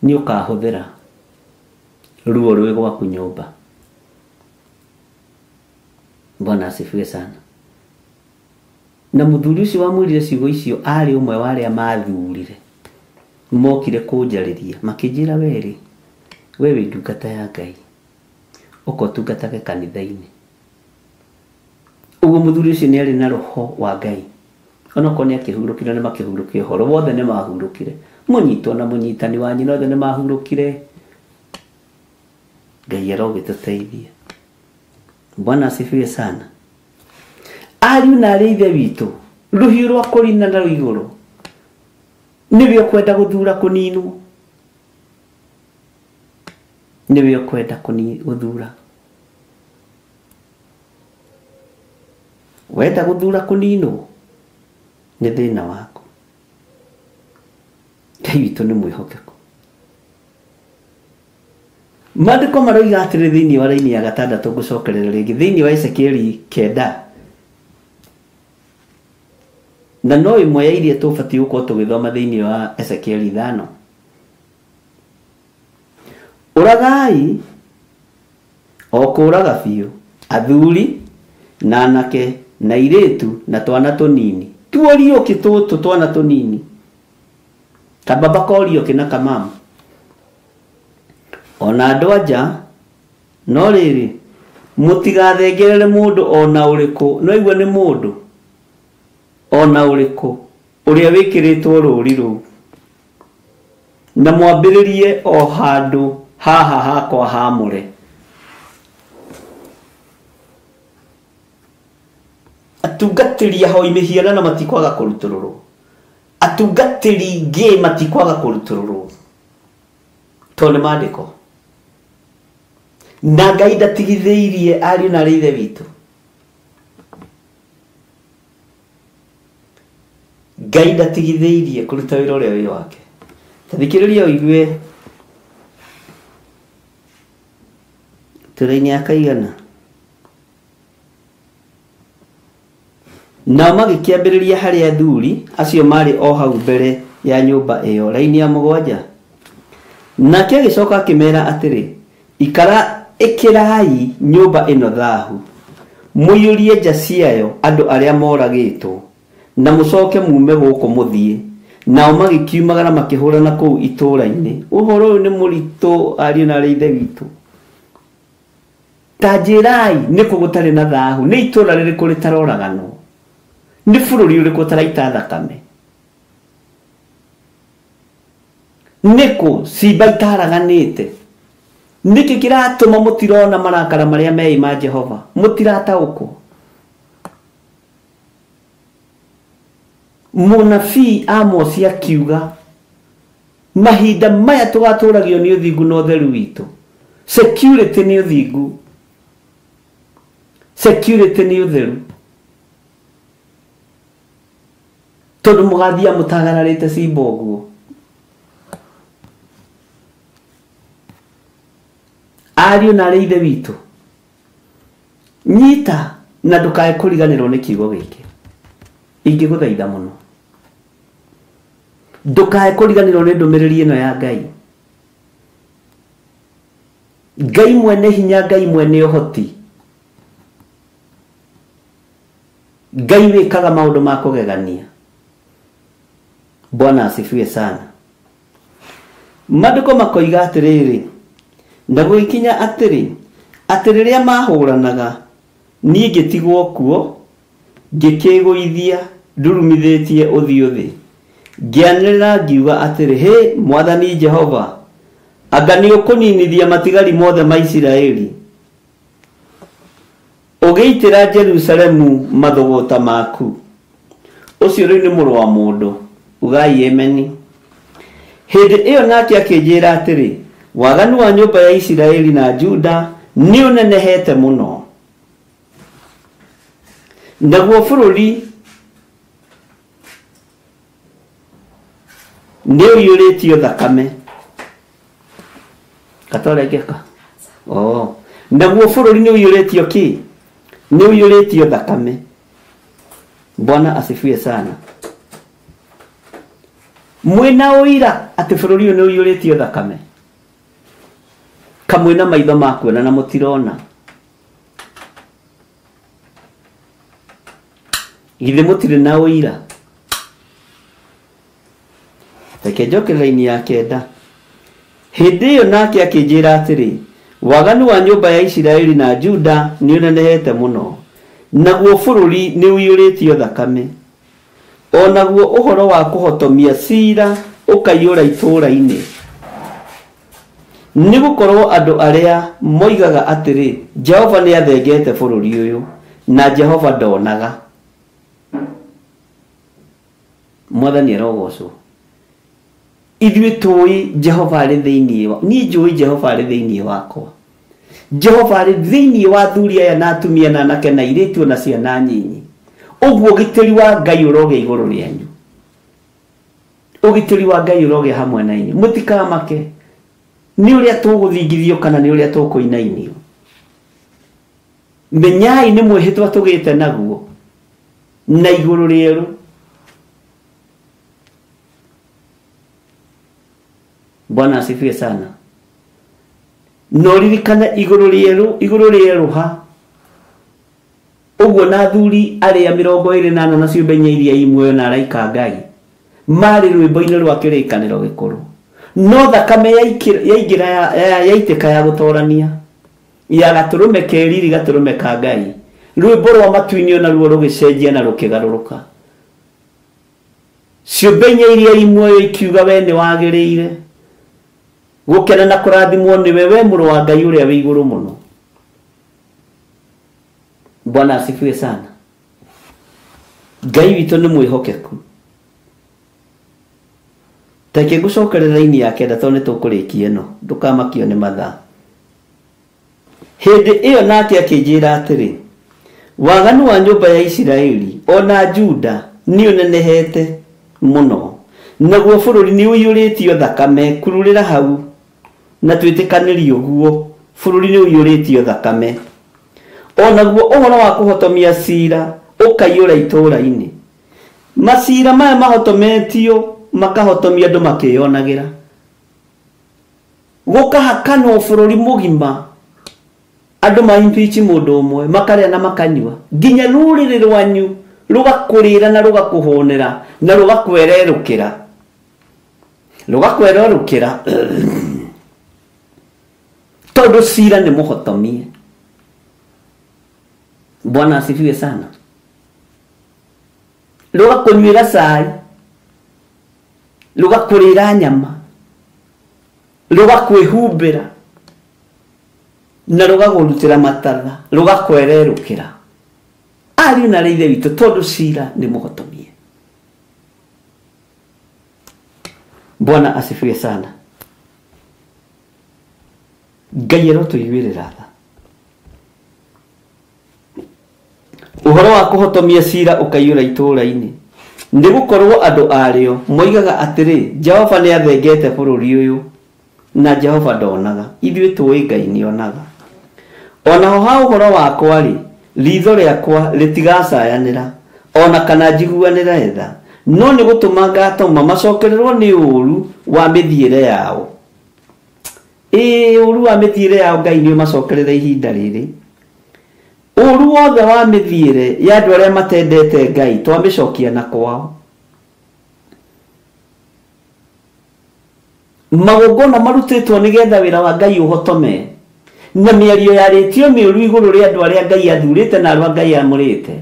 Nĩ ũkahũthĩra ruo rwĩ gwaku nyũmba. Bwana asifiwe sana. Na mũthuri ũcio wamwĩrire ciugo icio arĩ ũmwe wa arĩa mathurire mokire kũnjarĩria makĩnjĩra werĩ we wĩ ndungata ya Ngai ũka ũtungatage kanitha-inĩ. Ũguo mũthuri ũcio nĩ arĩ na roho wa Ngai onokorwo nĩ akĩhurũkire nĩ makĩhurũkire ũhoro wothe nĩ mahurũkire mũnyitwo na mũnyitani wa nyina othe nĩ mahurũkire. Ngai arogĩtũteithia. Bwana asifiwe sana. Ariũ na arĩ ithe witũ rũhiũ rwa kũrina na igũrũ nĩwe ũkwenda gũthura kũninwo, nĩwe ũkwenda gũthura, wenda gũthura kũninwo nĩ thĩna waku. Ngai witũ nĩ mwĩhokeku. Maandĩko maroiga atĩrĩ thĩinĩ wa raini ya gatandatũ ngũcokerera rĩngĩ thĩinĩ wa Ezekieli 9 na no ĩmwe ya iria tũbatiĩ gũkorwo tũgĩthoma thĩinĩ wa Ezekieli 5. Ũragai o kũraga biũ athuri na anake na airĩtu na twana tũnini tuoriũki tũtũ twana tũnini kababa koriũki na kamama ona andũ anja no rĩrĩ mũtigathengerere mũndũ ona ũrĩkũ no igua nĩ mũndũ ona ũrĩkũ ũrĩa wĩkĩrĩtwo rũri rũu na mwambĩrĩrie o handũ haha hakwa hamũre. Atungatĩri ahoi mĩhianano matikwaga kũrutũrũrwo, atungatĩri ngĩ matikwaga kũrutũrũrwo tondũ nĩ maandĩko. Na Ngai ndatigithĩirie ariũ na arĩ ithe witũ. Ngai ndatigithĩirie kũruta wĩra ũrĩa wĩ wake. Ta thikĩrĩria ũigue tũraini ya kaigana. Nao magĩkĩambĩrĩria harĩ athuri acio marĩ o hau mbere ya nyũmba ĩyo raini ya 7. Nake agĩcoka akĩmera atĩrĩ, ikara ĩkĩrai nyũmba ĩno thahu mũiyũrie nja ciayo andũ arĩa moragĩtwo na mũcoke mume gũkũ mũthiĩ. Nao magĩkiumagara makĩhũrana kũu itũũra-inĩ. Ũhoro ũyũ nĩ mũritũ ariũ na arĩ ithe witũ. Ta njĩrai nĩ kũ gũtarĩ na thahu, nĩ itũũra rĩrĩkũ rĩtaroraganwo, nĩ bũrũri ũrĩkũ ũtaraita thakame, nĩ kũ cimba itaraganĩte, nĩkĩ kĩratũma mũtirona marakara marĩa meĩ ma Jehova, mũtirataũkwo. Mũnabii Amosi akiuga mahinda maya tũgatũragio nĩ ũthingu na ũtheru witũ. Security nĩ ũthingu, security nĩ ũtheru, tondũ mũgathia mũtagararĩte cimba ũguo. Ariũ na arĩ ithe witũ, nyita na ndũkae kũriganĩrwo nĩ kiugo gĩkĩ. Ingĩgũthaitha mũno ndũkae kũriganĩrwo nĩ ndũmĩrĩri ĩno ya Ngai. Ngai mwene hinya, Ngai mwene ũhoti, Ngai wĩkaga maũndũ ma kũgegania. Bwana asifiwe sana. Maandĩko makoiga atĩrĩrĩ, na gũgĩkinya atĩrĩ atĩ rĩrĩa mahũranaga niĩ ngĩtigwo kuo ngĩkĩgũithia ndurumithĩtie ũthiũ thĩ, ngĩanĩrĩra ngiuga atĩrĩ, hĩ Mwathani Jehova, anga nĩ ũkũninithia matigari mothe ma Isiraeli ũgĩitĩra Jerusalemu mathũgũta maku. Ũcio rĩu nĩ mũrũ wa mũndũ, ugai emeni. Hĩndĩ ĩyo nake akĩnjĩra atĩrĩ, waganu wa nyũmba ya Isiraeli na Juda nĩ ũnenehete mũno, naguo bũrũri nĩ ũiyũrĩtio thakame. Katorengeka. Oh, naguo bũrũri nĩ ũiyũrĩtio kĩ? Nĩ ũiyũrĩtio thakame. Bwana asifiwe sana. Mwĩna ũira atĩ bũrũri ũyũ nĩ ũiyũrĩtio thakame. Kamwĩna maitho ma kuona na mũtirona. Githĩ mũtirĩ na ũira. Reke njoke raini ya 9. Hĩndĩ ĩyo nake akĩnjĩra atĩrĩ, waganu wa nyũmba ya Isiraeli na Juda nĩ ũnenehete mũno, naguo bũrũri nĩ ũiyũrĩtio thakame, o naguo ũhoro wa kũhotomia ciira ũkaiyũra itũũra-inĩ. Nĩ gũkorwo andũ arĩa moigaga atĩrĩ, Jehova nĩ athengete bũrũri ũyũ, na Jehova ndonaga. Mwathani arogocwo. Ithuĩ tũĩ Jehova arĩ thĩinĩ wa, niĩ njũĩ Jehova arĩ thĩinĩ wakwa. Jehova arĩ thĩinĩ wa athuri aya na atumia na anake na airĩtu na ciana nyinyi. Ũguo ũgitĩri wa Ngai ũrogĩa igũrũ rĩanyu. Ũgitĩri wa Ngai ũrogĩa hamwe na inyuĩ. Mũtikamake nĩ ũrĩa tũgũthingithio kana nĩ ũrĩa tũkũinainio. Menyai nĩ mwĩhĩtwa tũgĩte naguo na igũrũ rĩerũ. Bwana asifiwe sana. No ririkane igũrũ rĩerũ, igũrũ rĩerũha. Ũguo na athuri arĩa 24 na ciũmbe inya iria i muoyo na araika a Ngai marĩ rwĩmbo-inĩ rwa kĩrĩkanĩro gĩkũrũ. No thakame yaingĩra yaitĩka ya gũtorania ya gatũrũme keriri gatũrũme ka Ngai, rwĩmbo rwa matu-inĩ onaruo rũgĩcenjia na rũkĩgarũrũka. Ciũmbe inya iria i muoyo ikiuga we nĩ wagĩrĩire gũkena na kũrathimwo nĩwe, we mũrũ wa Ngai ũrĩa wĩ igũrũ mũno. Bwana asifiwe sana. Ngai witũ nĩ mwĩhokeku. Reke ngũcokerere raini ya 9 tondũ nĩ tũkũrĩkia ĩno, ndũkamakio nĩ mathaa. Hĩndĩ ĩyo nake akĩnjĩra atĩrĩ, waganu wa nyũmba ya Isiraeli o na Juda nĩ ũnenehete mũno, naguo bũrũri nĩ ũiyũrĩtio thakame. Kururĩra hau na twĩtĩkanĩrie ũguo, bũrũri nĩ ũiyũrĩtio thakame, o naguo ũhoro wa kũhotomia ciira ũkaiyũra itũũra-inĩ. Macira maya mahotometio makahotomia andũ makĩyonagĩra, gũkahakanwo bũrũri mũgima, andũ ma impeach mũndũ ũmwe makarĩa na makanyua, nginya rũrĩrĩ rwanyu rũgakũrĩra na rũgakũhũnĩra na rũgakwererũkĩra, rũgakwererũkĩra tondũ cira nĩ mũhotomie. Bwana asifiwe sana. Rũgakũnyuĩra cai, rũgakũrĩra nyama, rũgakwĩhumbĩra na rũgagũrutĩra matatha, rũgakwererũkĩra. Ariũ na ithe witũ, tondũ cira nĩ mũhotomie. Bwana asifiwe sana. Ngai arotũiguĩrĩra tha. Ũhoro wa kũhotomia cira ũkaiyũra itũũra-inĩ, nĩ gũkorwo andũ arĩo moigaga atĩrĩ, Jehova nĩ athengete bũrũri ũyũ, na Jehova ndonaga. Ithuĩ tũĩ Ngai nĩonaga. Onaho ha ũhoro wakwa-rĩ, ritho rĩakwa rĩtigacayanĩra ona kana njiguanĩre tha, no nĩ gũtũma ngatũma macokererwo nĩ ũũru wa mĩthiĩre yao. Ĩĩ, ũũru wa mĩthiĩre yao Ngai nĩ ũmacokerere ihinda rĩrĩ. Ũũru wothe wa mĩthiĩre ya andũ arĩa matendete Ngai twamĩcokia na kwao. Magongona marutĩtwo nĩgetha wĩra wa Ngai ũhotome, na mĩario yarĩtio mĩũru igũrũ rĩa andũ arĩa Ngai athurĩte na arĩa Ngai amũrĩte,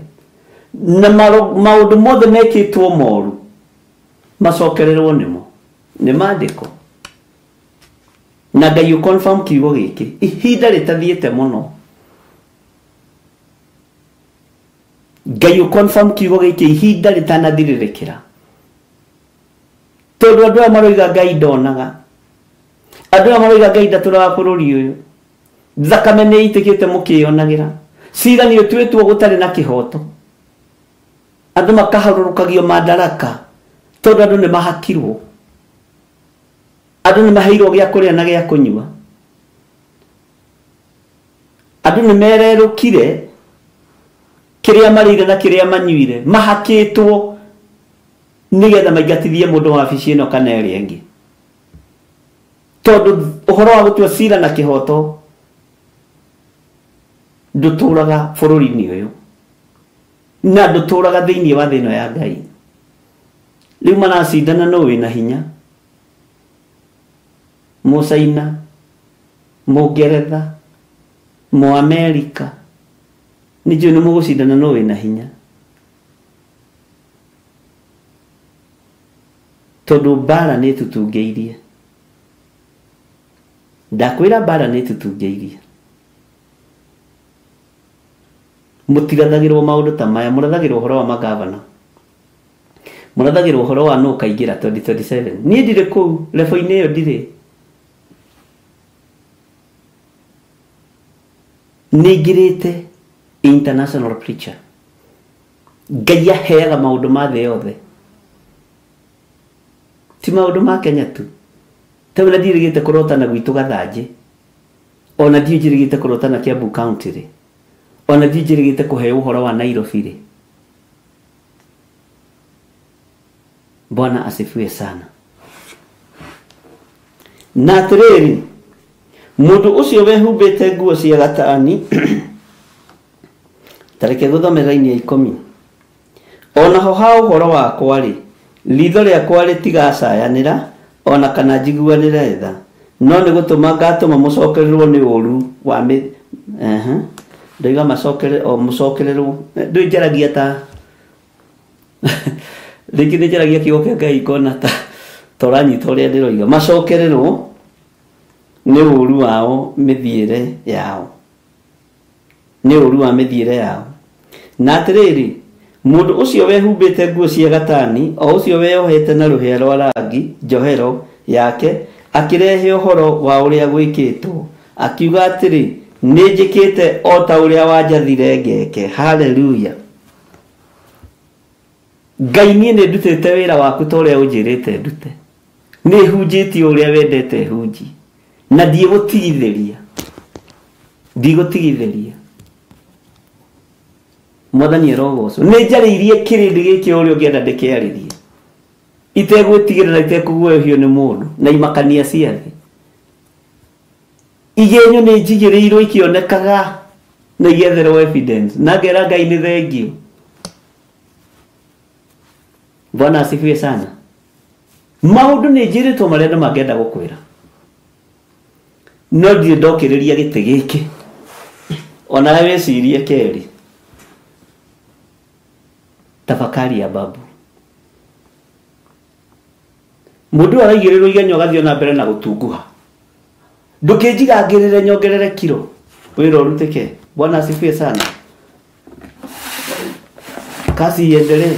na maũndũ mothe mekĩtwo moru macokererwo nĩmo. Nĩ maandĩko. Na Ngai ũconfirm kiugo gĩkĩ ihinda rĩtathiĩte mũno. Ngai ũconfirm kiugo gĩkĩ ihinda rĩtanathirĩrĩkĩra, tondũ andũ aya maroiga Ngai ndonaga, andũ aya maroiga Ngai ndatũraga bũrũri ũyũ, thakame nĩ ĩitĩkĩte mũkĩyonagĩra, cira nĩ ũtuĩtwo gũtarĩ na kĩhoto, andũ makaharũrũkagio madaraka tondũ andũ nĩ mahakirwo, andũ nĩ maheirwo gĩa kũrĩa na gĩa kũnyua, andũ nĩ mererũkire Kĩrĩa marĩire na kĩrĩa manyuire mahakĩtwo nĩgetha maingatithie mũndũ wabici ĩno kana ĩrĩa ĩngĩ. Tondũ ũhoro wa gũtua cira na kĩhoto ndũtũraga bũrũri-inĩ ũyũ na ndũtũraga thĩinĩ wa thĩ ĩno ya Ngai. Rĩu maracindana no wĩna hinya, Mũcaina, Mũngeretha, Mũamerika, nĩ njũĩ nĩ mũgũcindana no wĩna hinya. Tondũ mbara nĩ ĩtũtungĩirie. Ndakwĩra mbara nĩ ĩtũtungĩirie. Mũtirathagĩrwo maũndũ ta maya, mũrathagĩrwo ũhoro wa magavana, mũrathagĩrwo ũhoro wa nũ ũkaingĩra 2027. Niĩ ndirĩ kũu level-inĩ ĩyo ndirĩ. Nĩingĩrĩte international preacher. Ngai aheaga maũndũ ma thĩ yothe, ti maũndũ ma Kenya tu. Tondũ na ndirĩgĩte kũrotana gwitũ Gathanjĩ, ona ndiũ njĩrĩgĩte kũrotana Kiambu County rĩ, ona ndiũ njĩrĩgĩte kũheo ũhoro wa Nairobi rĩ. Bwana asifiwe sana. Na atĩrĩrĩ, mũndũ ũcio wehumbĩte nguo cia gatani, tareke gũthomera raini ya 10. Onaho ha ũhoro wakwa rĩ, ritho rĩakwa rĩtigacayanĩra ona kana njiguanĩre tha, no nĩ gũtũma ngatũma mũcokererwo nĩ ũru wa ndoiga macokere o mũcokererwo. Ndũĩ njaragia ta rĩngĩ nĩ njaragia kiugo kĩa Ngai ngona ta ũranyita ũrĩa ndĩroiga. Macokererwo nĩ ũru wao mĩthiĩre yao, nĩ ũru wa mĩthiĩre yao. Na atĩrĩrĩ, mũndũ ũcio wehumbĩte nguo cia gatani, o ũcio weyohete na rũhĩa rwa rangi njohero yake, akĩrehe ũhoro wa ũrĩa gwĩkĩtwo, akiuga atĩrĩ, nĩ njĩkĩte o ta ũrĩa wanjathire ngeke. Haleluya. Ngai niĩ nĩ ndutĩte wĩra waku ta ũrĩa ũnjĩrĩte ndute. Nĩ hunjĩtie ũrĩa wendete hunji, na ndiĩgũtigithĩria, ndigũtigithĩria. Mwathani arogocwo. Nĩ njarĩirie kĩrĩndĩ gĩkĩ ũrĩa ũngĩenda ndĩkĩarĩrie, itegwĩtigĩra na itekũguoyohio nĩ mũndũ na imakania cia thĩ. Igenyo nĩ njigĩrĩirwo ikĩonekaga na igetherwo evidence, na ngera Ngai nĩ thengio. Bwana asifiwe sana. Maũndũ nĩ njĩrĩtwo marĩa andũ mangĩenda gũkwĩra, no ndirĩ ndokĩrĩria gĩtĩ gĩkĩ. Onawe wĩcirie kerĩ. Tafakari ya babu. Mũndũ araigĩrĩrwo igenyo agathiĩ na mbere na gũtunguha. Ndũkĩnjigangĩrĩre nyongerere kiro, wĩra ũrutĩke. Bwana asifiwe sana. Kazi iendelee.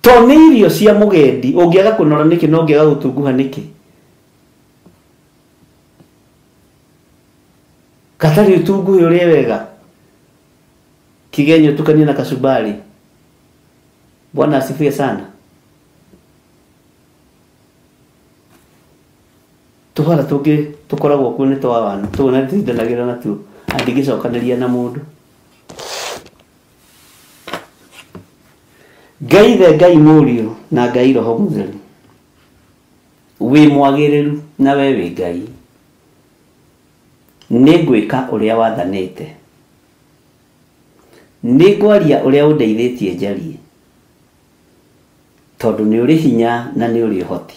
To nĩ irio cia mũgendi, ũngĩaga kũnora nĩkĩ na ũngĩaga gũtunguha nĩkĩ? Gatarĩ ũtunguhe ũrĩe wega. Kigenyo tukanie na kasubari. Bwana asifiwe sana. Tũhara tũngĩ tũkoragwo kuo nĩ twa wana, tũu na tindanagĩra natuo, andingĩcokanĩria na mũndũ. Ngai the Ngai Mũriũ na Ngai Roho Mũtheru, wĩ mwagĩrĩru na we wĩ Ngai. Nĩ ngwĩka ũrĩa wathanĩte, nĩ ngwaria ũrĩa ũndeithĩtie njarie, tondũ nĩ ũrĩ hinya na nĩ ũrĩ ũhoti.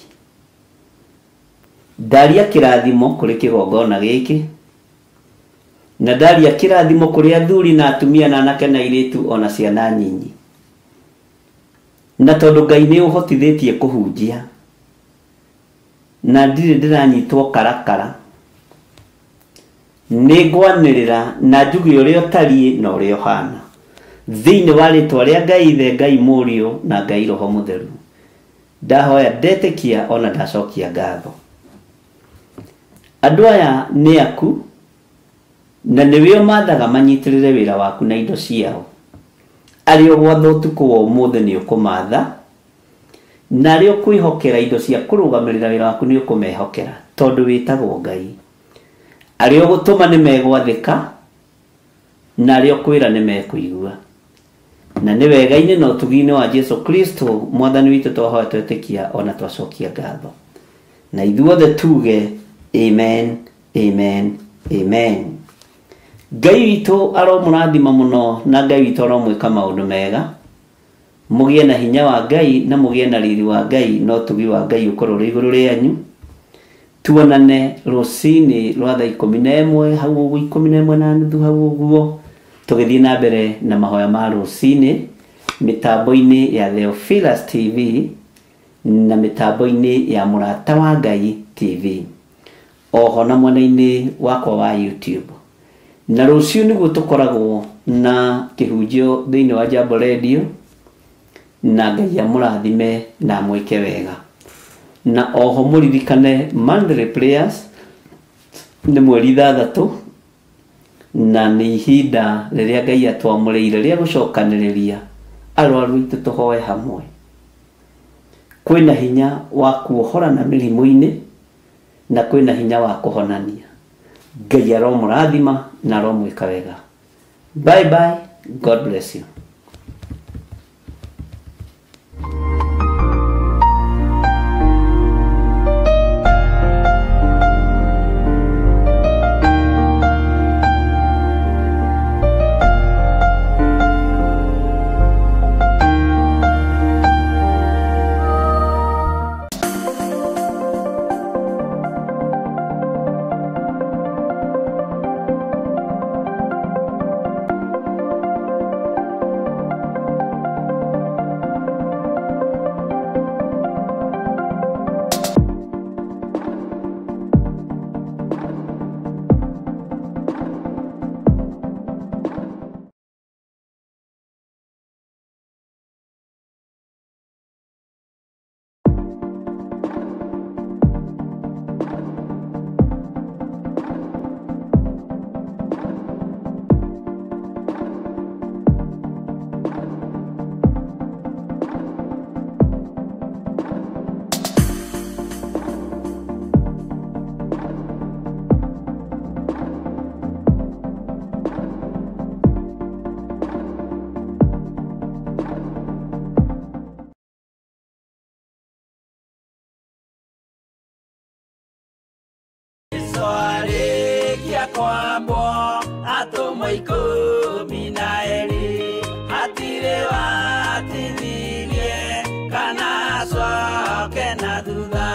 Ndaria kĩrathimo kũrĩ kĩgongona gĩkĩ, na ndaria kĩrathimo kũrĩ athuri na atumia na anake na airĩtu ona ciana nyinyi. Na tondũ Ngai nĩ ũhotithĩtie kũhunjia, na ndirĩ ndĩranyitwo karakara, nĩ ngwanĩrĩra na njuge ũrĩa ũtariĩ na ũrĩa ũhana, thĩinĩ wa rĩtwa rĩa Ngai Ithe, Ngai Mũriũ na Ngai Roho Mũtheru. Ndahoya ndetĩkia ona ndacokia ngatho. Andũ aya nĩ aku na nĩwe ũmathaga manyitĩrĩre wĩra waku na indo ciao. Arĩa ũgwatha ũtukũ wa ũmũthĩ nĩ ũkũmatha, na arĩa ũkwĩhokera indo cia kũrũgamĩrĩra wĩra waku nĩ ũkũmehokera, tondũ wĩtagwo Ngai. Arĩa ũgũtũma nĩ megwathĩka, na arĩa ũkwĩra nĩ mekũigua. Na nĩ wega-inĩ na ũtugi-inĩ wa Jesu Kristo mwathani witũ twahoya twetĩkia ona twacokia ngatho. Na ithuothe tuge amen, amen, amen. Ngai witũ aromũrathima mũno na Ngai witũ aromwĩka maũndũ mega. Mũgĩe na hinya wa Ngai na mũgĩe na riri wa Ngai na ũtugi wa Ngai ũkorwo ũrĩ igũrũ rĩanyu. Tuonane rũcinĩ rwa thaa 11 hau ũguo 11:30 hau ũguo tũgĩthiĩ na mbere na mahoya ma rũcinĩ mĩtambo-inĩ ya Theophilus TV na mĩtambo-inĩ ya Mũrata wa Ngai TV oho na mwena-inĩ wakwa wa YouTube. Na rũciũ nĩguo tũkoragwo na kĩhunjio thĩinĩ wa Jambo Radio, na Ngai amũrathime na amwĩke wega. Na oho mũririkane monthly prayers nĩ mweri 6 na nĩ ihinda rĩrĩa Ngai atwamũrĩire rĩa gũcokanĩrĩria arwaru aitũ tũhoe hamwe. Kwĩna hinya wa kuohorana mĩrimũ-inĩ na kwĩna hinya wa kũhonania. Ngai aromũrathima na aromwĩka wega. Bye bye. God bless you. Kwambwo atũmwo 12 hatirĩ watithirie kana acoke na thutha.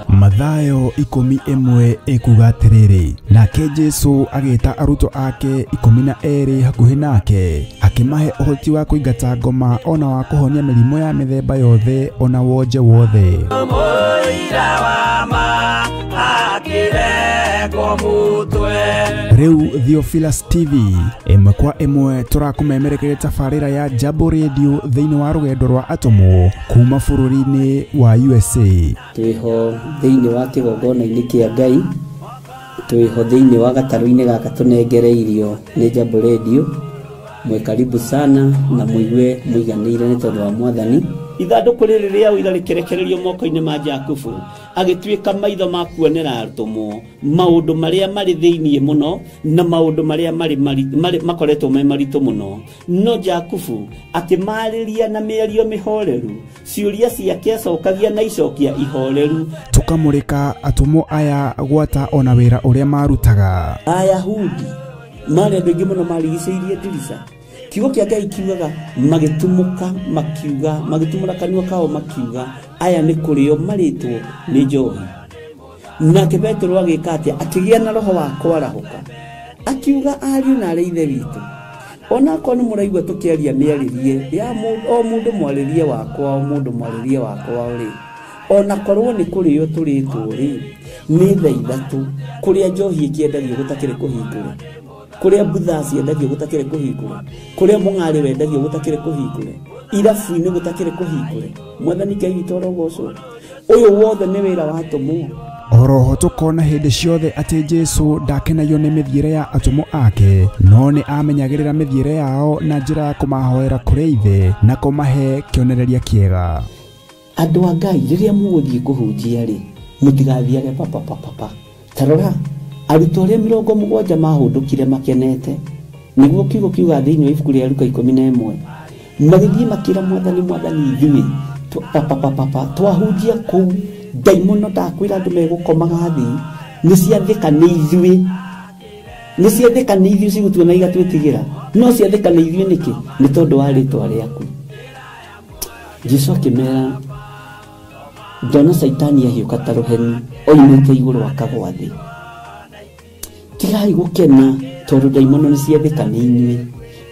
Mathayo 11 ekuga atĩrĩrĩ, nake Jesu agĩta arutwo ake 12 hakuhĩ nake akĩmahe ũhoti wa kũingata ngoma ona wa kũhonia mĩrimũ ya mĩthemba yothe ona wonje wothe. Mũira wa ma akĩrengwo mũtwe. Rĩu Theophilus TV ĩmwe kwa ĩmwe tũrakũmemerekeria tabarĩra ya Jambo Radio thĩinĩ wa rũgendo rwa atũmwo kuma bũrũri-inĩ wa USA. Twĩho thĩinĩ wa kĩgongona-inĩ kĩa Ngai, twĩho thĩinĩ wa gatarũ-inĩ gaka tũnengereirio nĩ Jambo Radio. Mwĩ karibu sana na mũigue mũiganĩire nĩ tondũ wa Mwathani. Ithandũkũ rĩrĩ rĩa ũira rĩkĩrekererio moko-inĩ ma Jakubu agĩtuĩka maitho ma kuonera atũmwo maũndũ marĩa marĩ thĩinĩ mũno na maũndũ marĩa marĩ makoretwo me maritũ mũno. No Jakubu akĩmarĩria na mĩario mĩhoreru, ciũria ciake acokagia na icokia ihoreru. Tũkamũrĩka atũmwo aya gwata ona wĩra ũrĩa marutaga. Ayahudi marĩ andũ aingĩ mũno marigicĩirie ndirica. Kiugo kĩa Ngai kiugaga magĩtumũka makiuga, magĩtumũra kanua kao makiuga aya nĩ kũrĩo marĩtwo nĩ njohi. Nake Petero agĩka atĩa? Akĩgĩa na roho wa kwarahũka, akiuga ariũ na arĩ ithe witũ, onakorwo nĩ mũraigua tũkĩaria mĩarĩrie ya o mũndũ mwarĩrie wakwa, o mũndũ mwarĩrie wakwa rĩ, onakorwo nĩ kũrĩo tũrĩtwo rĩ, nĩ thaa 3 kũrĩa njohi ĩkĩendagio gũtakĩrĩ kũhingũre, kũrĩa mbutha ciendagio gũtakĩrĩ kũhingũre, kũrĩa mũng'arĩ wendagio gũtakĩrĩ kũhingũre, irabu-inĩ gũtakĩrĩ kũhingũre. Mwathani Ngai witũ arogocwo. Ũyũ wothe nĩ wĩra wa atũmwo. Oroho tũkona hĩndĩ ciothe atĩ Jesu ndakenagio nĩ mĩthiĩre ya atũmwo ake, no nĩ amenyagĩrĩra mĩthiĩre yao na njĩra ya kũmahoera kũrĩ Ithe na kũmahe kĩonereria kĩega. Andũ a Ngai rĩrĩa mũgũthiĩ kũhunjia rĩ, mũtigathiage papapapapa. Ta rora arutwo arĩa 70 mahũndũkire makenete, nĩguo kiugo kiuga thĩinĩ wa ibuku rĩa Luka 11 Magĩthiĩ makĩra Mwathani, Mwathani, ithuĩ papa twahunjia kũu ndaimono ndakwĩra andũ megũkomaga thĩ, nĩ ciathĩka nĩ ithuĩ, nĩ ciathĩka nĩ ithuĩ cigũtuona igatwĩtigĩra, no ciathĩka nĩ ithuĩ nĩkĩ? Nĩ tondũ wa rĩtwa rĩaku. Jesu akĩmera, ndona Caitani ahiũka ta rũheni oimĩte igũrũ akagwa thĩ. Tigai gũkena tondũ ndaimono nĩ ciathĩka nĩ inyuĩ,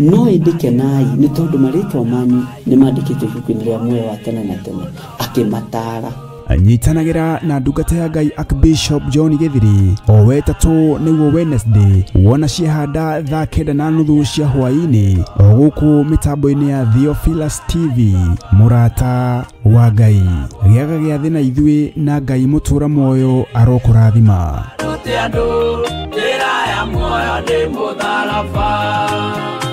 no ĩndĩ kenai nĩ tondũ marĩtwa manyu nĩ mandĩkĩtwo ibuku-inĩ rĩa muoyo wa tene na tene. Akĩmataara. Nyitanagĩra na ndungata ya Ngai Archbishop John Gĩthiri o wetatũ nĩguo Wednesday, wona ciahanda thaa 9:30 cia hwaĩ-inĩ, o gũkũ mĩtambo-inĩ ya Theophilus TV. Mũrata wa Ngai, gĩaga gĩathĩ na ithuĩ, na Ngai mũtũra muoyo arokũrathima. Rute andũ njĩra ya muoyo nĩ mũtharaba.